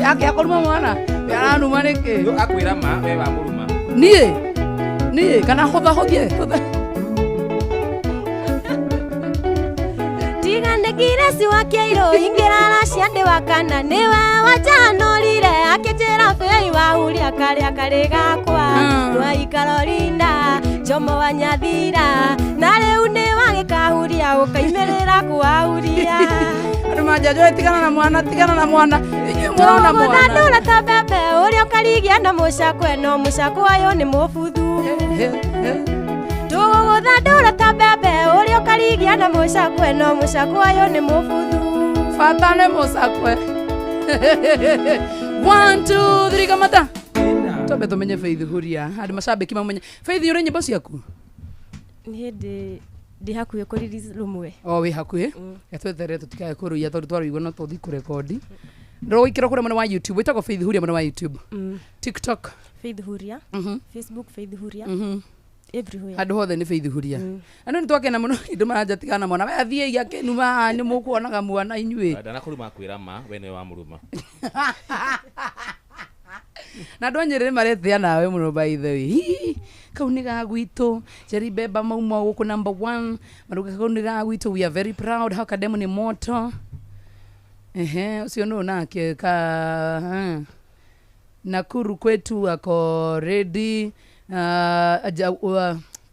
S1: yake akũruma mwana we aranuma nĩkĩ
S2: Rĩu akwĩra ma we wamũruma.
S1: niĩ niĩ kana hũthahũthie hũtha
S22: tigane ngireci wa kĩirũ ingĩrara cia ndĩ wa kana nĩwe wanjanũrire akĩnjĩra bei wahuria karĩa karĩ gakwa waikarorina jomo wa nyathira na rĩu nĩ wagĩkahuria ũkaimĩrĩra kũwahuria
S1: andũ manjanjũĩ tigana na mwana tigana na mwana inyuĩ mũrona mwana
S22: tũgũthandũra ta mbembe ũrĩa ũkarigia na mũcakwe no mũcakwayo nĩ mũbuthu tũgũgũthandũra ta mbembe ũrĩa ũkarigia na mũcakwe no mũcakwayo nĩ mũbuthu
S1: bata nĩ mũcakwe 1 2 3 kamata twambe tũmenye Faith Huria andũ macambĩki mamenye Faith ũrĩ nyĩmbo ciaku
S22: nĩ hĩndĩ ndĩ hakuhĩ kũ release rũmwe
S1: o wĩ hakuhĩ getweterere tũtikae kũrũiya tondũ twarũigua no tũthiĩ kũrekondi ndũgũikĩra kũrĩa mwena wa YouTube wĩtagwo Faith Huria mwena wa YouTube TikTok
S22: Faith Huria Facebook Faith Huria everywhere
S1: handũ hothe nĩ Faith Huria andũ nĩ twakena mũno indo maranja tigana mwana we athiĩ akĩnuma haha nĩ mũkuonaga mwana inyuĩ
S2: Ndanakũruma akwĩra ma we nĩwe wamũruma.
S1: Na andũ a Nyĩrĩ nĩ maretĩa nawe mũno by the way. Hii, kau nĩ ga gwitũ Jerry Beba mauma gũkũ number 1 maruga kau nĩ ga gwitũ we are very proud hau kademu nĩ moto ehe ũcio nũ nake ka Nakuru kwetu ako ready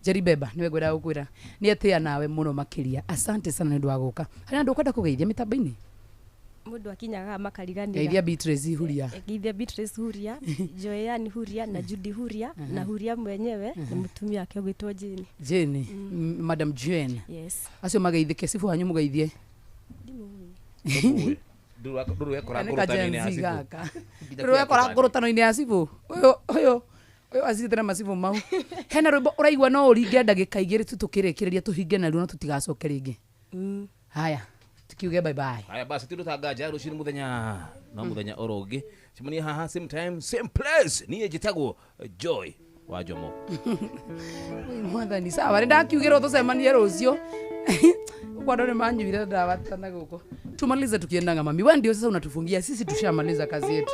S1: Jerry Beba niwe ngwendaga gũkwĩra nĩ etĩa nawe mũno makĩria asante sana nĩ ũndũ wa gũka harĩ andũ ũkwenda kũgeithia mĩtambo-inĩ
S22: Mũndũ akinyaga makariganĩra.
S1: Geithia Beatrice Huria.
S22: Geithia Beatrice Huria, Joanne Huria na Judy Huria na Huria mwenyewe na mũtumia wake ũgwĩtwo Jane.
S1: Jane, Madam Jane.
S22: Yes.
S1: Acio mageithĩke, cibũ wanyu mũgeithie.
S2: Ndũrũ wekora
S1: Nĩ ka
S2: ngũrũtano-inĩ
S1: Gen
S2: ya
S1: Z
S2: cibũ.
S1: gaka.
S2: Nginya
S1: Ndũrũ wekora
S2: kĩa
S1: ngũrũtano-inĩ ya cibũ. Ũyũ ũyũ ũyũ acirĩte na macibũ mau. Hena rwĩmbo ũraigua no ũringe ndagĩka igĩrĩ tu tũkĩrĩkĩrĩria tũhinge naruo na tũtigacoke rĩngĩ. Haya, tukiuge bye bye.
S2: Haya basi tindå rũcinĩ mũthenya no mũthenya oro ũngĩ cemania haha same time same place niĩ njĩtagwo Joy wa Jomo.
S1: Ui, mwathani sawa nĩ ndakiugĩrwo tũcemanie rũciũ. Huku andũ nĩ manyuire ndawa tana gũkũ. Tumalize tukiendanga mami. Wewe ndio sasa unatufungia, sisi tushamaliza kazi yetu.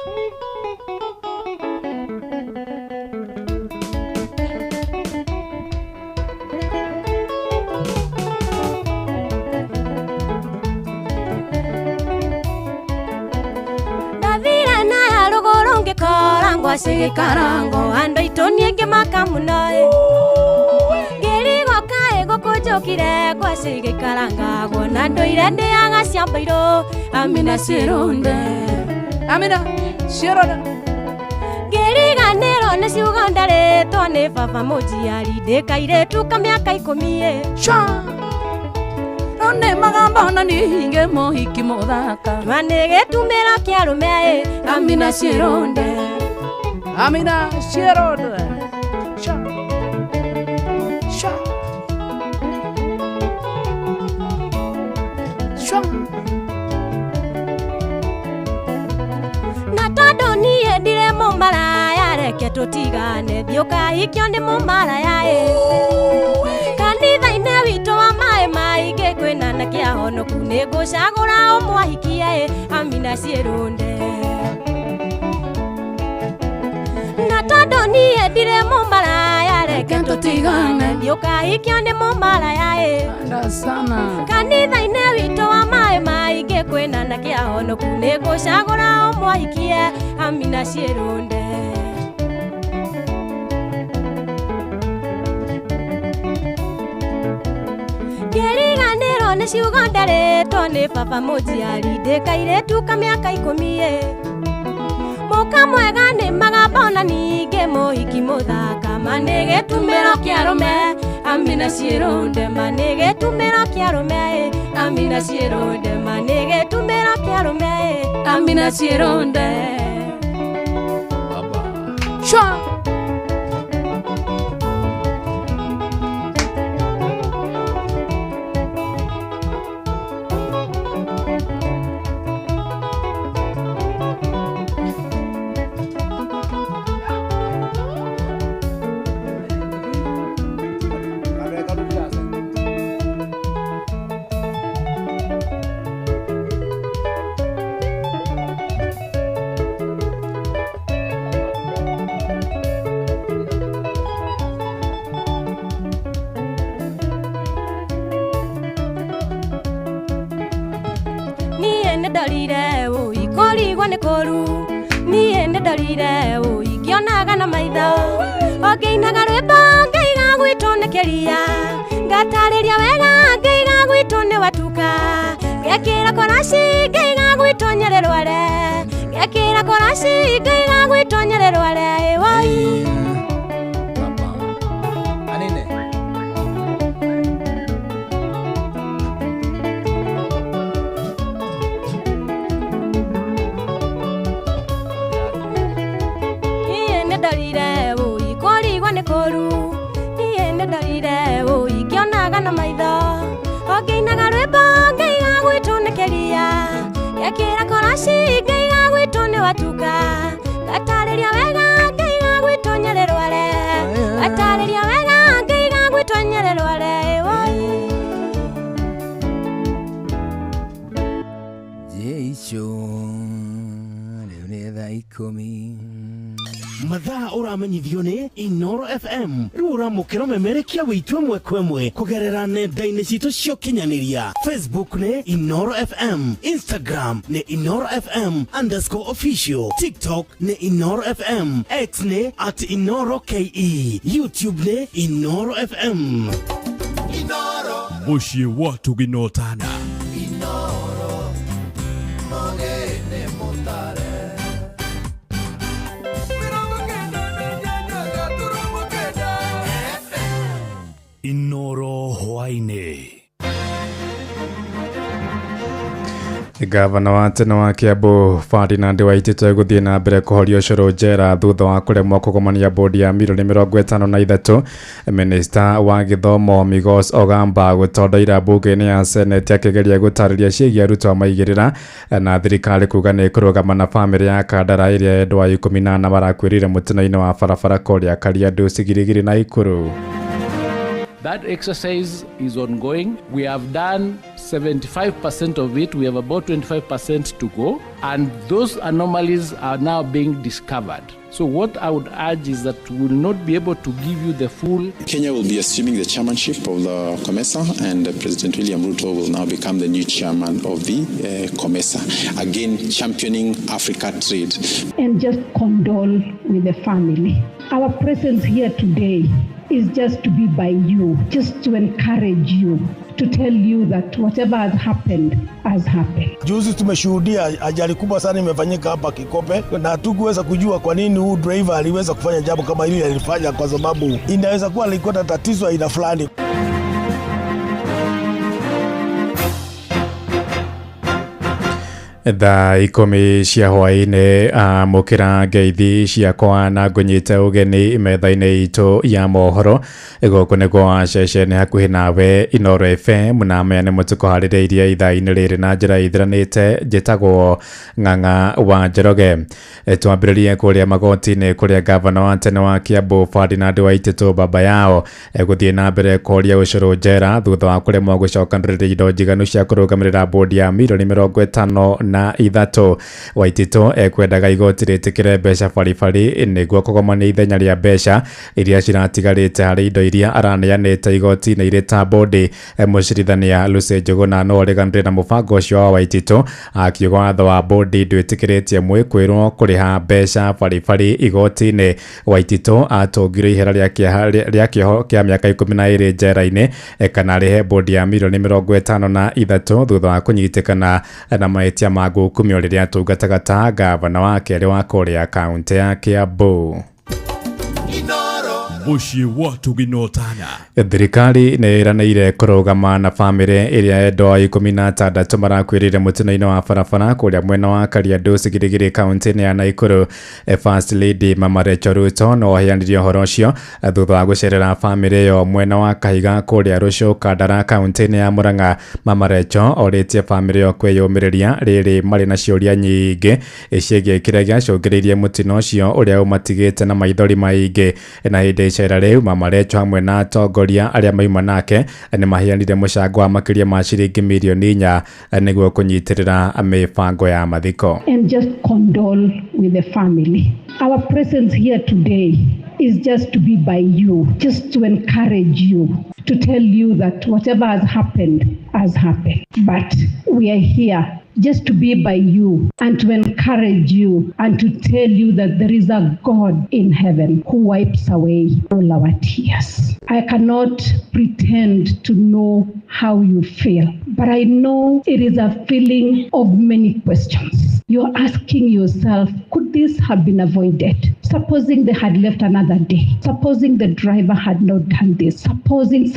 S22: Ndathire na ya rũgũrũ ngĩkora ngwacĩ gĩkarango andũ aitũ niĩ ngĩmaka mũno ĩ. Ngĩrigwo kaĩ gũkũ njũkire ngwacĩ gĩkarangagwo na ndũire ndĩaga cia mbairũ. Amina ciĩrũnde.
S1: Amina ciĩrũnde.
S22: Ngĩriganĩrwo nĩ ciugo ndarĩtwo nĩ baba mũnjiari ndĩ kairĩtu ka mĩaka 10 ĩ.
S1: Nĩ magamba na nĩ hinge mũhiki mũthaka.
S22: Ma nĩ gĩtumĩro kĩa arũme ĩ.
S1: Amina ciĩrũnde. Amina ciĩrũnde. Sha. Sha. Sha.
S22: Na tondũ niĩ ndirĩ mũmaraya reke tũtigane thiĩ ũkahikio nĩ mũmaraya ĩ. Kanitha-inĩ witũ wa maĩ maingĩ kwĩna na kĩahonoku nĩ ngũcagũra ũmwahikie ĩ. Amina ciĩrũnde. Na tondũ niĩ ndirĩ mũmaraya reke tũtigane thiĩ ũkahikio nĩ mũmaraya ĩ.
S1: Anda sana.
S22: Kanitha-inĩ witũ wa maĩ maingĩ kwĩna na kĩahonoku nĩ ngũcagũra ũmwahikie. Amina ciĩrũnde. Ngĩriganĩrwo nĩ ciugo ndarĩtwo nĩ baba mũnjiari ndĩ kairĩtu ka mĩaka 10 ĩ. Mũka mwega nĩ magamba ona ningĩ mũhiki mũthaka ma nĩ gĩtumĩro kĩa arũme. Amina ciĩrũnde ma nĩ gĩtumĩro kĩa arũme ĩ. Amina ciĩrũnde ma nĩ gĩtumĩro kĩa arũme ĩ.
S1: Amina ciĩrũnde. Sha.
S22: Niĩ nĩ ndorire ũi kũrigwo nĩ kũru. Niĩ nĩ ndorire ũi ngĩonaga na maitho. O ngĩinaga rwĩmbo ngaiga gwitũ nĩ kĩria. Ngatarĩria wega ngaiga gwitũ nĩ watuka. Ngekĩra koraci ngaiga gwitũ Nyerĩ rware. Ngekĩra koraci ngaiga gwitũ Nyerĩ rware ĩ woi.
S2: Anene.
S22: Niĩ nĩ ndorire ũi kũrigwo nĩ kũru. Niĩ nĩ ndorire ũi ngĩonaga na maitho. O ngĩinaga rwĩmbo ngaiga gwitũ nĩ kĩria. Ngekĩra koraci ngaiga gwitũ nĩ watuka. Ngatarĩria wega ngaiga gwitũ Nyerĩ rware. Ngatarĩria wega ngaiga gwitũ Nyerĩ rware ĩ woi.
S23: Jesu rĩu nĩ thaa 10.
S3: Mathaa ũramenyithio nĩ Inoro FM rĩu ũramũkĩra ũmemerekia wĩitũ ĩmwe kwa ĩmwe kũgerera nenda-inĩ citũ cia ũkinyanĩria. Facebook nĩ Inoro FM, Instagram nĩ Inoro FM underscore official, TikTok nĩ Inoro FM, X nĩ at Inoro KE, YouTube nĩ Inoro FM.
S5: Mũciĩ wa Tuginotana.
S25: Inoro, Mogeni.
S6: Gavana wa tene wa Kiambu Ferdinand Waititu egũthiĩ na mbere kũhorio ũcũrũ njera thutha wa kũremwo kũgomania bodi ya mirioni 53. Minista wa gĩthomo Migos Ogamba gũtondoira mbunge-inĩ ya Senate akĩgeria gũtarĩria ciĩgiĩ arutwo a maigĩrĩra na thirikari kuga nĩ ĩkũrũgama na bamĩrĩ ya Kandara ĩrĩa endwa 14 marakuĩrĩire mũtino-inĩ wa barabara kũrĩa Kariandu Cigirigiri na Ikuru.
S7: That exercise is ongoing. We have done 75% of it. We have about 25% to go. And those anomalies are now being discovered. So what I would urge is that we will not be able to give you the full.
S9: Kenya will be assuming the chairmanship of the COMESA, and President William Ruto will now become the new chairman of the COMESA, again championing Africa trade.
S10: And just condole with the family. Our presence here today is just to be by you, just to encourage you, to tell you that whatever has happened has happened.
S8: Juzi tumeshuhudia ajali kubwa sana imefanyika hapa Kikope, na hatukuweza kujua kwa nini huu driver aliweza kufanya jambo kama hili alifanya, kwa sababu inaweza kuwa alikuwa na tatizo aina fulani.
S6: Thaa 10 cia hwaĩ-inĩ amũkĩra ngeithi ciakwa na ngũnyite ũgeni metha-inĩ itũ ya mohoro. Gũkũ nĩ kwa ceceni hakuhĩ nawe Inooro FM, na maya nĩ mũtũkũharĩrĩirie ithaa-inĩ rĩrĩ na njĩra ithiranĩte. Njĩtagwo Ng'ang'a wa Njoroge. Twambĩrĩrie kũrĩa magoti-inĩ kũrĩa gavana wa tene wa Kiambu Ferdinand Waititu baba yao egũthiĩ na mbere kũhoria ũcũrũ njera thutha wa kũremwo gũcokanĩrĩria indo njiganu cia kũrũgamĩrĩra bodi ya mirioni 53. Waititu ekwendaga igoti rĩtĩkĩre mbeca baribari nĩguo kũgomania ithenya rĩa mbeca iria ciratigarĩte harĩ indo iria araneanĩte igoti-inĩ irĩ ta bodi. Mũcirithania Lucy Njuguna no areganire na mũbango ũcio wa Waititu akiuga watho wa bodi ndwĩtĩkĩrĩtie mwĩkwĩrwo kũrĩha mbeca baribari igoti-inĩ. Waititu atũngirwo ihera rĩa kĩoho kĩa mĩaka 12 njera-inĩ kana arĩhe bodi ya mirioni 53 thutha wa kũnyitĩkana na mahĩtia ma gũkumio rĩrĩa atungataga ta gavana wa kerĩ wa kũrĩa kaũntĩ ya Kiambu.
S5: Mũciĩ wa Tũginotana.
S6: Thirikari nĩ ĩranĩire kũrũgama na bamĩrĩ ĩrĩa endwa 16 marakuĩrĩire mũtino-inĩ wa barabara kũrĩa mwena wa Kariandu Cigirigiri kaũntĩ-inĩ ya Nakuru. First Lady Mama Rachel Ruto no aheanire ũhoro ũcio thutha wa gũcerera bamĩrĩ ĩyo mwena wa Kahiga kũrĩa Rũciũ Kandara kaũntĩ-inĩ ya Murang'a. Mama Rachel orĩtie bamĩrĩ ĩyo kwĩyũmĩrĩria rĩrĩ marĩ na ciũria nyingĩ ciĩgiĩ kĩrĩa gĩacũngĩrĩirie mũtino ũcio ũrĩa ũmatigĩte na maithori maingĩ. Na hĩndĩ icera rĩu Mama Rachel hamwe na atongoria arĩa mauma nake nĩ maheanire mũcango wa makĩria ma ciringi mirioni 4 nĩguo kũnyitĩrĩra mĩbango ya mathiko.
S10: And just condole with the family. Our presence here today is just to be by you, just to encourage you, to tell you that whatever has happened has happened. But we are here just to be by you and to encourage you and to tell you that there is a God in heaven who wipes away all our tears. I cannot pretend to know how you feel, but I know it is a feeling of many questions. You're asking yourself, could this have been avoided? Supposing they had left another day. Supposing the driver had not done this. Supposing.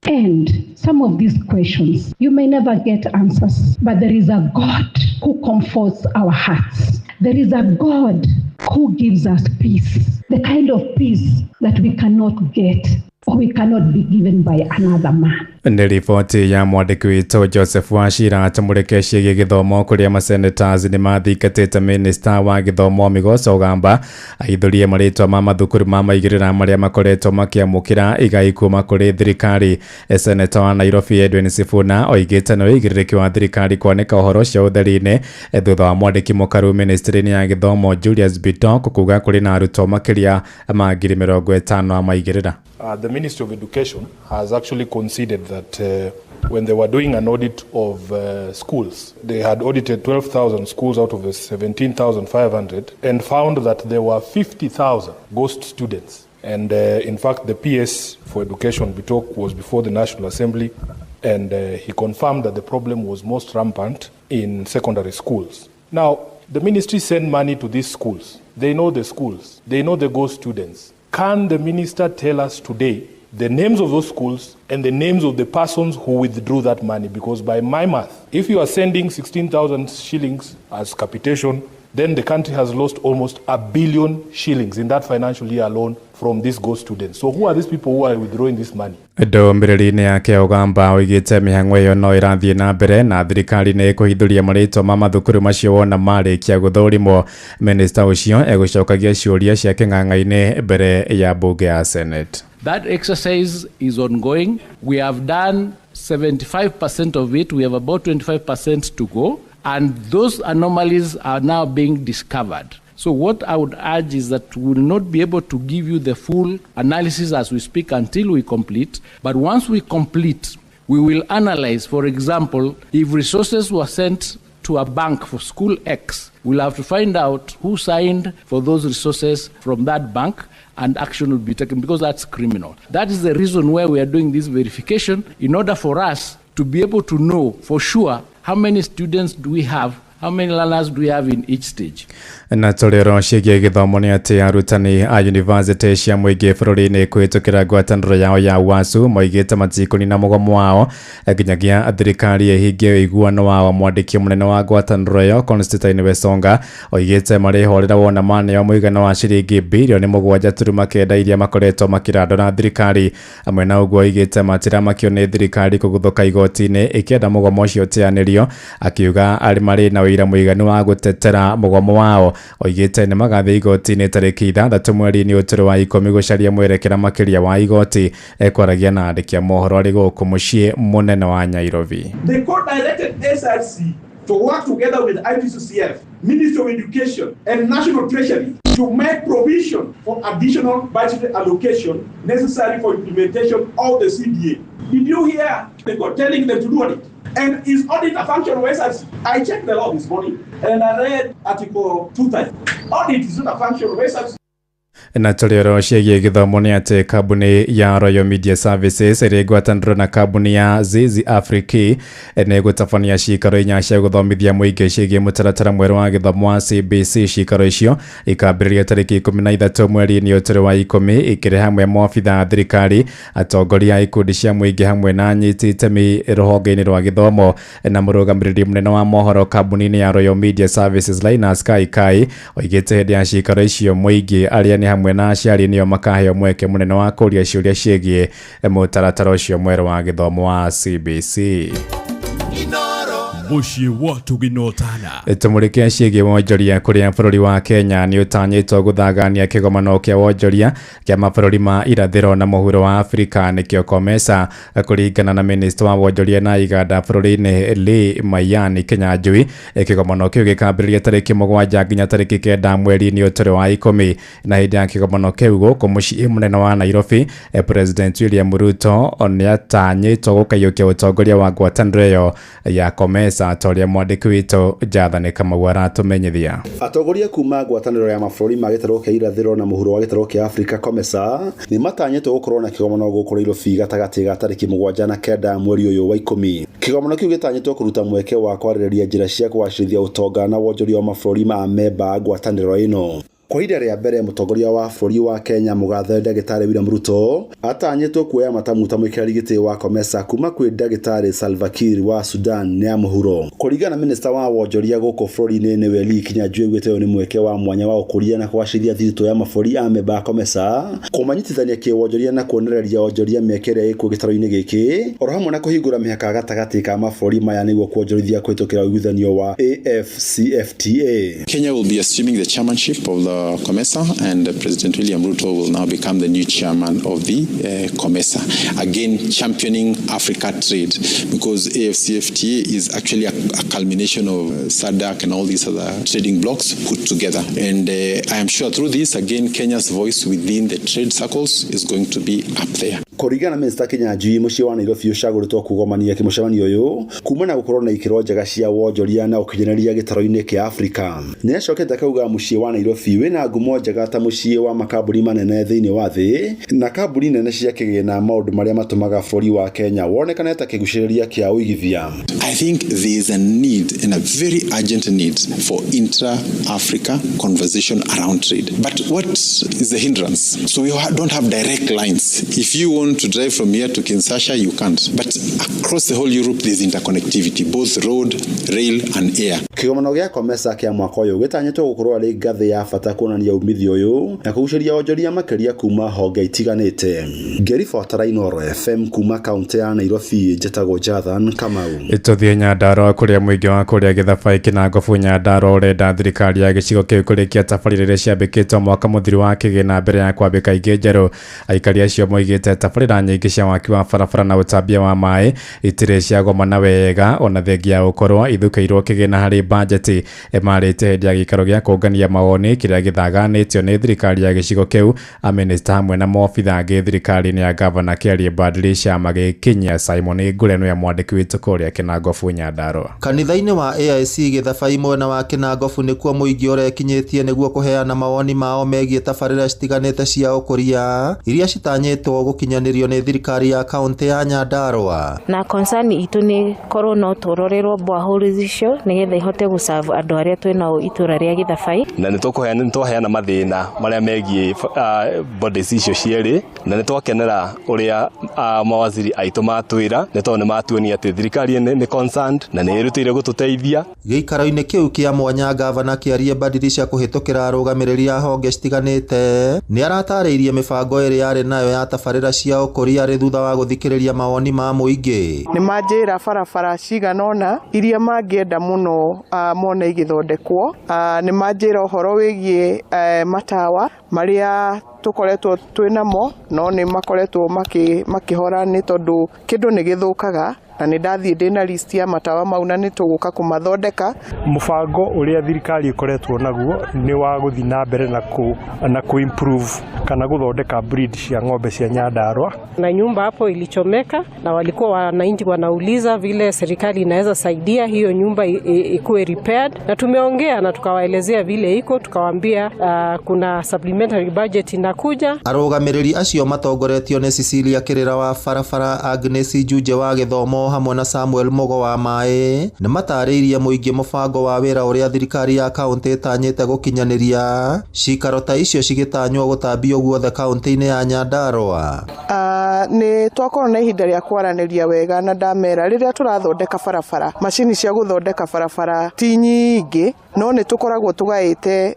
S10: And some of these questions, you may never get answers, but there is a God who comforts our hearts. There is a God who gives us peace, the kind of peace that we cannot get or we cannot be given by another man.
S6: Nĩ riboti ya mwandĩki witũ Joseph Wachira. Tũmũrĩke ciĩgiĩ gĩthomo kũrĩa masenators nĩ mathingatĩte minista wa gĩthomo Migos Ogamba ahithũrie marĩtwa ma mathukuru ma maigĩrĩra marĩa makoretwo makĩamũkĩra igai kuma kũrĩ thirikari. Seneta wa Nairobi Edwin Sifuna oigĩte nĩ ũigĩrĩrĩki wa thirikari kwanĩka ũhoro ũcio ũtheri-inĩ thutha wa mwandĩki mũkaru ministry-inĩ ya gĩthomo Julius Bitok kuga kũrĩ na arutwo makĩria ma 50,000 a maigĩrĩra.
S12: The Ministry of Education has actually conceded that when they were doing an audit of schools, they had audited 12,000 schools out of the 17,500 and found that there were 50,000 ghost students. And in fact, the PS for Education, Bitok, was before the National Assembly, and he confirmed that the problem was most rampant in secondary schools. Now, the ministry sent money to these schools. They know the schools. They know the ghost students. Can the minister tell us today The names of those schools and the names of the persons who withdrew that money, because by my math, if you are sending 16,000 shillings as capitation, then the country has lost almost 1 billion shillings in that financial year alone from these ghost students. So who are these people who are withdrawing this money?
S6: Ndũmĩrĩri-inĩ yake, Ogamba oigĩte mĩhang'o ĩyo no ĩrathiĩ na mbere na thirikari nĩ ĩkũhithũria marĩtwa ma mathukuru macio wona marĩkia gũthũrimwo. Minista ũcio egũcokagia ciũria cia kĩng'ang'a-inĩ mbere ya mbunge ya Senate.
S7: That exercise is ongoing. We have done 75% of it. We have about 25% to go. And those anomalies are now being discovered. So, what I would urge is that we will not be able to give you the full analysis as we speak until we complete. But once we complete, we will analyze, for example, if resources were sent to a bank for school X, we'll have to find out who signed for those resources from that bank, and action will be taken, because that's criminal. That is the reason why we are doing this verification, in order for us to be able to know for sure how many students do we have, how many learners do we have in each stage.
S6: Na tũrĩro ciĩgiĩ gĩthomo nĩ atĩ arutani a yunivasĩtĩ cia mũingĩ bũrũri-inĩ kũhĩtũkĩra ngwatanĩro yao ya UASU moigĩte matikũnina mũgomo wao nginyagia thirikari ĩhingie ũiguano wao. Mwandĩki mũnene wa ngwatanĩro ĩyo, Constantine Wesonga, oigĩte marĩhorera wona maneo mũigana wa ciringi 7.9 bilioni iria makoretwo makĩrandũra thirikari. Hamwe na ũguo, oigĩte matiramakio nĩ thirikari kũguthũka igoti-inĩ ĩkĩenda mũgomo ũcio ũteanĩrio, akiuga arĩ marĩ na ũira mũiganu wa gũtetera mũgomo wao. Oigĩte nĩ magathiĩ igoti-inĩ tarĩki 6 mweri-inĩ ũtũrĩ wa 10 gũcaria mwerekera makĩria wa igoti. Ekwaragia na andĩki a mohoro arĩ gũkũ mũciĩ mũnene wa Nairobi.
S11: The court directed SRC to work together with IPCCF, Ministry of Education, and National Treasury to make provision for additional budgetary allocation necessary for implementation of the CBA. Did you hear the court telling them to do audit? And is audit a function of SRC? I checked the law this morning and I read Article 230. Audit is not a function of SRC.
S6: Na tũrĩoro ciĩgiĩ gĩthomo nĩ atĩ kambuni ya Royal Media Services ĩrĩ ngwatanĩro na kambuni ya Zizi Afrique nĩ gũtabania cikaro 4 cia gũthomithia mũingĩ ciĩgiĩ mũtaratara mwerũ wa gĩthomo wa CBC. Cikaro icio ikambĩrĩria tarĩki 13 mweri-inĩ ũtũrĩ wa 10, ikĩrĩ hamwe maobitha a thirikari, atongoria a ikundi cia mũingĩ hamwe na anyiti itemi rũhonge-inĩ rwa gĩthomo. Na mũrũgamĩrĩri mũnene wa mohoro kambuni-inĩ ya Royal Media Services, Linus Kaikai, oigĩte hĩndĩ ya cikaro icio mũingĩ arĩa nĩ hamwe na aciari nĩo makaheo mweke mũnene wa kũria ciũria ciĩgiĩ mũtaratara ũcio mwerũ wa gĩthomo wa CBC.
S5: Mũciĩ wa Tũginotana.
S6: Tũmũrĩke ciĩgiĩ wonjoria, kũrĩa bũrũri wa Kenya nĩ ũtanyĩtwo gũthagania kĩgomano kĩa wonjoria kĩa mabũrũri ma irathĩro na mũhuro wa Afrika, nĩkĩo COMESA. Kũringana na minista wa wonjoria na iganda bũrũri-inĩ, Lee Mayani Kinyanjui, kĩgomano kĩu gĩkambĩrĩria tarĩki 7 nginya tarĩki 9 mweri-inĩ ũtũrĩ wa 10. Na hĩndĩ ya kĩgomano kĩu gũkũ mũciĩ mũnene wa Nairobi, President William Ruto nĩatanyĩtwo gũkaiyũkia ũtongoria wa ngwatanĩro ĩyo ya COMESA, ta ũrĩa mwandĩki witũ Jathani Kamau aratũmenyithia.
S13: Atongoria kuma ngwatanĩro ya mabũrũri ma gĩtarũ kĩa irathĩro na mũhuro wa gĩtarũ kĩa Afrika, COMESA, nĩ matanyĩtwo gũkorwo na kĩgomano gũkũ Nairobi gatagatĩ ga tarĩki 7 na 9 mweri ũyũ wa 10. Kĩgomano kĩu gĩtanyĩtwo kũruta mweke wa kwarĩrĩria njĩra cia kũgacĩrithia ũtonga na wonjoria wa mabũrũri ma memba ngwatanĩro ĩno. Kwa ihinda rĩa mbere, mũtongoria wa bũrũri wa Kenya, mũgathe ndagĩtarĩ William Ruto, atanyĩtwo kuoya matamu ta mũikarĩri gĩtĩ wa COMESA kuma kwĩ ndagĩtarĩ Salva Kiir wa Sudan ya mũhuro. Kũringana na minista wa wonjoria gũkũ bũrũri-inĩ, nĩwe Lee Kinyanjui, augĩte ũyũ nĩ mweke wa mwanya wa ũkũria na kũgacĩrithia thiritũ ya mabũrũri a memba a COMESA, kũmanyitithania kĩwonjoria na kuonereria onjoria mĩeke ĩrĩa ĩkuo gĩtarũ-inĩ gĩkĩ, oro hamwe na kũhingũra mĩhaka gatagatĩ ka mabũrũri maya nĩguo kuonjorithia kũhĩtũkĩra ũiguithanio wa AfCFTA.
S9: Kenya will be assuming the chairmanship of the COMESA, and President William Ruto will now become the new chairman of the COMESA. Again, championing Africa trade, because AfCFTA is actually a culmination of SADC and all these other trading blocks put together. And I am sure through this, again, Kenya's voice within the trade circles is going to be up there.
S13: Kũringana na Minista Kinyanjui, mũciĩ wa Nairobi ũcagũrĩtwo kũgomania kĩmũcemanio ũyũ kumana na gũkorwo na ikĩro njega cia wonjoria na ũkinyanĩria gĩtarũ-inĩ kĩa Afrika. Nĩ acokete akauga mũciĩ wa Nairobi wĩna ngumo njega ta mũciĩ wa makambuni manene thĩinĩ wa thĩ na kambuni nene cia kĩgĩna, maũndũ marĩa matũmaga bũrũri wa Kenya wonekane ta kĩgucĩrĩria kĩa ũigithia.
S9: I think there is a need, and a very urgent need, for intra-Africa conversation around trade. But what is the hindrance? So we don't have direct lines. If you want want to drive from here to Kinshasa, you can't. But across the whole Europe, there's interconnectivity, both road, rail, and air.
S13: Kĩgomano gĩa COMESA kĩa mwaka ũyũ gĩtanyĩtwo gũkorwo arĩ ngathĩ ya bata kuonania umithio ũyũ na kũgucĩrĩria onjoria makĩria kuma honge itiganĩte. Ngĩribotera Inooro FM kuma kaũntĩ ya Nairobi, njĩtagwo Jathan Kamau.
S6: Tũthiĩ Nyandarua kũrĩa mũingĩ wa kũrĩa Gĩthabai Kĩnangobu Nyandarua ũrenda thirikari ya gĩcigo kĩu kũrĩkia tabarĩra iria ciambĩkĩtwo mwaka mũthiru wa kĩgĩna mbere ya kwambĩka ingĩ njerũ. Aikari acio moigĩte tabarĩra nyingĩ cia waki wa barabara na ũtambia wa maĩ itirĩ ciagomana wega ona thengia ya gũkorwo ithukĩirwo kĩgĩna harĩ bajeti. Marĩte hĩndĩ ya gĩikaro gĩa kũngania mawoni kĩrĩa gĩthaganĩtio nĩ thirikari ya gĩcigo kĩu, amĩnĩsta hamwe na maobitha angĩ thirikari-inĩ ya gavana Kĩarie Badilisha magĩkinyia. Simon Ngure nĩwe mwandĩki witũ kũrĩa Kĩnangobu Nyandarua.
S14: Kanitha-inĩ wa AIC Gĩthabai mwena wa Kĩnangobu nĩkuo mũingĩ ũrekinyĩtie nĩguo kũheana mawoni mao megiĩ tabarĩra citiganĩte cia ũkũria iria citanyĩtwo gũkinyanĩrio nĩ thirikari ya kaũntĩ ya Nyandarua.
S15: Na concern itũ nĩ korwo no tũrorerwo boreholes icio nĩgetha ihote gũserve andũ arĩa twĩ nao itũra rĩa Gĩthabai.
S18: Na nĩ twaheana mathĩna marĩa megiĩ bodies icio cierĩ, na nĩ twakenera ũrĩa mawaziri aitũ matwĩra, nĩ tondũ nĩ matuonia atĩ thirikari nĩ concerned na nĩ ĩrutĩire gũtũteithia.
S14: Gĩikaro-inĩ kĩu kĩa mwanya, gavana Kĩarie Badilisha kũhĩtũkĩra arũgamĩrĩri a honge citiganĩte nĩ aratarĩirie mĩbango ĩrĩa yarĩ nayo ya tabarĩra cia ũkũria arĩ thutha wa gũthikĩrĩria mawoni ma mũingĩ.
S19: Nĩ manjĩra barabara cigana ũna iria mangĩenda mũno mone igĩthondekwo. Nĩ manjĩra ũhoro wĩgiĩ matawa marĩa tũkoretwo twĩnamo no nĩ makoretwo makĩhora nĩ tondũ kĩndũ nĩ gĩthũkaga, na nĩ ndathiĩ ndĩna list ya matawa mau na nĩ tũgũka kũmathondeka.
S20: Mũbango ũrĩa thirikari ĩkoretwo naguo nĩ wa gũthiĩ na mbere na kũ improve kana gũthondeka breed cia ng'ombe cia Nyandarua.
S21: Na nyumba hapo ilichomeka na walikuwa wananchi wanauliza vile serikali inaweza saidia hiyo nyumba ikuwe repaired, na tumeongea na tukawaelezea vile iko, tukawaambia kuna supplementary budget inakuja.
S14: Arũgamĩrĩri acio matongoretio nĩ Cecilia Kĩrĩra wa barabara, Agnes Njunje wa gĩthomo hamwe na Samuel Mugo wa maĩ nĩ matarĩirie mũingĩ mũbango wa wĩra ũrĩa thirikari ya kaũntĩ ĩtanyĩte gũkinyanĩria, cikaro ta icio cigĩtanywo gũtambio guothe kaũntĩ-inĩ ya Nyandarua.
S19: Nĩ twakorwo na ihinda rĩa kwaranĩria wega na ndamera rĩrĩa tũrathondeka barabara, macini cia gũthondeka barabara ti nyingĩ, no nĩ tũkoragwo tũgaĩte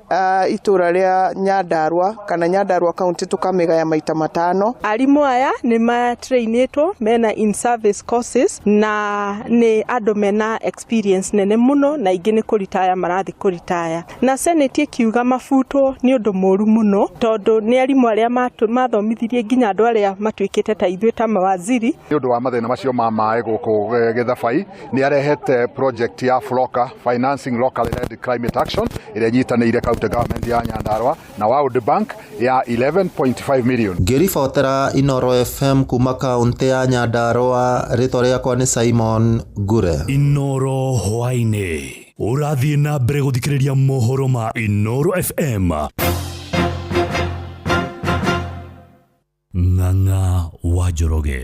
S19: itũra rĩa Nyandarua kana Nyandarua kaunti tũkamĩgaya maita matano.
S26: Arimũ aya nĩ matrainĩtwo mena in service courses na nĩ andũ mena experience nene mũno, na ingĩ nĩ kũritaya marathiĩ kũritaya. Na Senate ĩkiuga mabutwo nĩ ũndũ mũru mũno tondũ nĩ arimũ arĩa mathomithirie nginya andũ arĩa matuĩkĩte ta ithuĩ ta mawaziri.
S28: Nĩ ũndũ wa mathĩna macio ma maĩ gũkũ Gĩthabai, nĩ arehete project ya FLOCA, Financing Locally Led Climate Action, ĩrĩa ĩnyitanĩire county government ya Nyandarua na World Bank ya 11.5 million.
S14: Ngĩribotera Inooro FM kuma kaũntĩ ya Nyandarua, rĩtwa rĩakwa nĩ Simon Ngure.
S5: Inooro hwaĩ-inĩ ũrathiĩ na mbere gũthikĩrĩria mohoro ma Inooro FM. Ng'ang'a wa Njoroge.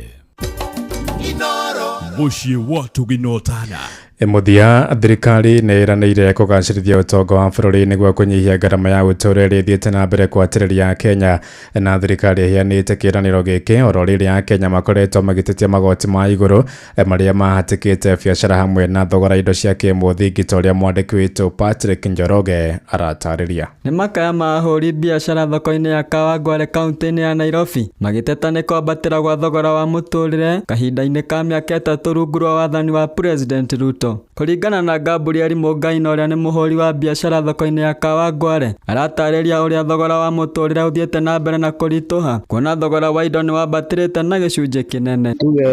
S29: Mũciĩ wa Tũginotana.
S6: Mũthia, thirikari nĩ ĩranĩire kũgacĩrithia ũtonga wa bũrũri nĩguo kũnyihia ngarama ya ũtũũro ĩrĩa ĩthiĩte na mbere kwatĩrĩria Kenya, na thirikari ĩheanĩte kĩĩranĩro gĩkĩ oro rĩrĩa Akenya makoretwo magĩtetia magoti ma igũrũ marĩa mahatĩkĩte biacara hamwe na thogora indo cia kĩmũthingi ta ũrĩa mwandĩki witũ Patrick Njoroge aratarĩria.
S30: Nĩ makaya ma ahũri biacara thoko-inĩ ya Kawangware kaunti-inĩ ya Nairobi magĩteta nĩ kwambatĩra gwa thogora wa mũtũrĩre kahinda-inĩ ka mĩaka 3 rungu rwa wathani wa President Ruto. Kũringana na Gabriel Mũngai na ũrĩa nĩ mũhũri wa biacara thoko-inĩ ya Kawangware, aratarĩria ũrĩa thogora wa mũtũrĩre ũthiĩte na mbere na kũritũha, kuona thogora wa indo nĩ wambatĩrĩte na gĩcunjĩ kĩnene.
S31: Tuge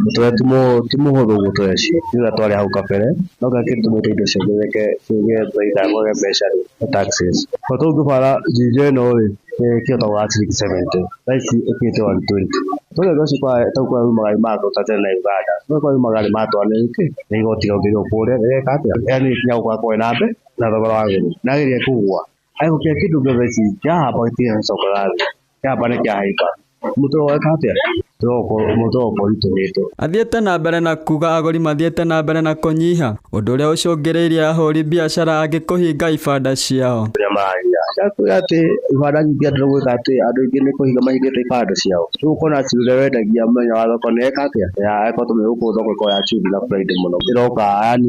S31: mũtũrĩre ti mũhũthũ gũkũ tũreci, ti ũrĩa twarĩ hau kabere, no kĩrĩa gĩtũmĩte indo ciongerereke cigĩe baitha kwage mbeca rĩ, nĩ taxes. Bata ũngĩbara njuja ĩno rĩ, ĩkĩhota gũra ciringi 70, thaa ici ĩkinyĩte 120. Tuge mbeca kwa ta kwa magari ma Tanzania na Uganda, no kwa magari ma twanĩrĩke, nĩ igoti rĩongereirwo kũrĩa, rĩreka atĩa? Yaani nginya gũkorwo kũrĩ na mbe na thogora wa goro, na geria kũgũa. Ariko kĩrĩa kĩndũ mbeca ici kĩahamba gĩtigacokaga thĩ, kĩahamba nĩ kĩahaimba. Mũtũrĩre ũreka atĩa? Mũtũrĩre ũkorwo ũritũhĩte.
S30: Athiĩte na mbere na kuga agũri mathiĩte na mbere na kũnyiha, ũndũ ũrĩa ũcũngĩrĩirie ahũri biacara angĩ kũhinga ibanda ciao.
S31: Arĩa maragia Ndakwĩra atĩ ibanda nyingĩ andũ gwĩka atĩ andũ aingĩ nĩ kũhinga mahingĩte ibanda ciao. Rĩu ũkona atĩ ũrĩa wendagia mũthenya wa thoko nĩ eka atĩa? Eko tondũ gũkũ thoko ĩkoragwo ya Tuesday na Friday mũno. Ĩroka yani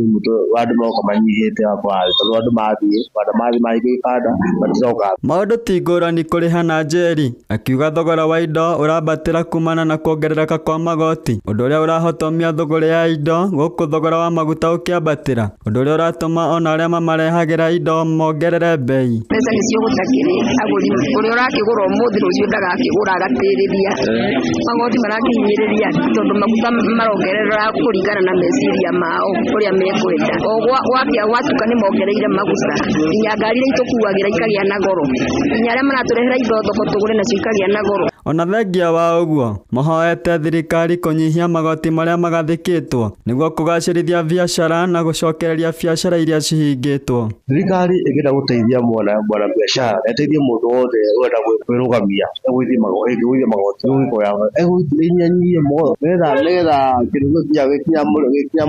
S31: andũ maroka manyihĩte kwa tondũ andũ mathiĩ ibanda mathiĩ mahinga ibanda matiroka.
S30: Maũndũ ti ngũrani kũrĩ Hannah Njeri akiuga thogora wa indo ũrambatĩra kumana na kuongerereka kwa magoti ũndũ ũrĩa ũrahotomia thũgũrĩ ya indo gũkũ thogora wa maguta ũkĩambatĩra ũndũ ũrĩa ũratũma ona arĩa mamarehagĩra indo mongerere bei.
S1: Mbeca nĩcio gũtakĩrĩ agũri ũrĩa ũrakĩgũra ũmũthĩ rũciũ ndagakĩgũra agatĩrĩria. Magoti marakĩhinyĩrĩria tondũ maguta marongerera kũringana na meciria mao ũrĩa mekwenda. O gwakĩa gwatuka nĩ mongereire maguta, nginya ngari iria itũkuagĩra ikagĩa na goro, nginya arĩa maratũrehera indo thoko tũgũre nacio ikagĩa na goro.
S30: Ona thengia wa ũguo mahoete thirikari kũnyihia magoti marĩa magathĩkĩtwo nĩguo kũgacĩrithia biacara na gũcokereria biacara iria cihingĩtwo.
S31: Thirikari ĩngĩenda gũteithia mwana biacara ĩteithie mũndũ wothe ũrenda kwĩrũgamia ĩgũithie magoti ĩnyihanyihie nĩgetha kĩndũ gĩkinya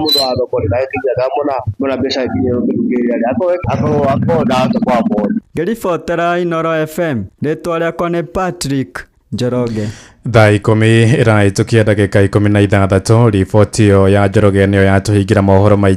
S31: mũndũ wa thoko ndagagĩkinya kana mwana biacara ĩkinye kĩndũ kĩrĩa akorwo ndahota kwa afford.
S30: Ngĩribotera Inooro FM rĩtwa rĩakwa nĩ Patrick Njoroge.
S6: Thaa 10 ĩrahĩtũkia ndagĩka 16 riboti ĩyo ya Njoroge nĩyo yatũhingĩra mohoro maitũ.